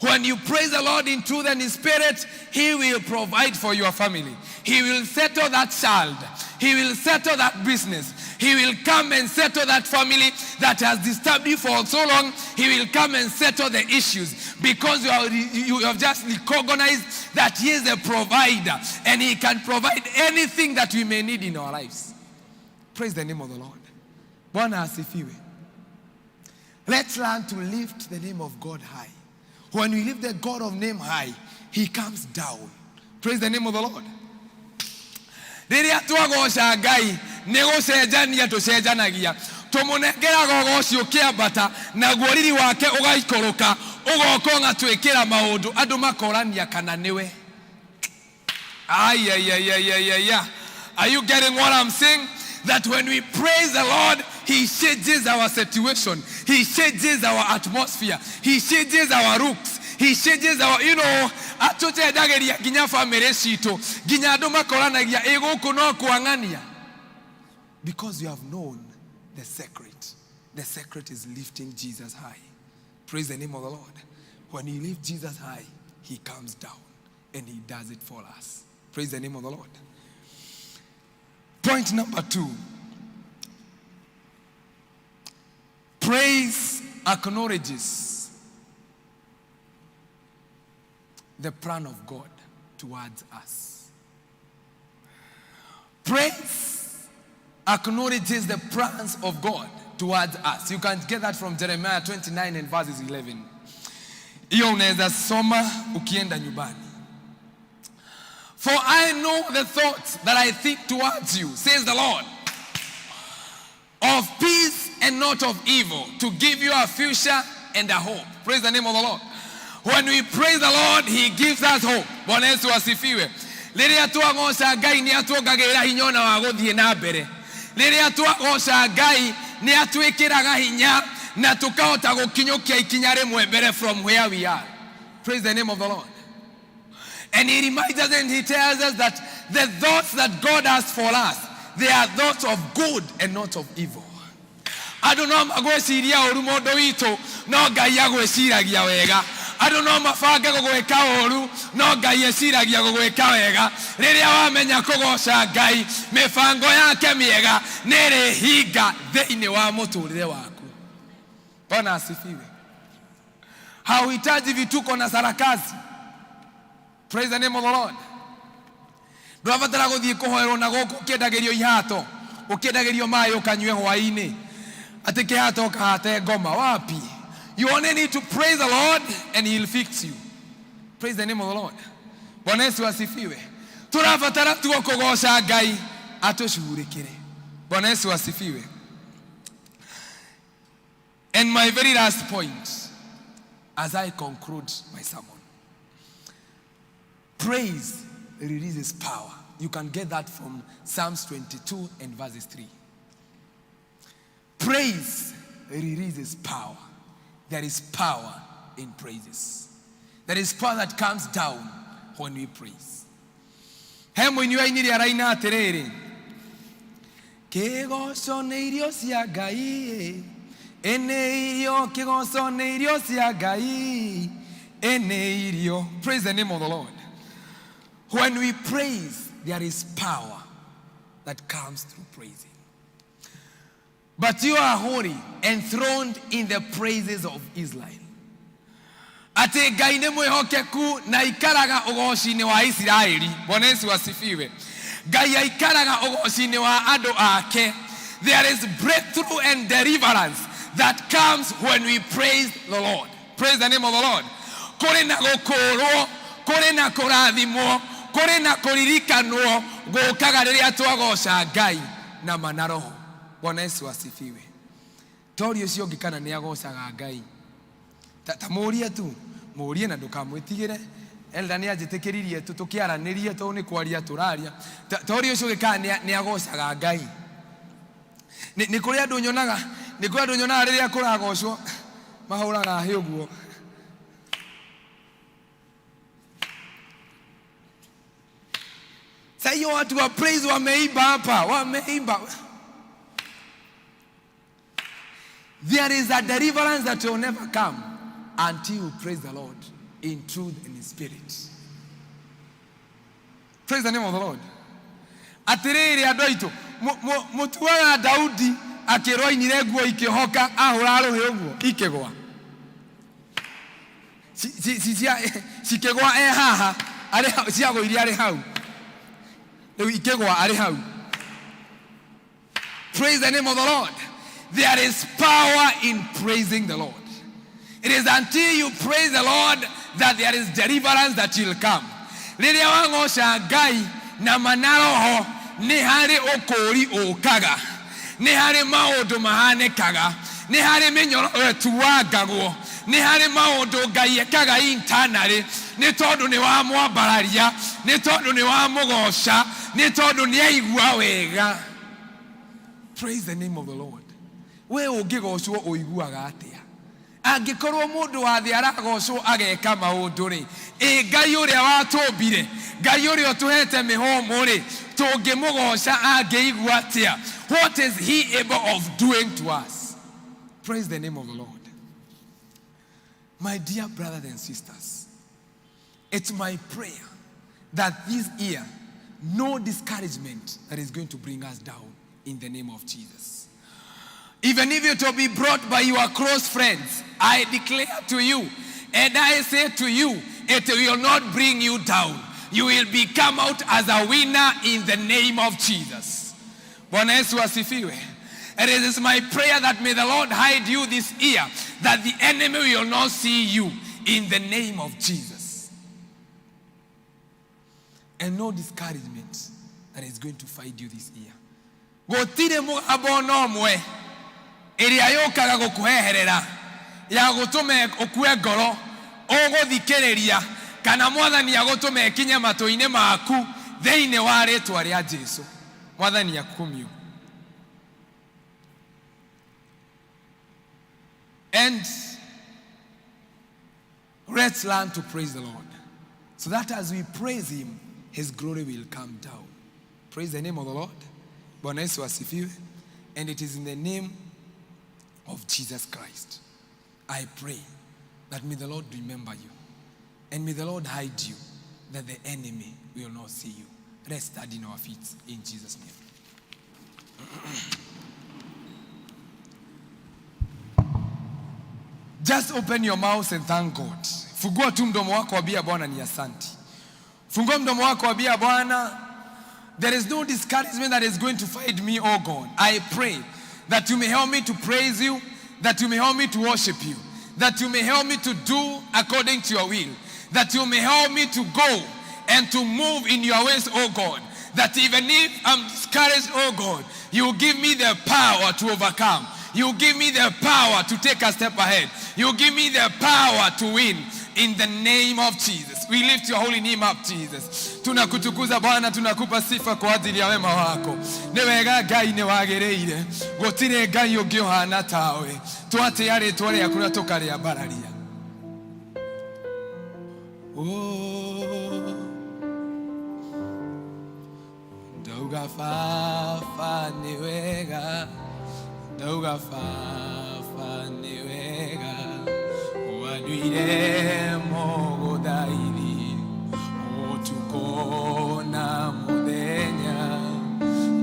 When you praise the Lord in truth and in spirit, he will provide for your family. He will settle that child. He will settle that business. He will come and settle that family that has disturbed you for so long. He will come and settle the issues because you have just recognized that he is the provider and he can provide anything that we may need in our lives. Praise the name of the Lord. Bwana asifiwe. Let's learn to lift the name of God high. When we lift the God of name high, he comes down. Praise the name of the Lord. Rĩrĩa twagoca Ngai nĩ gũcenjania tũcenjanagia, tũmũnengeraga ũgoci ũkĩambata, naguo riri wake ũgaikũrũka, ũgoka ũgatwĩkĩra maũndũ andũ makorania kana nĩwe. Ay, ay, ay, ay, ay, ay, ay. Are you getting what I'm saying? That when we praise the Lord, he changes our situation. He changes our atmosphere. He changes our looks. He changes our, atũcenjagĩria nginya family citũ, nginya andũ makoranagia ĩ gũkũ no kwang'ania. Because you have known the secret. The secret is lifting Jesus high. Praise the name of the Lord. When you lift Jesus high, he comes down and he does it for us. Praise the name of the Lord. Point number 2. Praise acknowledges the plan of God towards us. Praise acknowledges the plans of God towards us. You can get that from Jeremiah 29 and verses 11. Hiyo unaweza soma ukienda nyumbani. "For I know the thoughts that I think towards you, says the Lord, of peace and not of evil, to give you a future and a hope." Praise the name of the Lord. When we praise the Lord, he gives us hope. Bwana Yesu asifiwe. Rĩrĩa twagoca Ngai nĩ atuongagĩrĩra hinya ona wa gũthiĩ na mbere. Rĩrĩa twagoca Ngai nĩ atwĩkĩraga hinya na tũkahota gũkinyũkia ikinya rĩmwe mbere from where we are. Praise the name of the Lord. And he reminds us and he tells us that the thoughts that God has for us, they are thoughts of good and not of evil. Andũ no magwĩciria ũru mũndũ witũ, no Ngai agwĩciragia wega. Andũ no mabange gũgwĩka ũru, no Ngai eciragia gũgwĩka wega. Rĩrĩa wamenya kũgoca Ngai, mĩbango yake mĩega nĩ ĩrĩhinga thĩinĩ wa mũtũrĩre waku. Bwana asifiwe. Hauhitaji vituko na sarakasi. Praise the name of the Lord. Ndũrabatara gũthiĩ kũhoerwo na gũkũ ũkĩendagĩrio ihato, ũkĩendagĩrio maĩ ũkanyue hwaĩ-inĩ, atĩ kĩhato ũkahate ngoma wapi. You only need to praise the Lord and he'll fix you. Praise the name of the Lord. Bwana Yesu asifiwe. Tũrabatara tuo kũgoca Ngai atũcugurĩkĩre. Bwana Yesu asifiwe. And my very last point as I conclude my sermon: praise releases power. You can get that from Psalms 22 and verses 3. Praise releases power. There is power in praises. There is power that comes down when we praise. He mũini wa iniri araina atĩrĩrĩ, kĩgoco nĩ irio cia Ngai, ĩ nĩ irio, kĩgoco nĩ irio cia Ngai, ĩ nĩ irio. Praise the name of the Lord. When we praise, there is power that comes through praising. "But you are holy, enthroned in the praises of Israel." Atĩ Ngai nĩ mwĩhokeku na ikaraga ũgoci-inĩ wa Isiraeli. Bwana Yesu asifiwe. Ngai aikaraga ũgoci-inĩ wa andũ ake. There is breakthrough and deliverance that comes when we praise the Lord. Praise the name of the Lord. Kũrĩ na gũkũũrwo, kũrĩ na kũrathimwo, kũrĩ na kũririkanwo gũkaga rĩrĩa twagoca Ngai na ma na roho. Bwana Yesu asifiwe. Tori ũcio ũngĩ kana nĩ agocaga Ngai. Ta mũrie tu, mũrie na ndũkamwĩtigĩre. Elda nĩ anjĩtĩkĩririe tu tũkĩaranĩrie tondũ nĩ kwaria tũraria. Tori ũcio ũngĩ kana nĩ agocaga Ngai. Nĩ kũrĩ andũ nyonaga, nĩ kũrĩ andũ nyonaga rĩrĩa kũragocwo mahũraga hĩ ũguo. Sasa hiyo watu wa praise wameimba hapa, wameimba. There is a deliverance that will never come until you praise the Lord in truth and in spirit. Praise the name of the Lord. Atĩrĩrĩ andũ aitũ, mũtuaga Daudi akĩrwo ainire nguo ikĩhoka ahũra rũhĩ ũguo ikĩgwa. Cikĩgwa e haha, arĩ hau, ciagũire arĩ hau. Rĩu ikĩgwa arĩ hau. Praise the name of the Lord. There is power in praising the Lord. It is until you praise the Lord that there is deliverance that will come. Rĩrĩa wagoca Ngai na ma na roho, nĩ harĩ ũkũũri ũkaga, nĩ harĩ maũndũ mahanĩkaga, nĩ harĩ mĩnyororo ĩtuangagwo, nĩ harĩ maũndũ Ngai ekaga internally, nĩ tondũ nĩ wamwambararia, nĩ tondũ nĩ wamũgoca, nĩ tondũ nĩ aigua wega. Praise the name of the Lord. We ũngĩgocwo ũiguaga atĩa? Angĩkorwo mũndũ wa thĩ aragocwo ageka maũndũ rĩ, ĩ Ngai ũrĩa watũmbire, Ngai ũrĩa ũtũhete mĩhũmũ rĩ, tũngĩmũgoca angĩigua atĩa? What is he able of doing to us? Praise the name of the Lord. My dear brothers and sisters, it's my prayer that this year, no discouragement that is going to bring us down in the name of Jesus. Even if it will be brought by your close friends, I declare to you, and I say to you, it will not bring you down. You will be come out as a winner in the name of Jesus. Bwana Yesu asifiwe. And it is my prayer that may the Lord hide you this year, that the enemy will not see you in the name of Jesus. And no discouragement that is going to find you this year. Gũtirĩ mũgambo ona ũmwe ĩrĩa yũkaga gũkũheherera ya gũtũme ũkue ngoro ũgũthikĩrĩria kana mwathani agũtũme ĩkinye matũ-inĩ maku thĩinĩ wa rĩtwa rĩa Jesu. Mwathani akumio. And let's learn to praise the Lord, so that as we praise him, his glory will come down. Praise the name of the Lord. Bwana Yesu asifiwe. And it is in the name of Jesus Christ I pray that may the Lord remember you, and may the Lord hide you, that the enemy will not see you. Let's stand in our feet in Jesus' name. Just open your mouth and thank God. Fungua tu mdomo wako, ambia Bwana ni asante. Fungua mdomo wako, ambia Bwana, there is no discouragement that is going to find me, oh God. I pray that you may help me to praise you, that you may help me to worship you, that you may help me to do according to your will, that you may help me to go and to move in your ways, oh God. That even if I'm discouraged, oh God, you will give me the power to overcome. You will give me the power to take a step ahead. You will give me the power to win in the name of Jesus. We lift your holy name up, Jesus. Tunakutukuza Bwana, tunakupa sifa kwa ajili ya wema wako. Nĩ wega Ngai, nĩ wagĩrĩire. Gũtirĩ Ngai ũngĩ ũhana tawe. Twatĩa rĩtwa rĩaku na tũkarĩambararia. Oh. Ndauga Baba nĩ wega, ndauga Baba nĩ wega, wanduire mũgũthaithi ũtukũ na mũthenya.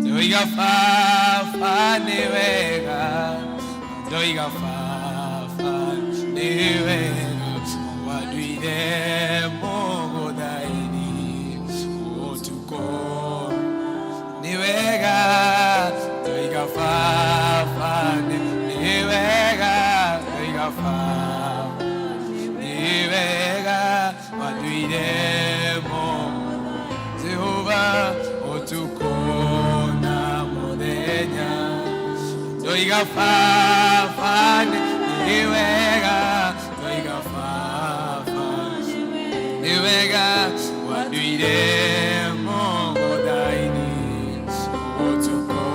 Ndoiga Baba nĩ wega, ndoiga Baba nĩ wega, wanduire mũgũthaithi ũtukũ. Ndoiga baba nĩ wega wanduire Jehova ũtukũ na mũthenya. Ndoiga baba nĩ wega, ndoiga baba nĩ wega wanduire mũgũnda-inĩ ũtukũ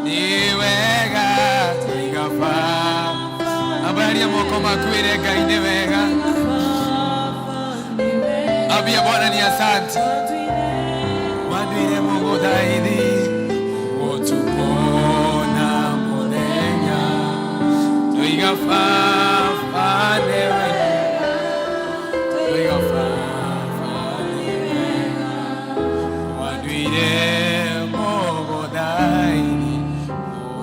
nĩ wega. Ndoiga baba, ambararia moko maku wĩre Ngai nĩ wega. Ambia Bwana ni asante. Wanduire mũgũnda-inĩ ũtukũ na mũthenya. Ndoiga baba nĩ wega, ndoiga baba nĩ wega wanduire mũgũnda-inĩ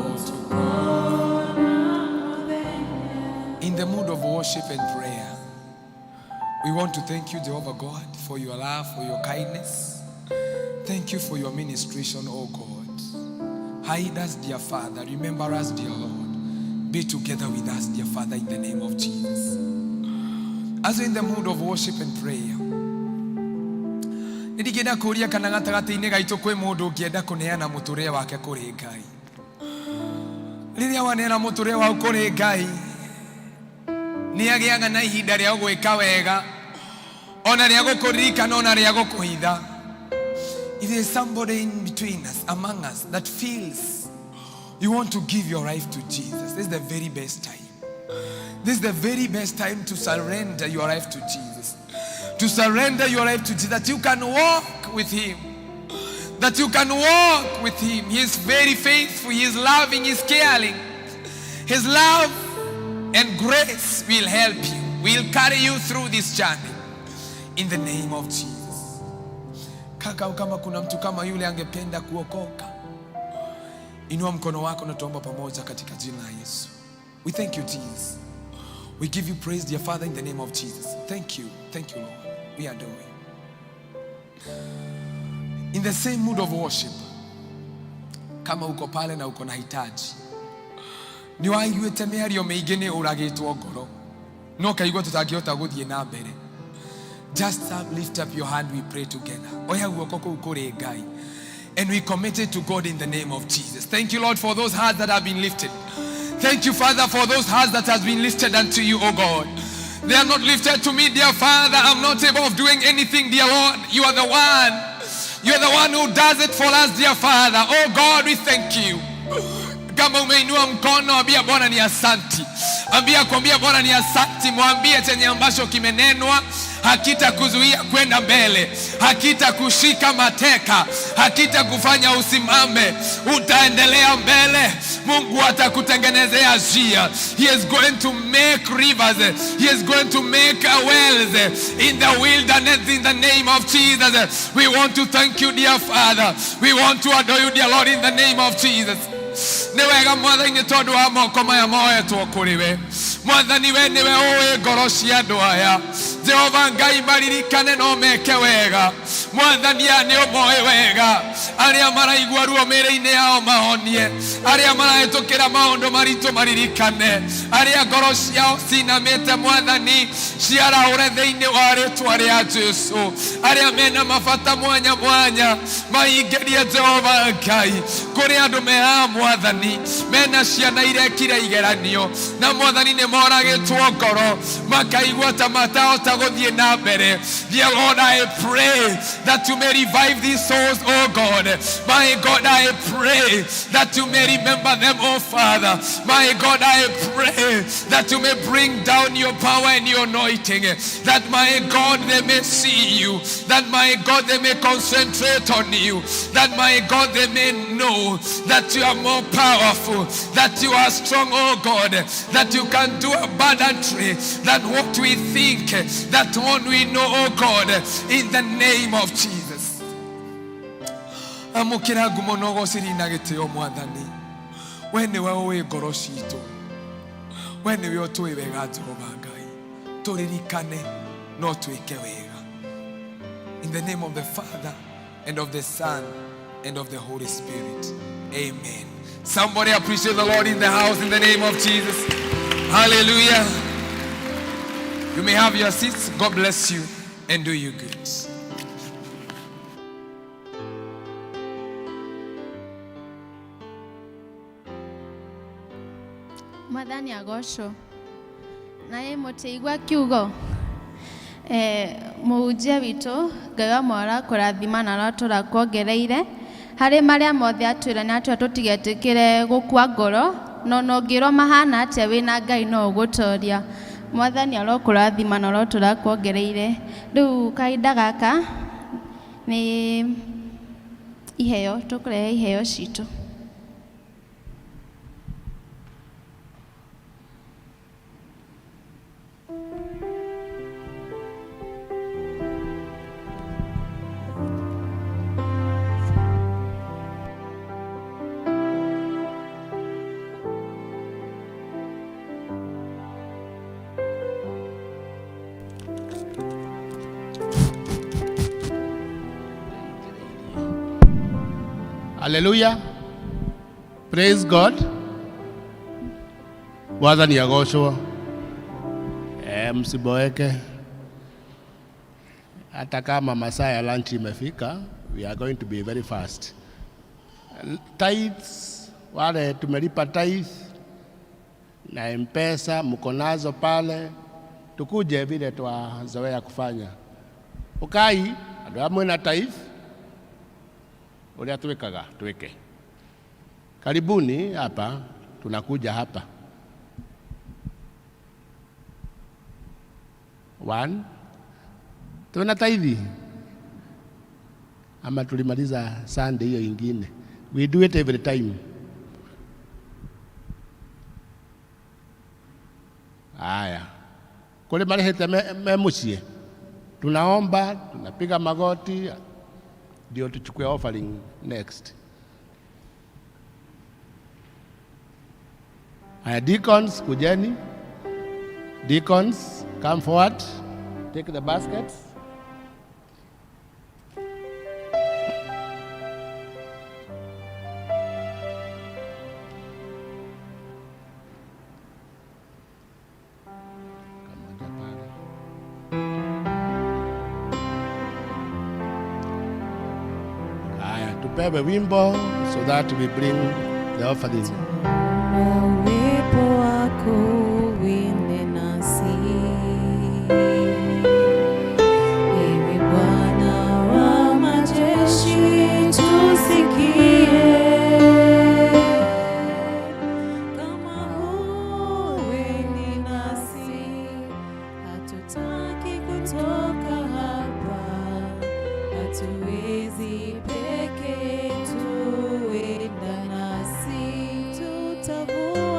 ũtukũ. In the mood of worship and prayer, we want to thank you, Jehovah God, for your love, for your kindness. Thank you for your ministration, oh God. Hide us, dear Father. Remember us, dear Lord. Be together with us, dear Father, in the name of Jesus. As we're in the mood of worship and prayer, nĩndingĩenda kũria kana gatagatĩ-inĩ gaitũ kwĩ mũndũ ũngĩenda kũneana mũtũrĩre wake kũrĩ Ngai. Rĩrĩa waneana mũtũrĩre waku kũrĩ Ngai, nĩ agĩaga na ihinda rĩa gwĩka wega, ona rĩa gũkũririkana, ona rĩa gũkũhitha. If there is somebody in between us, among us, that feels you want to give your life to Jesus, this is the very best time. This is the very best time to surrender your life to Jesus. To surrender your life to Jesus, that you can walk with Him. That you can walk with Him. He is very faithful, He is loving, He is caring. His love and grace will help you, will carry you through this journey. In the name of Jesus. Kaka, kama kuna mtu kama yule angependa kuokoka, inua mkono wako na tuomba pamoja katika jina la Yesu. We thank you, Jesus. We give you praise, dear Father, in the name of Jesus. Thank you. Thank you, Lord. We adore you. In the same mood of worship, kama uko pale na uko na hitaji, nĩ waiguĩte mĩario mĩingĩ, nĩ ũragĩtwo ngoro no kaigua tũtangĩhota gũthiĩ na mbere, just lift up your hand, we pray together. Oya guoko kũu kũrĩ Ngai and we commit it to God in the name of Jesus. Thank you, Lord, for those hearts that have been lifted. Thank you, Father, for those hearts that has been lifted unto you, O God. They are not lifted to me, dear Father. I'm not able of doing anything, dear Lord. You are the one. You are the one who does it for us, dear Father. Oh God, we thank you. Kama umeinua mkono, ambia Bwana ni asanti. Ambia kuambia Bwana ni asanti, mwambie chenye ambacho kimenenwa hakitakuzuia kwenda mbele, hakitakushika mateka, hakitakufanya usimame, utaendelea mbele. Mungu atakutengenezea njia. He is going to make rivers, he is going to make wells in the wilderness in the name of Jesus. We want to thank you, dear Father. We want to adore you, dear Lord, in the name of Jesus. Nĩ wega Mwathani tondũ wa moko maya moetwo kũrĩ we. Mwathani, we nĩwe ũĩ ngoro cia andũ aya. Jehova Ngai, maririkane no meke wega. Mwathani, aya nĩ ũmoĩ wega. Arĩa maraigua ruo mĩĩrĩ-inĩ yao mahonie, arĩa marahĩtũkĩra maũndũ maritũ maririkane, arĩa ngoro ciao cinamĩte, Mwathani, ciarahũre thĩinĩ wa rĩtwa rĩa Jesu, arĩa mena mabata mwanya mwanya mahingĩrie. Jehova Ngai, kũrĩ andũ mehaha, Mwathani, mena ciana irekire igeranio na Mwathani nĩ moragĩtwo ngoro makaigua ta matahota gũthiĩ na mbere. Dear Lord, I pray that you may revive these souls, oh God. My God, I pray that you may remember them, oh Father. My God, I pray that you may bring down your power and your anointing, that, my God, they may see you, that, my God, they may concentrate on you, that, my God, they may know that you are more powerful, that you are strong, oh God, that you can do abundantly than what we think, that what we know, oh God, in the name of Jesus. Amũkĩra ngumo na ũgociri na gĩtĩo. Mwathani, we nĩwe ũĩ ngoro citũ, we nĩwe ũtũĩ wega. Jehova Ngai, tũririkane no twĩke wega. In the name of the Father and of the Son and of the Holy Spirit, amen. Somebody appreciate the Lord in the house in the name of Jesus. Hallelujah. You may have your seats. God bless you and do you good. Mwathani agocwo. Na ĩ mũtĩigua kiugo. Mũhunjia witũ Ngai wa mwara kũrathima na aratũra kuongereire harĩ marĩa mothe atwĩra nĩ atwĩra tũtigetĩkĩre gũkua ngoro no ona ũngĩrwo mahana atĩa wĩna Ngai no ũgũtoria. Mwathani arokũrathima na arotũra kuongereire. Rĩu kahinda gaka nĩ iheo, tũkũrehe iheo citũ. Hallelujah. Praise God. Mwathani agocwo. Msiboeke. Hata kama masaa ya lunch imefika, we are going to be very fast. Tithes, wale tumelipa tithe na M-Pesa mko nazo pale, tukuje vile twazoea kufanya. Ukai andu amwe na tithe uria twikaga twike. Karibuni hapa, tunakuja hapa. One, tuna tithe ama tulimaliza Sunday hiyo ingine? We do it every time. Haya, kule marihite me muciĩ, tunaomba, tunapiga magoti ndio tuchukue offering next. Haya, deacons kujeni. Deacons, come forward. Take the baskets. Kamoja pale. Haya, tupewe wimbo so that we bring the offering. Uwepo wako uende nasi, Ewe Bwana wa majeshi, tusikie. Kama huendi nasi, hatutaki kutoka hapa, hatuwezi peke yetu, enda nasi, tutavua.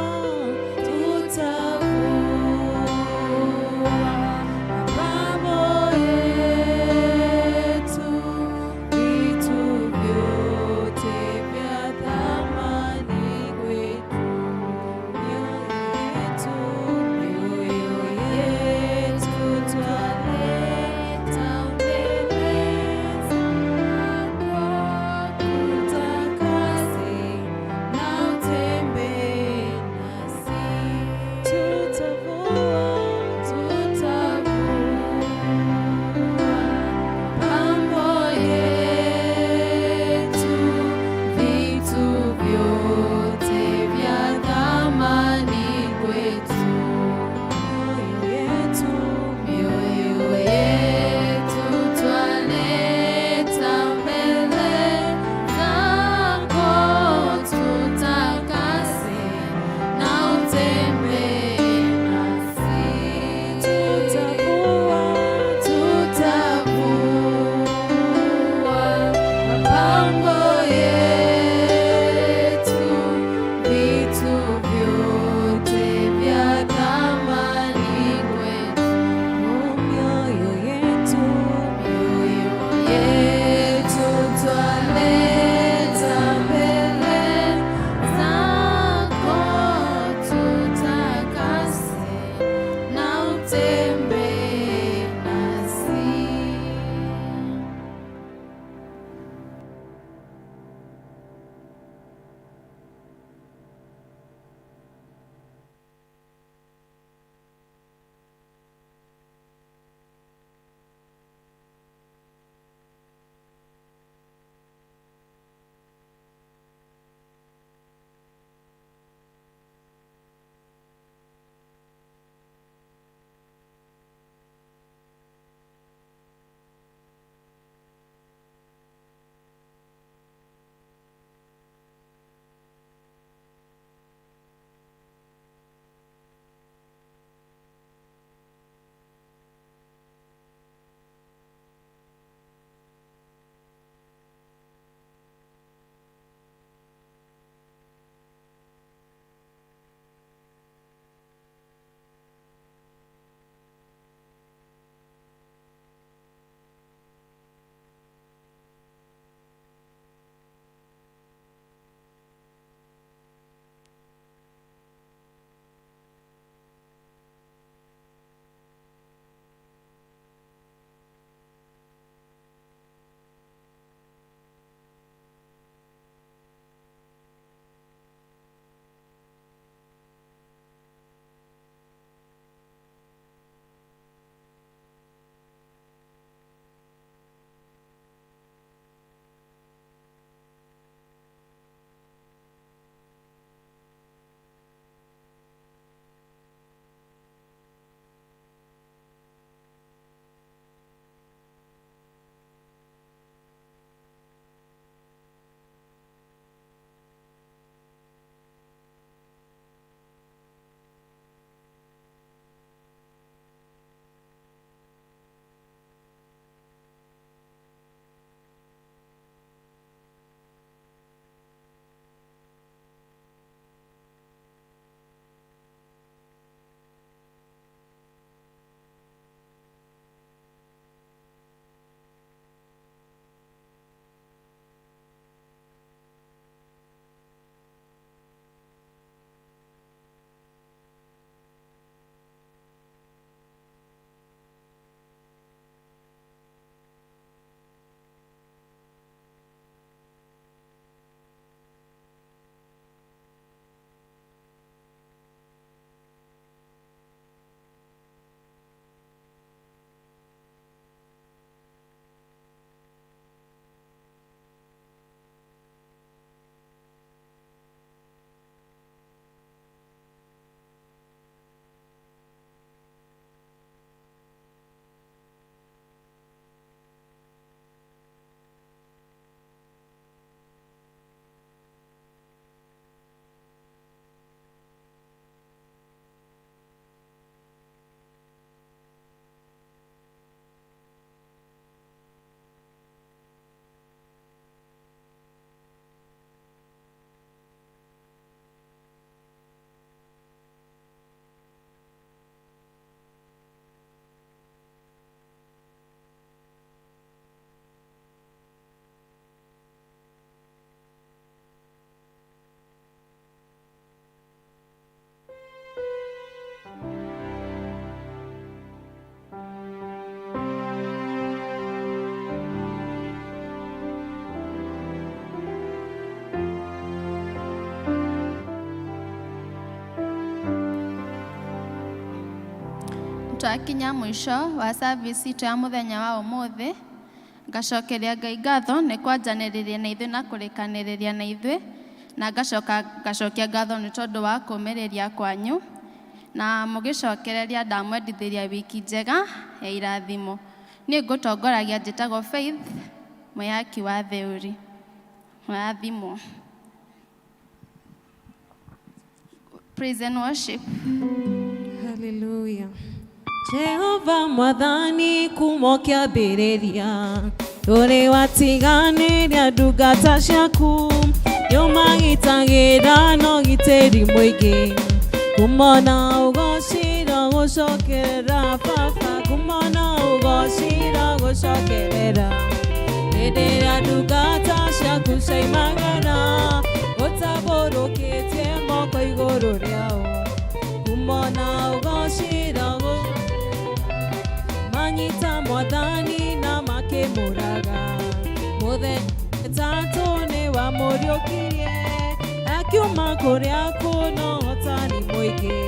Twakinya mũico wa service itũ ya mũthenya wa ũmũthĩ. Ngacokeria Ngai ngatho nĩ kwanjanĩrĩria na ithuĩ na kũrĩkanĩrĩria na ithuĩ, na ngacoka ngacokia ngatho nĩ tondũ wa kũũmĩrĩria kwanyu, na mũgĩcokereria ndamwendithĩria wiki njega ya irathimo. Niĩ ngũtongoragia njĩtagwo Faith Mwĩyaki wa Theuri. Mũrathimwo. Praise and worship. Hallelujah. Jehova mwathani kuma kĩambĩrĩria ndũrĩ watiganĩria ndungata ciaku nĩũmagitagĩra na ũgitĩri mũingĩ kumona ũgocira gũcokerera baba kumona ũgocira gũcokerera hĩndĩ ĩrĩa ndungata ciaku ciaimagara ũtambũrũkĩtie moko igũrũ rĩao kumona ũgocira manyita mwathani na makĩmũraga mũthenya ĩtatũ nĩ wamũriũkirie akiuma kũrĩa kũna ũhotani mũingĩ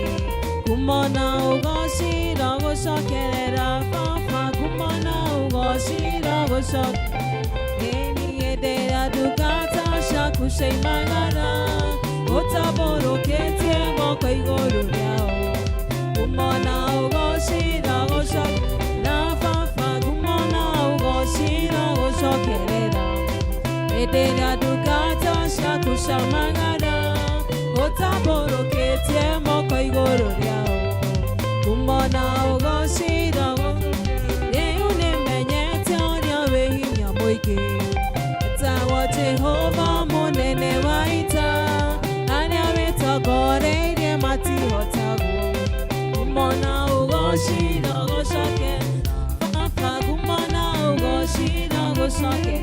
kumona ũgocira gũcokerera baba kumona ũgocira gũcokerera ĩni hĩndĩ ĩrĩa ndungata ciaku ciaimagara ũtambũrũkĩtie moko igũrũ rĩao kumona ũgocira gũcokerera baba kumona ũgocira gũcokerera hĩndĩ ĩrĩa ndungata ciaku ciamagara ũtambũrũkĩtie moko igũrũ rĩao kumona ũgocira rĩu nĩmenyete ũrĩa wĩ hinya mũingĩ etagwo Jehova mũnene wa ita arĩa wĩtongoreirie matihotagwo kumona ũgocira gũcoke baba kumona ũgocira gũcoke.